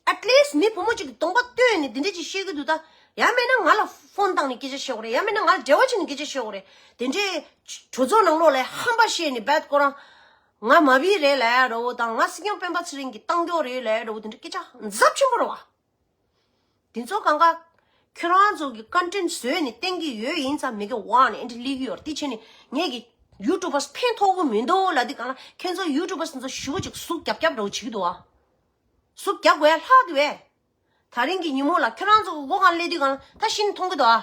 At least མི་བུ་མོ་གཅིག་གིས་གདོང་པ་སྟོན་ནས་འདི་འདྲ་ཅིག་བཤད་ཀྱི་འདུག་ད་ཡང་མེད་ན་ང་ལ་ཕོན་བཏང་ནས་སྐད་ཆ་བཤད་དགོས་རེད། ཡང་མེད་ན་ང་ལ་འབྲེལ་བ་བྱས་ནས་སྐད་ཆ་བཤད་དགོས་རེད། དེ་འདྲའི་གྲོས་ཚོགས་ནང་ལོགས་ལ་ཧམ་པ་བཤད་ནས་བད་ཁོ་རང་ ང་མ་བི་རེད་ལབ་ཡ་འདྲ་བོ་དང་། ང་སྲིད་སྐྱོང་སྤེན་པ་ཚེ་རིང་གི་གཏང་མགྱོགས་རེད་ལབ་ཡ་འདྲ་བོ་དེ་འདྲ་སྐད་ཆ་ཚབས་ཆེན་པོ་རེད་བ། དེ་ཚོ་གང་ག་ཁྱོད་རང་ཚོ་གི་ཀོན་ཊེན་ཊི་བཟོས་ནས་བསྟན་གྱི་ཡོད་ཡིན་ཙང་མི་གི་དབང་ནས་ཨེ་འདྲ་སླེབས་ཀྱི་ཡོད་རེད། དེ་བྱས་ནས་ངེད་ཀྱི་ཡུ་ཊུབ་པར་ཕན་ཐོགས་ཀྱི་མི་འདུག་ལབ་དུས་གང་ལ། ཁྱོད་ཚོ་ཡུ་ཊུབ་པར་ཚོ་ཞེ་པོ་ཅིག་ཟུག་རྒྱབ་རྒྱབ་འདྲ་བོ་བྱེད་ཀྱི་འདུག་བ། ཟུག་རྒྱབ་དགོས་ཡ་ལྷག་འདུག་བས། ད་རིང་གི་ཉིན་མོ་ལ་ཁྱོད་རང་ཚོ་གི་སྒོ་ཁར་སླེབས་དུས་གང་ལ་ད་གཞི་ནས་མཐོང་གི་འདུག་ཨ།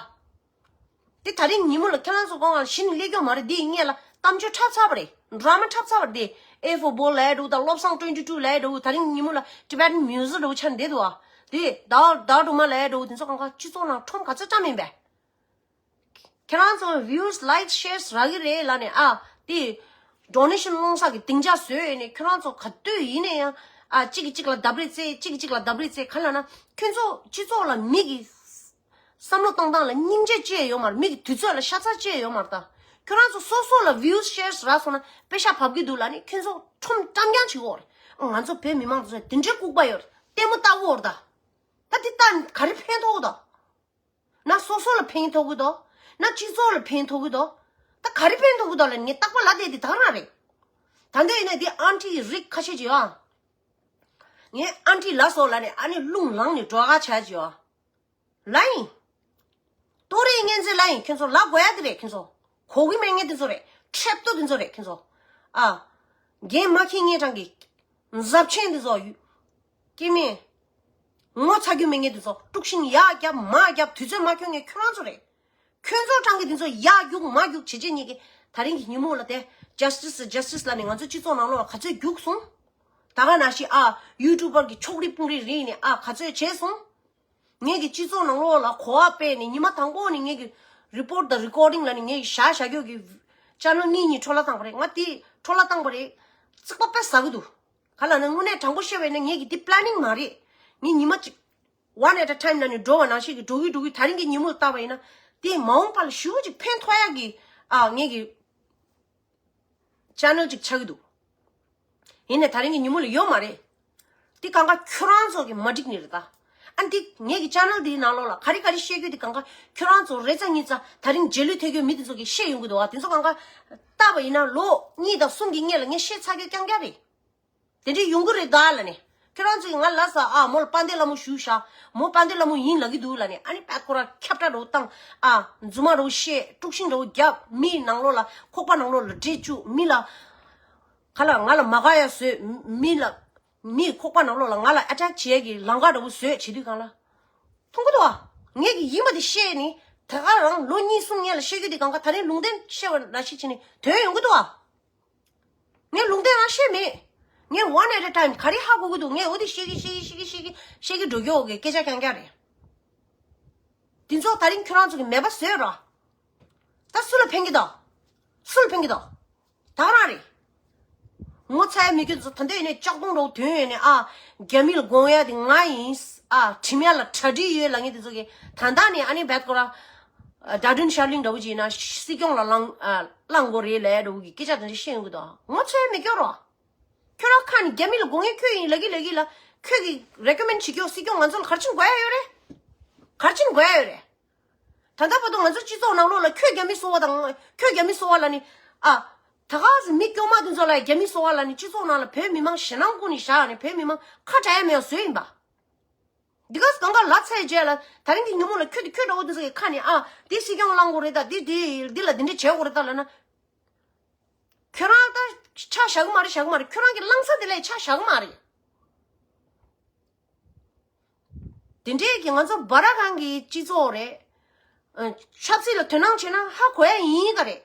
དེ་ད་རིང་ཉིན་མོ་ལ་ཁྱེད་རང་ཚོ་སྒོ་ཁར་གཞི་ནས་སླེབས་ཀྱི་མ་རེད། དེ་སྔོན་ལ་གཏམ་བརྗོད་འཁྲབ་ཚར་བ་རེད། ཌ་ར་མ་འཁྲབ་ཚར་བ་རེད། དེ་A for ball ལབ་ཡ་འདྲ་བོ་དང་Love Song twenty two ལབ་ཡ་འདྲ་བོ། ད་རིང་ཉིན་མོ་ལ་Tibetan music འདྲ་བོ་ཆགས་བསྡད་འདུག་ཨ། དེ་ཟླ་བ་ཟླ་བ་སྒྲོལ་མ་ལབ་ཡ་འདྲ་བོ་དེ་ཚོ་གང་ག་སྤྱི་ཚོགས་ནང་ཁྲོམ་ག་ཚོད་བཀྲམ་ཡིན་པས། ཁྱེད་རང་ཚོ་views, likes, shares རག་གི་རེད་ལབ་ནས་ཨ། དེ་ཌོ་ནེ་ཤན་སློང་ས་གི་སྡིངས་ཆ་བཟོས་ནས་ཁྱེད་རང་ཚོ་ག་དུས་ཡིན་ན་ཡང་ཨ། གཅིག་གིས་གཅིག་ལ་བརྡབ་རེས་རྩེ། གཅིག་གིས་གཅིག་ལ་བརྡབ་རེས་རྩེ། ག་ལབ་ན་ཁྱོད་ཚོ་སྤྱི་ཚོགས་ལ་མི་གི་བསམ་བློ་བཏང་སྟངས་ལ་སྙིང་རྗེ་ཅི་ཡང་ཡོད་མ་རེད། མི་གི་དུས་ཚོད་ལ་ཤ་ཚ་ཅི་ཡང་ཡོད་མ་རེད། ད་ཁྱོད་རང་ཚོ་སོ་སོ་ལ་views, shares རག་སོང་ན་པེ་ཤག་བབས་ཀྱི་འདུག་ལབ་ནས་ཁྱོད་ཚོ་ཁྲོམ་བཀྲམ་རྐྱང་བྱེད་ཀྱི་ཡོད་རེད། ང་ཚོ་བོད་མི་མང་ཚོ་དེ་འདྲའི་ལྐུགས་པ་ཡོད་རེད། ལྟད་མོ་ལྟ་གི་ཡོད་རེད། ད་ད་དེ་ལྟ་ག་རེ་ཕན་ཐོགས་ཀྱི་འདུག་ན་སོ་སོ་ལ་ཕན་ཐོགས་ཀྱི་འདུག་ན་སྤྱི་ཚོགས་ལ་ཕན་ཐོགས་ཀྱི་འདུག་ད་ག་རེ་ཕན་ཐོགས་ཀྱི་འདུག་ལབ་ནས་ངས་རྟག་པར་ལབ་བསྡད་དེ་ད་ག་རང་རེད། ད་འདི་ཡིན་ན་དེ་ཨན་ཊི་རིགས་ཁ་ཤས་ཅིག་ཡོད་ཨ། ངས་ཨན་ཊི་ལབ་སོང་ལབ་ནས་ཨ་ནི་རླུང་ལངས་ནས་འགྲོ་ག་ཆ་ཅིག་ཡོད་ཨ། ལབ་ཡིན། ཏོ་རེ་ངན་ཚེ་ལབ་ཡིན། ཁྱོད་ཚོ་ལབ་དགོས་ཡ་དེ་རེད། ཁྱོད་ཚོ་གོ་གི་མེད་མཁན་དེ་ཚོ་རེད། ཁྲེབ་ཏོ་དེ་ཚོ་རེད། ཁྱོད་ཚོ་ཨ། འགན་མ་འཁྱེར་མཁན་གྲངས་ཀྱི་འཛབ་ཆེན་དེ་ཚོ་ཡུ། སྐྱེ་དམན། ངོ་ཚ་རྒྱུ་མེད་མཁན་དེ་ཚོ་དཀྲུག་ཤིང་ཡར་རྒྱབ་མར་རྒྱབ་དུས་ཚོད་མ་འཁྱོལ་མཁན་ཁྱོད་རང་ཚོ་རེད། ཁྱོད་ཚོ་གྲངས་ཀྱི་དེ་ཚོ་ཡར་རྒྱུག་མར་རྒྱུག་བྱེད་བྱེད་ཉིད་ཀྱི་ད་རིང་གི་ཉིན་མོ་ལ་དེ་ཇ་སི་ཊི་སི་ཇ་སི་ཊི་སི་ལབ་ནས་ང་ཚོ་སྤྱི་ཚོགས་ནང་ལོགས་ལ་ག་ཚོད་རྒྱུག་སོང་། ད་ག་ནང་བཞིན་ཨ་ཡུ་ཊུབ་པར་གྱི་ཕྱོགས་རིས་དཔུང་རིས་རིགས་ནས་ཨ་ག་ཚོད་བྱས་སོང་། ངེད་ཀྱི་སྤྱི་ཚོགས་ནང་ལོགས་ལ་གོ་བ་སྤེལ་ནས་ཉི་མ་དང་པོ་ནས་ངེད་ཀྱི་རི་པོ་ཊི་དང་རི་ཀོར་ཌིང་ལ་ནི་ངེད་ཀྱི་བཞག་བཞག་རྒྱུ་གི་ཅེ་ནལ་གཉིས་གཉིས་འཕྲོ་བརླག་བཏང་པ་རེད། ང་དེ་འཕྲོ་བརླག་བཏང་པ་རེད། རྩིག་པ་དཔེ་ཟ་གི་འདུག་ག་ལབ་ན་དངོས་གནས་དྲང་པོ་བཤད་པ་ཡིན་ན་ངེད་ཀྱི་དེ་པི་ལེ་ནིང་མ་རེད། ངས་ཉི་མ་གཅིག one at a time ལ་ནི་འགྲོ་བ་ནང་བཞིན་གྱི་འགྲོ་གི་འགྲོ་གི་ད་རིང་གི་ཉིན་མོ་ལྟ་བ་ཡིན་ན་དེ་མ་འོངས་པ་ལ་ཞེ་པོ་ཅིག་ཕན་ཐོགས་ཡག་གི་ཨ་ངེད་ཀྱི་ཅེ་ནལ་ཅིག་ཆགས་ཀྱི་འདུག་ཡིན་ནའི་ད་རིང་གི་ཉིན་མོ་ལ་ཡོད་མ་རེད། དེ་གང་ག་ཁྱོད་རང་ཚོ་གི་མ་འགྲིག་ནི་རེད་ད། ཨ་འདི་ངེད་ཀྱི་ཅེ་ནལ་འདིའི་ནང་ལོགས་ལ་ག་རེ་ག་རེ་བཤད་རྒྱུ་དེ་གང་ག་ཁྱོད་རང་ཚོ་རེ་ཙམ་གཉིས་ཙམ་ད་རིང་རྗེས་ལུས་ཐེབས་རྒྱུ་མི་དེ་ཚོ་གིས་ཤེས་ཡོང་གི་འདུག་བ། དེ་ཚོ་གང་ག་ལྟ་བ་ཡིན་ན་ལོ་གཉིས་དང་གསུམ་གྱི་སྔོན་ལ་ངས་བཤད་ཚར་རྒྱུ་རྐྱང་རྐྱང་རེད། དེ་འདྲས་ཡོང་གི་རེད་ད་ལབ་ནས། ཁྱོད་རང་ཚོས་ང་ལབ་ས་ཨ་མོ་ལ་དཔལ་ལྡན་ལྷ་མོ་ཞུ་ཤག་མོ་དཔལ་ལྡན་ལྷ་མོ་ཡིན་ལབ་ཀྱི་འདུག་ལབ་ནས། ཨ་ནི་པད་ཁོ་ར་ཁྱབ་བསྒྲགས་རོ་བཏང་། ཨ་རྫུན་མ་རོ་བཤད། དཀྲུག་ཤིང་རོ་རྒྱབ། མིའི་ནང་ལོགས་ལ་ཁོག་པ་ནང་ལོགས་ལ་འདྲེ་བཅུག་མི་ལ། ག་ལ་ང་ལ་མ་དགའ་ཡ་བཟོས། མི་ལ་མིའི་ཁོག་པ་ནང་ལོགས་ལ་ང་ལ་ཨེ་ཊེག་བྱེད་ཀྱི་ལམ་ཁ་འདྲ་བོ་བཟོས་བྱེད་དུས་གང་ལ། མཐོང་གི་འདུག་ཨ། ངེད་ཀྱི་ཡིན་པ་དེ་བཤད་ནི་ད་ག་རང་ལོ་གཉིས་གསུམ་སྔོན་ལ་བཤད་རྒྱུ་དེ་གང་ག་ད་རིང་ལུང་བསྟན་བཤད་པ་ནང་བཞིན་བྱས་ནི་དོན་ཡོང་གི་འདུག་ཨ། ངས་ལུང་བསྟན་རང་བཤད་མེད། ངས་one at a time ག་རེ་ཧ་གོ་གི་འདུག་ངས་འོ་དེ་བཤད་ཀྱི་བཤད་ཀྱི་བཤད་ཀྱི་བཤད་ཀྱི་བཤད་ཀྱི་འགྲོ་རྒྱུ་འོ་གི་སྐད་ཆ་རྐྱང་རྐྱང་རེད། དེ་ཚོ་ད་རིང་ཁྱོད་རང་ཚོ་གི་མེད་པ་བཟོས་རོགས། ད་སུ་ལ་ཕན་གྱི་འདུག་སུ་ལ་ཕན་གྱི་འདུག་ད་ག་རང་རེད། ངོ་ཚ་ཡ་མི་སྐྱོ་ཚོ་ད་འདོད་ཡིན་ནས་ལྕགས་གདོང་རོགས་དོན་ཡོད་ནས་ཨ། རྒྱ་མི་ལ་དགོངས་ཡ་དེ་ང་ཡིན། ཨ་དྲིམ་ཡ་ལ་གྲ་སྒྲིག་ཡོད་ལབ་མཁན་དེ་ཚོ་གི་ད་ལྟ་ནས་ཨ་ནི་བད་ཀོ་ར། ཌ་ཌུན་ཤར་ལིང་འདྲ་བོ་ཅིག་ཡིན་ན་སྲིད་སྐྱོང་ལ་ལངས་ཨ་ལངས་དགོས་རེད་ལབ་ཡ་འདྲ་བོ་གི་སྐད་ཆ་དེ་འདྲ་བཤད་ཡོང་གི་འདུག་ངོ་ཚ་ཡ་མི་སྐྱོ་རོགས། ཁྱོད་རང་ཁ་ནས་རྒྱ་མི་ལ་དགོངས་ཡ་ཁྱོད་ཡིན་ལབ་ཀྱི་ལབ་ཀྱི་ལ། ཁྱོད་ཀྱི་རེ་ཀོ་མེན་ཌི་བྱེད་ཀྱོག་སྲིད་སྐྱོང་ང་ཚོ་ལ་ག་རེ་བྱེད་དགོས་ཡ་ཡོད་རེད། ག་རེ་བྱེད་དགོས་ཡ་ཡོད་རེད། ད་ལྟ་བར་དུ་ང་ཚོ་སྤྱི་ཚོགས་ནང་ལོགས་ལ་ཁྱོད་རྒྱ་མི་སོ་བ་དང་ཁྱོད་རྒྱ་མི་སོ་བ་ལ་ནི། ཨ། ད་ག་ཟེ་མི་སྐྱོ་མ་དེ་ཚོ་ལ་རྒྱ་མི་སོ་བ་ལ་ནི་སྤྱི་ཚོགས་ནང་ལ་བོད་མི་མང་ཞེད་སྣང་ཀུན་ནས་བཞག་ནས་བོད་མི་མང་ཁ་བྲལ་ཡ་མེད་པ་བཟོས་ཡིན་པ། འདི་ག་ཟེ་གང་ག་ལབ་ཚར་རྗེས་ལ་ད་རིང་གི་ཉིན་མོ་ལ་ཁྱོད་དེ་ཁྱོད་འདྲ་བོ་དེ་ཚོ་གི་ཁ་ནས་ཨ་འདི་སྲིད་སྐྱོང་གླེང་དགོས་རེད་ད། འདི་འདི་འདི་ལ་འདི་འདྲ་བྱེད་དགོས་རེད་ད་ལབ་ན། ཁྱོད་རང་ད་ཆ་བཞག་གི་མ་རེད། བཞག་གི་མ་རེད། ཁྱོད་རང་གི་གླེང་ས་དེ་ལ་ཆ་བཞག་གི་མ་རེད། དེ་འདྲས་ཀྱི་ང་ཚོ་སྦ་ར་གང་གི་སྤྱི་ཚོགས་རེད། ཨ། ཆབ་སྲིད་ལ་དོ་སྣང་བྱེད་ན་ཧ་གོ་ཡ་ཡིན་ག་རེད།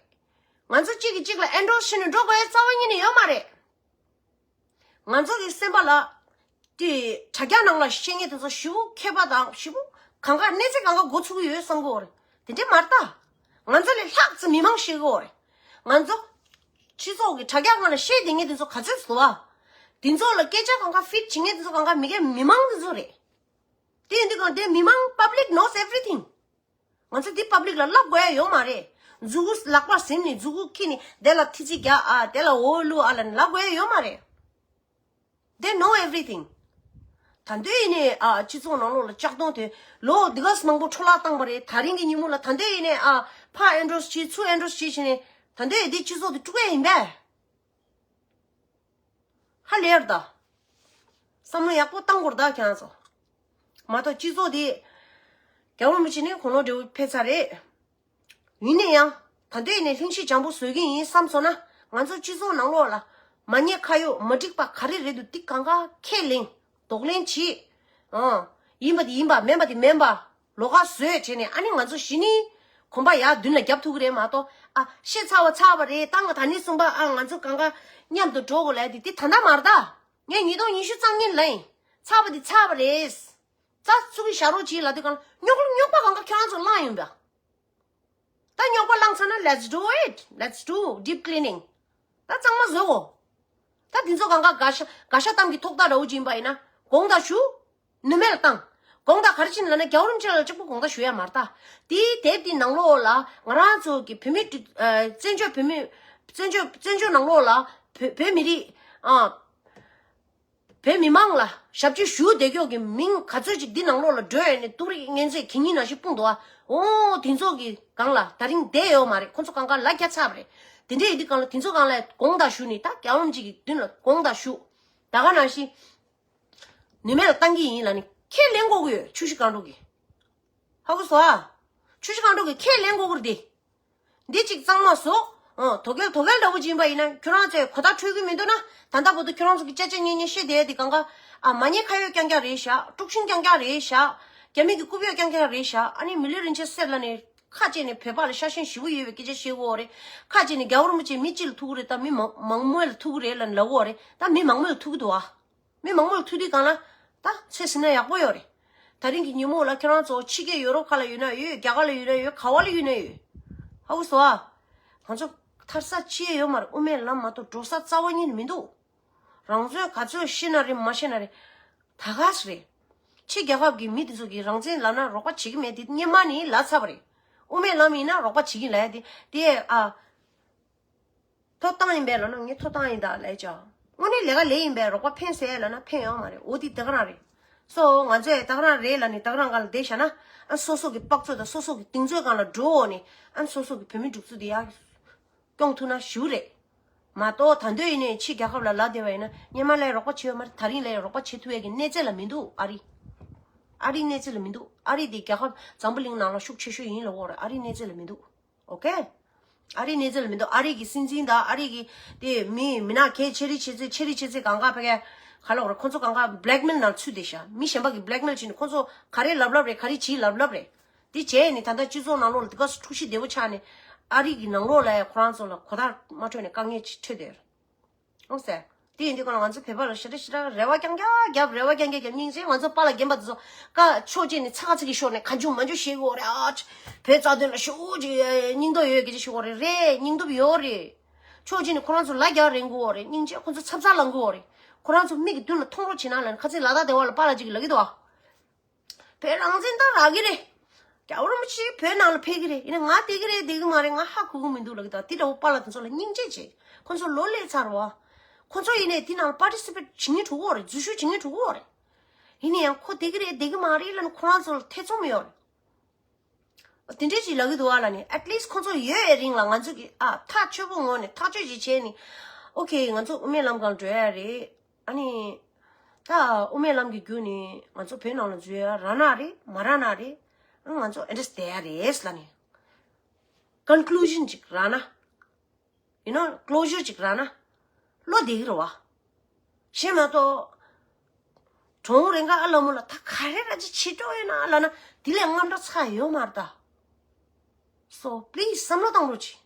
ང་ཚོ་གཅིག་གིས་གཅིག་ལ་ཨེན་ཌོ་སི་བྱེད་ནས་འགྲོ་དགོས་ཡ་རྩ་བ་ཉིད་ནས་ཡོད་མ་རེད། ང་ཚོ་གི་སེམས་པ་ལ་དེ་དྲ་རྒྱ་ནང་ལ་བཤད་མཁན་དེ་ཚོ་ཞེ་པོ་མཁས་པ་དང་ཞེ་པོ་གང་ག་གནས་ཚད་གང་ག་མགོ་ཚུགས་ཀྱི་ཡོད་བསམ་གི་ཡོད་རེད། དེ་འདྲས་མ་རེད་ད། ང་ཚོ་ལས་ལྷག་ཙམ་མི་མང་ཤེས་ཀྱི་ཡོད་རེད། ང་ཚོ་སྤྱི་ཚོགས་ཀྱི་དྲ་རྒྱ་སྒང་ལ་བཤད་བསྡད་མཁན་དེ་ཚོ་ག་ཚོད་འདུག་ཨ། དེ་ཚོ་ལ་སྐད་ཆ་གང་ག་ཕིཊ་བྱེད་མཁན་དེ་ཚོ་གང་ག་མི་སྒེར་མི་མང་དེ་ཚོ་རེད། དེ་ཡིན་དུས་གང་དེ་མི་མང་public knows everything། ང་ཚོ་འདི་པབ་ལིག་ལ་ལབ་དགོས་ཡ་ཡོད་མ་རེད། མཛུ་གུ་ལག་པར་ཟིན་ནས་མཛུ་གུ་འཁྱེར་ནས་དེ་ལ་ཐི་ཚི་རྒྱག་ཨ། དེ་ལ་འོ་ལུ་ཨ་ལབ་ནས་ལབ་དགོས་ཡ་ཡོད་མ་རེད། They know everything། ད་འདོད་ཡིན་ནས་ཨ་སྤྱི་ཚོགས་ནང་ལོགས་ལ་ལྕགས་གདོང་དེ་ལོ་འདི་ག་ཙམ་མང་པོ་འཕྲོ་བརླག་བཏང་པ་རེད། ད་རིང་གི་ཉིན་མོ་ལ་ད་འདོད་ཡིན་ནས་ཨ་ཕར་ཨེན་ཌོ་སི་བྱེད་ཚུར་ཨེན་ཌོ་སི་བྱེད་བྱས་ནས་ད་འདོད་ཡ་འདི་སྤྱི་ཚོགས་དེ་དཀྲུག་ཡ་ཡིན་པས། ཧ་ལས་ཡར་ད། བསམ་བློ་ཡག་པོ་བཏང་དགོས་རེད་ད་ཁྱེད་རང་ཚོ། མ་གཏོགས་སྤྱི་ཚོགས་དེ། རྒྱལ་བ་རིན་པོ་ཆེ་ནི་དགུང་ལོ་བགྲེས་པོ་ཕེབས་ཚར་རེད། ཡིན་ན་ཡང་། ད་ལྟ་ནས་ལྷིང་ཤེད་འཇམ་པོ་བཟོ་གི་ཡིན་བསམ་སོང་ན། ང་ཚོ་སྤྱི་ཚོགས་ནང་ལོགས་ལ། མ་ཉེས་ཁ་གཡོགས་མ་འགྲིག་པ་ག་རེ་རེད་འདུག་འདི་གང་ག་ཁས་ལེན། གདོང་ལེན་བྱེད། ཨང་། ཡིན་པ་དེ་ཡིན་པ་མིན་པ་དེ་མིན་པ། ལོགས་ཀ་བཟོས་བྱས་ནས་ཨ་ནི་ང་ཚོ་གཞི་ནས་གོམ་པ་ཡར་མདུན་ལ་རྒྱབ་ཐུབ་ཀྱི་རེད་མ་གཏོགས། ཨ་ཤེས་ཚར་བ་ཚར་བ་རེད། ད་ང་ད་ནས་གསུངས་པ་ཨ་ང་ཚོ་གང་ག་མཉམ་དུ་འགྲོ་དགོས་ལབ་དེ་དེ་ད་ལྟ་མ་རེད་ད། ངས་ཉིས་སྟོང་ཉི་ཤུ་རྩ་གཉིས་ལ་ཡིན། ཚར་བ་དེ་ཚར་བ་རེད། རྩ་ཚུགས་ཀྱི་བཞག་རོགས་གྱིས་ལབ་དུས་གང་ལ་རྙོག་རྙོག་པ་གང་ག་ཁྱོད་རང་ཚོ་བསླངས་ཡོང་པ། ད་རྙོག་པ་བསླངས་ཚར་ན། let's do it, let's do deep cleaning. ད་གཙང་མ་བཟོ་གོ། ད་འདི་ཚོ་གང་ག་ག་ཤ་ག་ཤ་གཏམ་གྱི་ཐོག་ཐག་ར་བོ་ཅིག་ཡིན་པ་ཡིན་ན། དགོངས་དག་ཞུ། ནུས་མེད་ལ་བཏང་། དགོངས་དག་ག་རེ་བྱས་ནས་ལབ་ན། རྒྱལ་བ་རིན་པོ་ཆེ་ལ་གཅིག་པུ་དགོངས་དག་ཞུ་ཡ་མ་རེད་ད། དེའི་དེབ་དེའི་ནང་ལོགས་ལ་ང་རང་ཚོ་གི་བོད་མི་ཨ་བཙན་བྱོལ་བོད་མི་བཙན་བྱོལ་བཙན་བྱོལ་ནང་ལོགས་ལ་བོད་བོད་མི་རིགས་ཨ། བོད་མི་མང་ལ་ཞབས་ཕྱི་ཞུ་བསྡད་ཀྱོག་གི་མིང་ག་ཚོད་ཅིག་འདི་ནང་ལོགས་ལ་འགྲོ་ཡོད་ནས་ཏུ་རིག་ངན་ཚད་གད་སྙིགས་ནང་བཞིན་སྤུངས་འདུག་ཨ། འོ་དེ་ཚོ་གི་སྒང་ལ་ད་རིང་བསྡད་ཡོད་མ་རེད། ཁོ་ཚོ་གང་ག་ལ་རྒྱ་ཆགས་པ་རེད། དེ་འདྲ་ཡིན་དུས་སྒང་ལ་དེ་ཚོ་སྒང་ལ་དགོངས་དག་ཞུ་ནས། ད་རྒྱལ་བ་རིན་པོ་ཆེ་གི་མདུན་ལ་དགོངས་དག་ཞུ། ད་ག་ནང་བཞིན་ནུས་མེད་ལ་བཏང་གི་ཡིན་ལབ་ནས་ཁས་ལེན་དགོས་ཀྱི་ཡོད། ཆུ་བཞི་སྒང་དྲུག་གི། ཧ་གོ་སོང་ཨ། ཆུ་བཞི་སྒང་དྲུག་གི་ཁས་ལེན་དགོས་ཀྱི་རེད་དེ། འདི་གཅིག་གཙང་མ་བཟོ། ཨོ་དོ་གལ་དོ་གལ་འདྲ་བོ་ཅིག་ཡིན་པ་ཡིན་ན། ཁྱོད་རང་ཚོས་གོ་བརྡ་འཕྲོད་ཀྱི་མི་འདུག་ན། ད་ལྟ་བར་དུ་ཁྱོད་རང་ཚོ་གི་ཅ་ཅ་ཉེ་ཉེ་བཤད་བསྡད་དེ་གང་ག་ཨ་མ་ཉེས་ཁ་གཡོགས་རྐྱང་རྐྱང་རེད་ཤག་དཀྲུག་ཤིང་རྐྱང་རྐྱང་རེད་ཤག་རྒྱ་མི་གི་རྐུབ་གཡོག་རྐྱང་རྐྱང་རེད་ཤག་ཨ་ནི་མི་ལུས་རིན་ཆེན་གསེར་ལབ་ནས་ཁ་ཕྱེ་ནས་བོད་པ་ལ་ཤ་ཞེན་ཞེ་པོ་ཡོད་པའི་སྐད་ཆ་བཤད་ཀྱི་ཡོད་རེད། ཁ་ཕྱེ་ནས་རྒྱལ་བ་རིན་པོ་ཆེ་མི་གཅིག་ལ་ཐུག་གི་རེད། ད་མི་མང་མང་མོས་ལ་ཐུག་གི་རེད་ལབ་ནས་ལབ་ཀྱི་ཡོད་རེད། ད་མི་མང་མོས་ལ་ཐུག་གི་འདུག་ཨ། མི་མང་མོས་ལ་ཐུག་དུས་སྒང་ལ། ད་ཚེ་ཟིན་ན་ཡག་པོ་ཡོད་རེད། ད་རིང་གི་ཉིན་མོ་ལ་ཁྱེད་རང་ཚོ་ཕྱི་རྒྱལ་ཡོ་རོབ་ཁ་ལ་ཡོད་ན་ཡོད། རྒྱ་གར་ལ་ཡོད་ན་ཡོད། ག་བ་ལ་ཡོད་ན་ཡོད། ཧ་གོ་སོང་ཨ། ང་ཚོ་ཐར་ས་ཅི་ཡང་ཡོད་མ་རེད། དབུ་མའི་ལམ་མ་གཏོགས་འགྲོ་ས་རྩ་བ་ཉིད་ནས་མི་འདུག་རང་ཚོས་ག་ཚོད་ཤེས་ན་རེད། མ་ཤེས་ན་རེད། ད་ག་སེ་རེད། ཕྱི་རྒྱལ་ཁབ་ཀྱི་མི་དེ་ཚོ་གིས་རང་བཙན་ལབ་ན་རོགས་པ་བྱེད་ཀྱི་མེད། དེ་སྔོན་མ་ནས་ལབ་ཚར་བ་རེད། དབུ་མའི་ལམ་ཡིན་ན་རོགས་པ་བྱེད་ཀྱི་ལབ་ཡ་དེ་དེ་ཨ། ཐོབ་ཐང་ཡིན་པས་ལབ་ན་ངས་ཐོབ་ཐང་ཡིན་ད་ལབ་ཅག་དངོས་གནས་ལས་ཀ་ལས་ཡིན་པས་རོགས་པ་ཕན་ཟེར་ལབ་ན་ཕན་ཡོད་མ་རེད། འོ་དེ་ད་ག་རང་རེད། སོ་ང་ཚོས་ད་ག་རང་རེད་ལབ་ནས་ད་ག་རང་སྒང་ལ་བསྡད་བཞག་ན། ཨ་སོ་སོ་གི་དཔག་ཚོད་དང་སོ་སོ་གི་གདེང་ཚོད་སྒང་ལ་འགྲོ་འོ་ནས། ཨ་སོ་སོ་གི་བོད་མི་སྒྲིག་འཛུགས་དེ་ཡར་སྐྱོང་ཐུབ་ན་ཞུ་རེད། མ་གཏོགས་ད་འདོད་ཡིན་ནས་ཕྱི་རྒྱལ་ཁབ་ལ་ལབ་བསྡད་པ་ཡིན་ན། སྔོན་མ་ལ་རོགས་པ་བྱས་ཡོད་མ་རེད། ད་རིང་ལ་རོགས་པ་བྱེད་ཐུབ་ཡས་ཀྱི་གནས་ཚད་ལ་མི་འདུག་ཨ་རི། ཨ་རིའི་གནས་ཚད་ལ་མི་འདུག་ཨ་རི་དེ་རྒྱལ་ཁབ་འཛམ་བུ་གླིང་ནང་ལ་ཤུགས་ཆེ་ཤོས་ཡིན་ལབ་ཀྱི་ཡོད་རེད། ཨ་རིའི་གནས་ཚད་ལ་མི་འདུག་ཨོ་ཁེ། ཨ་རིའི་གནས་ཚུལ་མི་འདུག་ཨ་རི་གི་སྲིད་འཛིན་དང་ཨ་རི་གི་དེ་མི་མི་ནག་གལ་ཆེ་རིགས་ཆེ་ཚེ་ཆེ་རིགས་ཆེ་ཚེ་གང་ག་ཕ་གི་ག་ལབ་དགོས་རེད། ཁོ་ཚོ་གང་ག་བྷི་ལེག་མེལ་ནང་ཚུད་བསྡད་ཤག་མི་གཞན་པ་གི་བྷི་ལེག་མེལ་བྱས་ནས་ཁོ་ཚོ་ག་རེ་ལབ་ལབ་རེད། ག་རེ་བྱེད་ལབ་ལབ་རེད། དེ་བྱས་ནས་ད་ལྟ་སྤྱི་ཚོགས་ནང་ལོགས་ལ་དེ་ག་སུ་འཁྲུག་གཞི་བདེ་པོ་ཆགས་ནས། ཨ་རི་གི་ནང་ལོགས་ལ་ཡང་ཁོ་རང་ཚོ་ལ་གོ་བརྡ་མ་འཕྲོད་ནས་དཀའ་ངལ་ཅིག་འཕྲད་བསྡད་ཡོད་རེད། ཨོ་ཟེར། དེ་ཡིན་དུས་གང་ལ་ང་ཚོ་བོད་པ་ལ་ཞེ་དྲག་ཞེ་དྲག་རེ་བ་རྐྱང་རྐྱང་རྒྱབ། རེ་བ་རྐྱང་རྐྱང་རྒྱབ། སྙིང་རྗེ། ང་ཚོ་པཱ་ལགས་རྒན་པ་དེ་ཚོ་ཀ་ཕྱོགས་གཅིག་ནས་ཚ་ཁ་ཚིག་གི་ཤོར་ནས་གང་བྱུང་མང་བྱུང་བཤད་ཀྱི་ཡོད་རེད། ཨ་ཅེ། བོད་རྩ་དོན་ལ་ཞེ་པོ་ཅིག་སྙིང་སྟོབས་ཡོད་སྐད་ཆ་བཤད་ཀྱི་ཡོད་རེད། སྙིང་སྟོབས་ཡོད་རེད། ཕྱོགས་གཅིག་ནས་ཁོ་རང་ཚོ་ལ་རྒྱག་རན་གྱི་ཡོད་རེད། སྙིང་རྗེ། ཁོ་ཚོ་ཚབ་ཚབ་ལངས་ཀྱི་ཡོད་རེད། ཁོ་རང་ཚོ་མིག་གི་མདུན་ལ་མཐོང་རོགས་བྱེད་ན་ལབ་ནས་ཁ་ཚིག་ལ་དྭགས་སྡེ་བ་ལ་པཱ་ལགས་ཅིག་གིས་ལབ་ཀྱི་འདུག་ཨ། བོད་རང་བཙན་ད་རག་གི་རེད། རྒྱལ་བ་རིན་པོ་ཆེ་བོད་ནང་ལ་ཕེབས་ཀྱི་རེད། ཡིན་ན་ང་བསྡད་ཀྱི་རེད་བསྡད་ཀྱི་མ་རེད། ང་ཧ་གོ་གི་མི་འདུག་ལབ་ཀྱི་འདུག་དེ་འདྲ་བོ་པཱ་ལགས་དེ་ཚོ་ལ་སྙིང་རྗེ་བྱེད། ཁོ་ཚོ་ལོ་ལས་ཚར་བ། ཁོ་ཚོ་ཡིན་ནའི་དེ་ནང་ལ་པར་ཊི་སི་པེ་ཊི་བྱེད་མཁན་འགྲོ་གི་ཡོད་རེད། འཛུལ་ཞུགས་བྱེད་མཁན་འགྲོ་གི་ཡོད་རེད། ཡིན་ན་ཡང་ཁོ་བསྡད་ཀྱི་རེད་བསྡད་ཀྱི་མ་རེད་ལབ་ནས་ཁོ་རང་ཚོ་ལ་ཐེ་ཚོམ་ཡོད་རེད། དེ་འདྲས་ཅིག་ལབ་ཀྱི་འདུག་ཨ་ལབ་ནས། ཨེཊ་ལིསཊ་ཁོ་ཚོ་ཡོད་ཡའི་རིང་ལ་ང་ཚོ་གི་ཨ་ཐག་ཆོད་པོ་ངོས་ནས་ཐག་གཅོད་ཅིག་བྱས་ནས། ཨོ་ཁེ། ང་ཚོ་དབུ་མའི་ལམ་སྒང་འགྲོ་ཡ་རེད། ཨ་ནི། ད་དབུ་མའི་ལམ་གྱི་བརྒྱུད་ནས་ང་ཚོ་བོད་ནང་ལ་འཛུལ་ཡ་རག་ན་རེད། མ་རག་ན་རེད། ཨ་ང་ཚོ་ཨེ་འདྲས་བསྡད་ཡ་རེད་ལབ་ནས། ཀོན་ཀུ་ལུ་ཤན་ཅིག་རག་ན། ཡུ་ནོ། ཀློ་ཞུར་ཅིག་རག་ན་བློ་བདེ་གི་རེད་བ། ཤེས་མ་གཏོགས། གྲོང་རེ་འགའ་ཨ་ལ་མོ་ལ་ད་ག་རེ་ར་ཅིག་བྱེད་འགྲོ་ཡོད་ན་ལབ་ན་དེ་ལས་རྔམ་སྐྲག་ཚ་ཡོད་མ་རེད་ད། So please བསམ་བློ་བཏང་རོགས་གྱིས།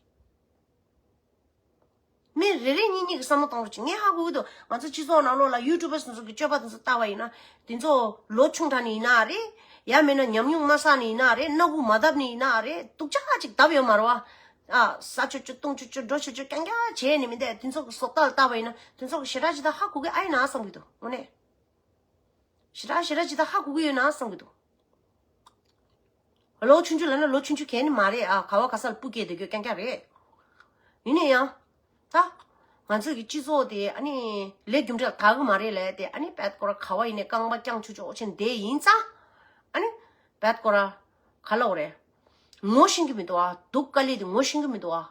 མི་རེ་རེ་གཉིས་གཉིས་ཀྱིས་བསམ་བློ་བཏང་རོགས་གྱིས། ངས་ཧ་གོ་གི་འདུག་ང་ཚོ་སྤྱི་ཚོགས་ནང་ལོགས་ལ་ཡུ་ཊུབ་པར་སུ་ཚོ་གི་སྤྱོད་པ་དེ་ཚོ་ལྟ་བ་ཡིན་ན། དེ་ཚོ་ལོ་ཆུང་དྲགས་ནས་ཡིན་ན་རེད། ཡང་མིན་ན་ཉམས་མྱོང་མ་བསགས་ནས་ཡིན་ན་རེད། སྣ་ཁུག་མ་བརྡབས་ནས་ཡིན་ན་རེད། སྡུག་ཅག་ཅིག་བརྡབས་ཡོད་མ་རེད་བ། ཨ། ཟ་ཆོག་ཆོག་བཏུང་ཆོག་ཆོག་འགྲོ་ཆོག་ཆོག་རྐྱང་རྐྱང་བྱས་ནས་མི་འདུག་དེ་ཚོ་གི་བཟོ་ལྟ་ལ་ལྟ་བ་ཡིན་ན་དེ་ཚོ་གི་ཞེ་དྲག་ཅིག་ད་ཧ་གོ་གི་ཨ་ཡིན་ན་བསམ་གི་འདུག་དངོས་གནས། ཞེ་དྲག་ཞེ་དྲག་ཅིག་ད་ཧ་གོ་གི་ཡོད་ན་བསམ་གི་འདུག་ལོ་ཆུང་ཆུང་ལབ་ན་ལོ་ཆུང་ཆུང་གང་ནི་མ་རེད། ཨ། ག་བ་ག་ས་ལ་སྤུ་སྐྱེས་བསྡད་རྒྱུ་རྐྱང་རྐྱང་རེད། ཡིན་ན་ཡང་། ད། ང་ཚོ་གི་སྤྱི་ཚོགས་དེ་ཨ་ནི་ལས་རྒྱུ་འབྲས་དག་གི་མ་རེད་ལབ་དེ། ཨ་ནི་བད་ཀོ་ར་ག་བ་ཡིན་ནའི་རྐང་པ་རྐྱང་ཆུ་ཆུ་ཆེན་དེ་ཡིན་ཙང་། ཨ་ནི་བད་ཀོ་ར་ག་ལབ་དགོས་རེད། ངོ་ཤེས་ཀྱི་མི་འདུག་ཨ། སྡུག་དཀའ་ལས་དེ་ངོ་ཤེས་ཀྱི་མི་འདུག་ཨ།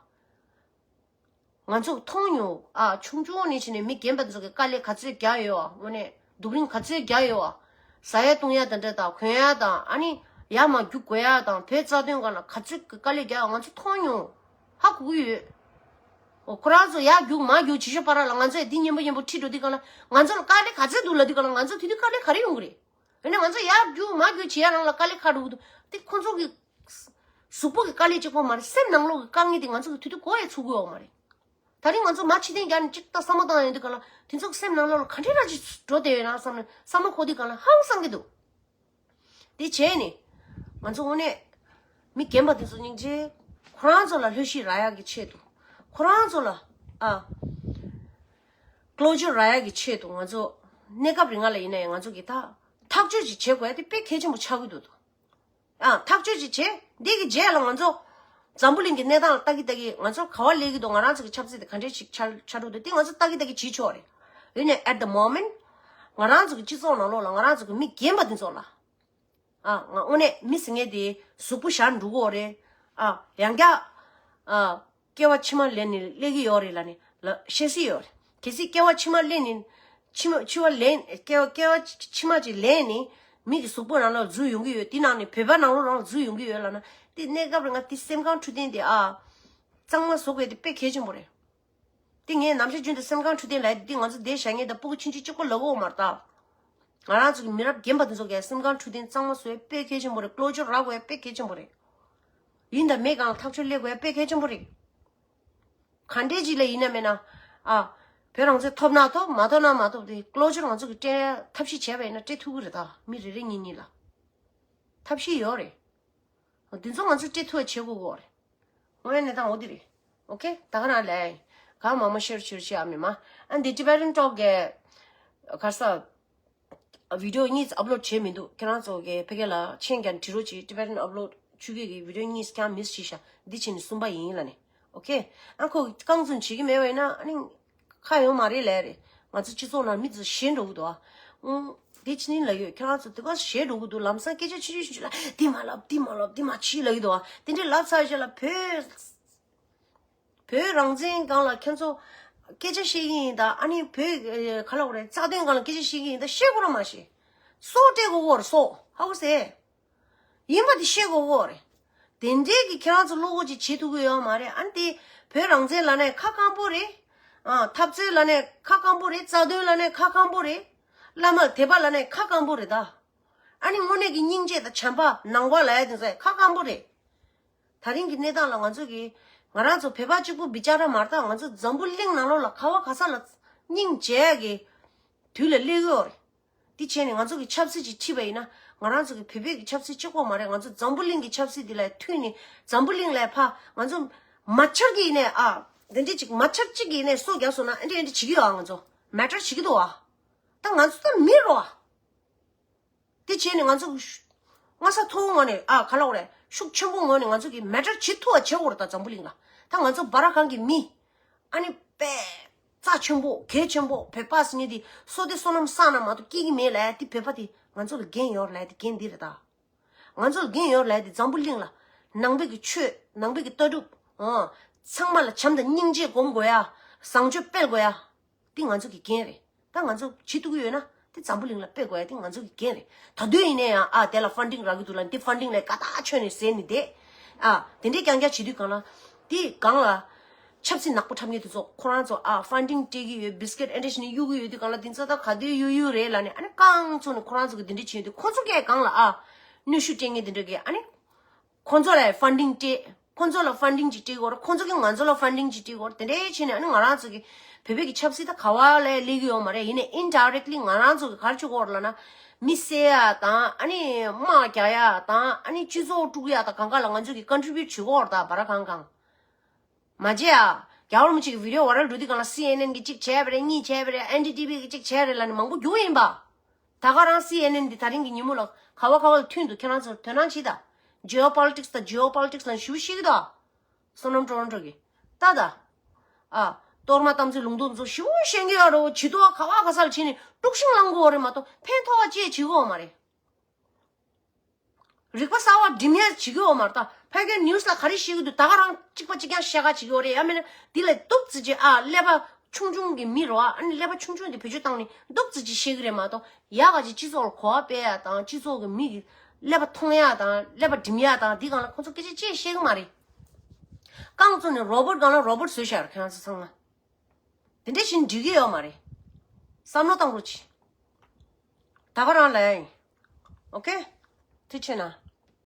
ང་ཚོ་མཐོང་མྱོང་། ཨ། ཆུང་ཆུང་ནས་བྱས་ནས་མི་རྒན་པ་ཚོ་གི་དཀའ་ལས་ག་ཚོད་རྒྱག་ཡོད། དངོས་གནས་སྡུག་རིམ་ག་ཚོད་རྒྱག་ཡོད། ཟ་ཡ་བཏུང་ཡ་དང་འདྲ་དང་གོན་ཡ་དང་། ཨ་ནི་ཡར་མར་རྒྱུག་དགོས་ཡ་དང་བོད་རྩ་དོན་སྒང་ལ་ག་ཚོད་ཀྱི་དཀའ་ལས་རྒྱག་ཡ་ང་ཚོ་མཐོང་མྱོང་། ཧ་གོ་གི་ཡོད། འོ། ཁོ་རང་ཚོ་ཡར་རྒྱུག་མར་རྒྱུག་བྱེད་ཤོག་པ་ར་ལ། ང་ཚོས་འདི་སྙན་པོ་སྙན་པོ་ཁྲིད་འགྲོ་དུས་སྒང་ལ། ང་ཚོ་ལ་དཀའ་ལས་ག་ཚོད་འདུག་ལབ་དུས་སྒང་ལ། ང་ཚོ་དེ་དུས་དཀའ་ལས་ག་རེ་ཡོང་གི་རེད། ཡིན་ན་ང་ཚོ་ཡར་རྒྱུག་མར་རྒྱུག་བྱེད་ཡ་རང་ལ་དཀའ་ལས་ཁག་འགྲོ་གི་འདུག་དེ་ཁོ་ཚོ་གི་གཟུགས་པོ་གི་དཀའ་ལས་གཅིག་པོ་མ་རེད། སེམས་ནང་ལོགས་ཀྱི་དཀའ་ངལ་དེ་ང་ཚོ་གི་དུས་དུས་གོ་ཡ་ཚུགས་གི་ཡོད་མ་རེད། ད་རིང་ང་ཚོ་མར་ཕྱི་བལྟས་རྒྱག་ནས་གཅིག་ལྟ་བསམ་བློ་བཏང་ཡོང་དུས་སྒང་ལ། དེ་ཚོ་གི་སེམས་ནང་ལོགས་ལ་ག་འདྲའི་ར་ཅིག་འགྲོ་བསྡད་ཡོད་ན་བསམ་ནས་བསམ་བློ་འཁོར་དུས་སྒང་ལ་ཧང་སང་གི་འདུག་དེ་བྱས་ནས་ང་ཚོ་དངོས་གནས་མི་རྒན་པ་དེ་ཚོ་སྙིང་རྗེ། ཁོ་རང་ཚོ་ལ་ལྷོད་ཤིག་རག་ཡག་གི་ཆེད་དུ། ཁོ་རང་ཚོ་ལ། ཨ། ཀློ་ཇར་རག་ཡག་གི་ཆེད་དུ་ང་ཚོ་གནས་སྐབས་རིང་ལ་ཡིན་ནའི་ང་ཚོ་གི་ད་ཐག་གཅོད་ཅིག་བྱེད་དགོས་ཡ་དེ་དཔེ་གལ་ཆེན་པོ་ཆགས་ཀྱི་འདུག་ཨ། ཐག་གཅོད་ཅིག་བྱེད། འདི་གི་རྗེས་ལ་ང་ཚོ་འཛམ་བུ་གླིང་གི་གནས་སྟངས་ལ་ལྟ་གི་ལྟ་གི། ང་ཚོ་ག་བ་སླེབས་ཀྱི་འདུག་ང་རང་ཚོ་གི་ཆབ་སྲིད་དེ་ག་འདྲས་ཞིག་ཆགས་ཆགས་འགྲོ་འདུག་དེ་ང་ཚོ་ལྟ་གི་ལྟ་གི་བྱེད་ཆོག་རེད། ཡིན་ནའི་at the moment ང་རང་ཚོ་གི་སྤྱི་ཚོགས་ནང་ལོགས་ལ་ང་རང་ཚོ་གི་མི་རྒན་པ་དེ་ཚོ་ལ། ཨ། ང་དངོས་གནས་མི་ཟེར་མཁན་དེ་གཟུགས་པོ་ཞར་འགྲོ་གི་ཡོད་རེད། ཨ། ཡང་བསྐྱར། ཨ། སྐྱེ་བ་ཕྱི་མ་ལེན་ནས་སླེབས་ཀྱི་ཡོད་རེད་ལབ་ནས་ལ་བཤད་སྲིད་ཡོད་རེད། གལ་སྲིད་སྐྱེ་བ་ཕྱི་མ་ལེན་ནས་ཕྱི་མ་ཕྱི་བ་ལེན་སྐྱེ་བ་སྐྱེ་བ་ཕྱི་མ་ཅིག་ལེན་ནས་མི་གི་གཟུགས་པོ་ནང་ལ་འཛུལ་ཡོང་གི་ཡོད། དེ་ནང་ནས་བོད་པ་ནང་ལོགས་རང་འཛུལ་ཡོང་གི་ཡོད་ལབ་ན། དེ་གནས་སྐབས་རིང་ང་དེ་སེམས་ཁམས་འཕྲོད་བསྟེན་དེ། ཨ། གཙང་མ་བཟོ་དགོས་དེ་དཔེ་གལ་ཆེན་པོ་རེད། དེ་ངས་ནམ་ཞག་རྒྱུན་དུ་སེམས་ཁམས་འཕྲོད་བསྟེན་ལབ་ཡ་དེ་ང་ཚོ་བསྡད་བཞག་མཁན་དང་སྤུ་གུ་ཆུང་ཆུང་གཅིག་པོ་ལབ་ཀྱི་ཡོད་མ་རེད་ད། ང་རང་ཚོ་གི་མི་རབས་རྒན་པ་དེ་ཚོ་གིས་སེམས་ཁམས་འཕྲོད་བསྟེན་གཙང་མ་བཟོ་ཡ་དཔེ་གལ་ཆེན་པོ་རེད། ཀློ་ཇར་རག་དགོས་ཡ་དཔེ་གལ་ཆེན་པོ་རེད། ཡིན་དང་མིན་སྒང་ལ་ཐག་གཅོད་སླེབས་དགོས་ཡ་དཔེ་གལ་ཆེན་པོ་རེད། ག་འདྲས་ཅིག་ལ་ཡིན་ན་མིན་ན། ཨ། བོད་རང་བཙན་ཐོབ་ན་ཐོབ། མ་ཐོབ་ན་མ་ཐོབ། དེ་ཀློ་ཇར་ང་ཚོ་གི་སྤྲད་ཐབས་ཤེས་བྱས་པ་ཡིན་ན་སྤྲད་ཐུབ་ཀྱི་རེད་ད། མི་རེ་རེ་གཉིས་གཉིས་ལ་ཐབས་ཤེས་ཡོད་རེད། འདི་ཚོ་ང་ཚོས་སྤྲད་ཐུབ་པ་བྱེད་དགོས་ཀྱི་ཡོད་རེད། དངོས་ཡོད་གནས་སྟངས་འོ་འདི་རེད། ཨོ་ཁེ། ད་ག་རང་ལས་གང་མང་མང་ཤེར་ཤེར་བྱེད་ཨ་མི་མ། ཨ་འདི་Tibetan Talk གི་ག་ས་བི་ཌི་ཡོ་གཉིས་ཨབ་ལོཌ་བྱས་མི་འདུག་ཁྱེད་རང་ཚོ་གི་ཕ་གི་ལ་མཆན་རྒྱག་འབྲི་རོགས་གྱིས། Tibetan Upload བཅུ་གི་གི་བི་ཌི་ཡོ་གཉིས་ཀྱང་མིས་བྱས་ཤག་འདི་བྱས་ནས་གསུམ་པ་ཡིན་ལབ་ནས། ཨོ་ཁེ། ཨ་ཁོ་རྐང་བཙུན་བྱེད་ཀྱི་མེད་པ་ཡིན་ན་ཨ་ནི། ཁ་ཡོང་མ་རེད་ལབ་རེད། ང་ཚོ་སྤྱི་ཚོགས་ནང་མི་ཚོ་ཞེད་འགྲོ་གི་འདུག་ཨ། ཨུང་། དེ་ཕྱི་ཉིན་ལབ་ཡོད། ཁྱེད་རང་ཚོ་དེ་ག་ཞེད་འགྲོ་གི་འདུག་ལམ་སང་སྐད་ཆ་ཆུང་ཆུང་ཞིག་ལ་འདི་མ་ལབ་འདི་མ་ལབ་འདི་མ་བྱེད་ལབ་ཀྱི་འདུག་ཨ། དེ་འདྲས་ལབ་ཚར་རྗེས་ལ་བོད། བོད་རང་བཙན་སྒང་ལ་ཁྱེད་ཚོ་སྐད་ཆ་བཤད་ཀྱི་ཡིན་ད། ཨ་ནི་བོད་ག་ལབ་དགོས་རེད། རྩ་དོན་སྒང་ལ་སྐད་ཆ་བཤད་ཀྱི་ཡིན་ད། བཤད་དགོས་ར་མ་བཤད། སྲོག་སྤྲད་དགོས་ཀྱི་ཡོད་རེད། སྲོག་ཧ་གོ་སོང་། ཡིན་པ་དེ་བཤད་དགོས་ཀྱི་ཡོད་རེད། དེ་འདྲས་ཀྱི་ཁྱེད་རང་ཚོ་བློ་ཁོག་ཅིག་བྱེད་ཐུབ་ཀྱི་ཡོད་མ་རེད། ཨ་ནི་དེ་བོད་རང་བཙན་ལབ་ནའི་ཁ་སྐམ་པོ་རེད། ཨ། འཐབ་རྩོད་ལབ་ནའི་ཁ་སྐམ་པོ་རེད། རྩ་དོན་ལབ་ནའི་ཁ་སྐམ་པོ་རེད། བླ་མ་དད་པ་ལབ་ནའི་ཁ་སྐམ་པོ་རེད་ད། ཨ་ནི་དངོས་གནས་ཀྱི་སྙིང་རྗེ་དང་བྱམས་པ་ནང་པ་ལབ་ཡ་དེ་ཚོ་ཁ་སྐམ་པོ་རེད། ད་རིང་གི་གནས་སྟངས་ལ་ང་ཚོ་གི་ང་རང་ཚོ་བོད་པ་གཅིག་པུ་བི་ཅ་ར་མ་རེད་ད། ང་ཚོ་འཛམ་བུ་གླིང་ནང་ལོགས་ལ་ག་བ་ག་ས་ལ་སྙིང་རྗེ་གི་དུས་ལ་སླེབས་ཡོད་རེད། དེ་བྱས་ནས་ང་ཚོ་གི་ཆབ་སྲིད་ཅིག་ཁྲིད་པ་ཡིན་ན། ང་རང་ཚོ་གི་བོད་པའི་གི་ཆབ་སྲིད་གཅིག་པོ་མ་རེད། ང་ཚོ་འཛམ་བུ་གླིང་གི་ཆབ་སྲིད་འདི་ལ་མཐུད་ནས་འཛམ་བུ་གླིང་ལ་ཕར་ང་ཚོ་མ་ཆག་གི་ཡིན་ནའི། ཨ། འདི་འདྲས་ཅིག་མ་ཆག་གཅིག་གི་ཡིན་ནའི་སྲོག་རྒྱག་སོང་ན་ཨ་འདྲས་ཨ་འདྲས་བྱེད་ཀྱི་ཡོད་ཨ། ང་ཚོ་མེ་ཊར་བྱེད་ཀྱི་འདུག་ཨ། ད་ང་ཚོ་ད་མི་རོ་ཨ། དེ་བྱས་ནས་ང་ཚོ་གི་ཤུ་སྔ་ས་མཐོ་བོ་ངོས་ནས། ཨ། ག་ལབ་དགོས་རེད། ཤུགས་ཆེན་པོ་ངོས་ནས་ང་ཚོ་གི་མེ་ཊར་བྱེད་ཐུབ་པ་བྱེད་དགོས་རེད་ད་འཛམ་བུ་གླིང་ལ། ད་ང་ཚོ་སྦ་ར་གང་གི་མི། ཨ་ནི་དཔེ་རྩ་ཆེན་པོ་གལ་ཆེན་པོ་བོད་པ་ཟེར་མཁན་དེ་བསོད་བདེ་བསོད་ནམས་བསགས་ན་མ་གཏོགས་སྐྱིད་ཀྱི་མེད་ལབ་ཡ་དེ། བོད་པ་དེ་ང་ཚོ་ལ་འགན་ཡོད་རེད་ལབ་ཡ་དེ་འགན་འདི་རེད་ད། ང་ཚོ་ལ་འགན་ཡོད་རེད་ལབ་ཡ་དེ་འཛམ་བུ་གླིང་ལ་ནང་པའི་གི་ཆོས། ནང་པའི་གི་ལྟ་གྲུབ། ཨ། ཚང་མ་ལ་བྱམས་དང་སྙིང་རྗེ་སྒོམ་དགོས་ཡ། བཟང་སྤྱོད་སྤེལ་དགོས་ཡ། འདི་ང་ཚོ་གི་འགན་རེད། ད་ང་ཚོ་བྱེད་ཐུབ་ཀྱི་ཡོད་ན་དེ་འཛམ་བུ་གླིང་ལ་སྤེལ་དགོས་ཡ་དེ་ང་ཚོ་གི་འགན་རེད། ད་དུང་ཡིན་ན་ཡང་། ཨ། དེ་ལ་ཕན་ཌིང་རག་གི་འདུག་ལབ་ནས་དེ་ཕན་ཌིང་ལ་ཀ་ད་ཆོད་ནས་ཟེར་ནས་བསྡད། ཨ། དེ་འདྲའི་རྐྱང་རྐྱང་བྱེད་དུས་སྒང་ལ། དེ་སྒང་ལ་ཆབ་སྲིད་ནག་པོ་འཁྲབ་མཁན་དེ་ཚོ་ཁོ་རང་ཚོ། ཨ། ཕན་ཌིང་སྤྲད་ཀྱི་ཡོད། བི་སི་ཀེཊ་ཨེ་འདྲ་བྱས་ནས་གཡུག་གི་ཡོད་དུས་སྒང་ལ། དེ་ཚོ་ད་ག་དུས་གཡུག་གཡུག་རེད་ལབ་ནས། ཨ་ནི་རྐང་བཙུགས་ནས་ཁོ་རང་ཚོ་གི་དེ་འདྲ་བྱེད་དུས། ཁོ་ཚོ་གས་སྒང་ལ། ཨ། གནོན་ཤུགས་སྤྲད་མཁན་དེ་འདྲ་གས། ཨ་ནི་ཁོང་ཚོ་ལ་ཕན་ཌིང་སྤྲད། ཁོང་ཚོ་ལ་ཕན་ཌིང་ཅིག་སྤྲད་ཀྱི་ཡོད་རེད། ཁོང་ཚོ་གིས་ང་ཚོ་ལ་ཕན་ཌིང་ཅིག་སྤྲད་ཀྱི་ཡོད་རེད། དེ་འདྲའི་བྱས་ནས་ཨ་ནི་ང་རང་ཚོ་གི་བོད་པའི་གི་ཆབ་སྲིད་ད་ག་བ་ལ་སླེབས་ཀྱི་ཡོད་མ་རེད། ཡིན་ནའི་ཨིན་ཌའི་རེག་ལི་ང་རང་ཚོ་གི་ག་རེ་བྱེད་ཀྱི་ཡོད་རེད་ལབ་ན། མི་བསད་ཡ་དང་། ཨ་ནི་དམག་རྒྱག་ཡ་དང་། ཨ་ནི་སྤྱི་ཚོགས་དཀྲུག་ཡ་དང་། གང་ག་ལ་ང་ཚོ་གི་ཀོན་ཊི་བིའུ་ཊི་བྱེད་ཀྱི་ཡོད་རེད། ད་སྦ་ར་གང་གང་མ་བྱེད་ཡ། རྒྱལ་བ་རིན་པོ་ཆེ་གི་བི་ཌི་ཡོ་བའི་རལ་འགྲོ་དུས་སྒང་ལ། སི་ཨེན་ཨེན་གིས་གཅིག་བྱས་པ་རེད། གཉིས་བྱས་པ་རེད། ཨེན་ཌི་ཊི་བི་གིས་གཅིག་བྱས་རེད་ལབ་ནས་མང་པོ་རྒྱུགས་ཡིན་པ། ད་ག་རང་སི་ཨེན་ཨེན་འདི་ད་རིང་གི་ཉིན་མོ་ལ་ག་བ་ག་བ་ལ་ཐོན་འདུག་ཁྱེད་རང་ཚོ་དོ་སྣང་བྱེད་དང་། ཇི་ཨོ་པོ་ལི་ཊིག་སི་དང་ཇི་ཨོ་པོ་ལི་ཊིག་སི་ལ་ཞེ་པོ་བཤད་ཀྱི་འདུག་བསོད་ནམས་ཀྲོ་རོན་ཀྲོ་གིས། ད་ད། ཨ། གཏོར་མ་དམ་ཚིག་ལུང་རྟོགས་ཚོ་ཞེ་པོ་བཤད་ཀྱི་ཡོད་རེད། བོད་ཇུས་གཏོགས་ག་བ་ག་ས་ལ་ཕྱིན་ནས་དཀྲུག་ཤིང་བསླང་གི་ཡོད་རེད་མ་གཏོགས་ཕན་ཐོགས་པ་ཅི་ཡང་བྱེད་ཀྱི་ཡོད་མ་རེད། རིག་པ་གསར་བ་འགྲིམ་ཡ་བྱེད་ཀྱི་ཡོད་མ་རེད་ད། ཕ་གིའི་ནིའུ་སི་ལ་ག་རེ་བཤད་ཀྱི་འདུག་ད་ག་རང་གཅིག་པ་གཅིག་རྐྱང་བཤད་ག་བྱེད་ཀྱི་ཡོད་རེད། ཡང་མིན་ན་འདི་ལ་སྡུག་ཙི་ཅི་ཨ་ཀླད་པ་ཆུང་ཆུང་གི་མི་རོ། ཨ་ནི་ཀླད་པ་ཆུང་ཆུང་དེ་བེད་སྤྱོད་བཏང་ནས་སྡུག་ཙི་ཅི་བཤད་ཀྱི་རེད་མ་གཏོགས། ཡག་ག་ཅིག་སྤྱི་ཚོགས་ལ་གོ་བ་སྤེལ་ཡ་དང་། སྤྱི་ཚོགས་ཀྱི་མི་གི་ཀླད་པ་མཐོང་ཡ་དང་། ཀླད་པ་འགྲིམ་ཡ་དང་། འདི་སྒང་ལ་ཁོང་ཚོ་སྐད་ཆ་ཅི་བཤད་ཀྱི་མ་རེད། རྐང་བཙུགས་ནས་རོ་བོ་ཊི་སྒང་ལ་རོ་བོ་ཊི་བཟོས་བཞག་རེད་ཁྱེད་རང་ཚོ་ཚང་མ། དེ་འདྲ་བཞིན་འགྲིག་གི་ཡོད་མ་རེད། བསམ་བློ་བཏང་རོགས་གྱིས། ད་ག་རང་ལ་ཡིན། ཨོ་ཀེ། ཐུགས་ཆེ་གནང་།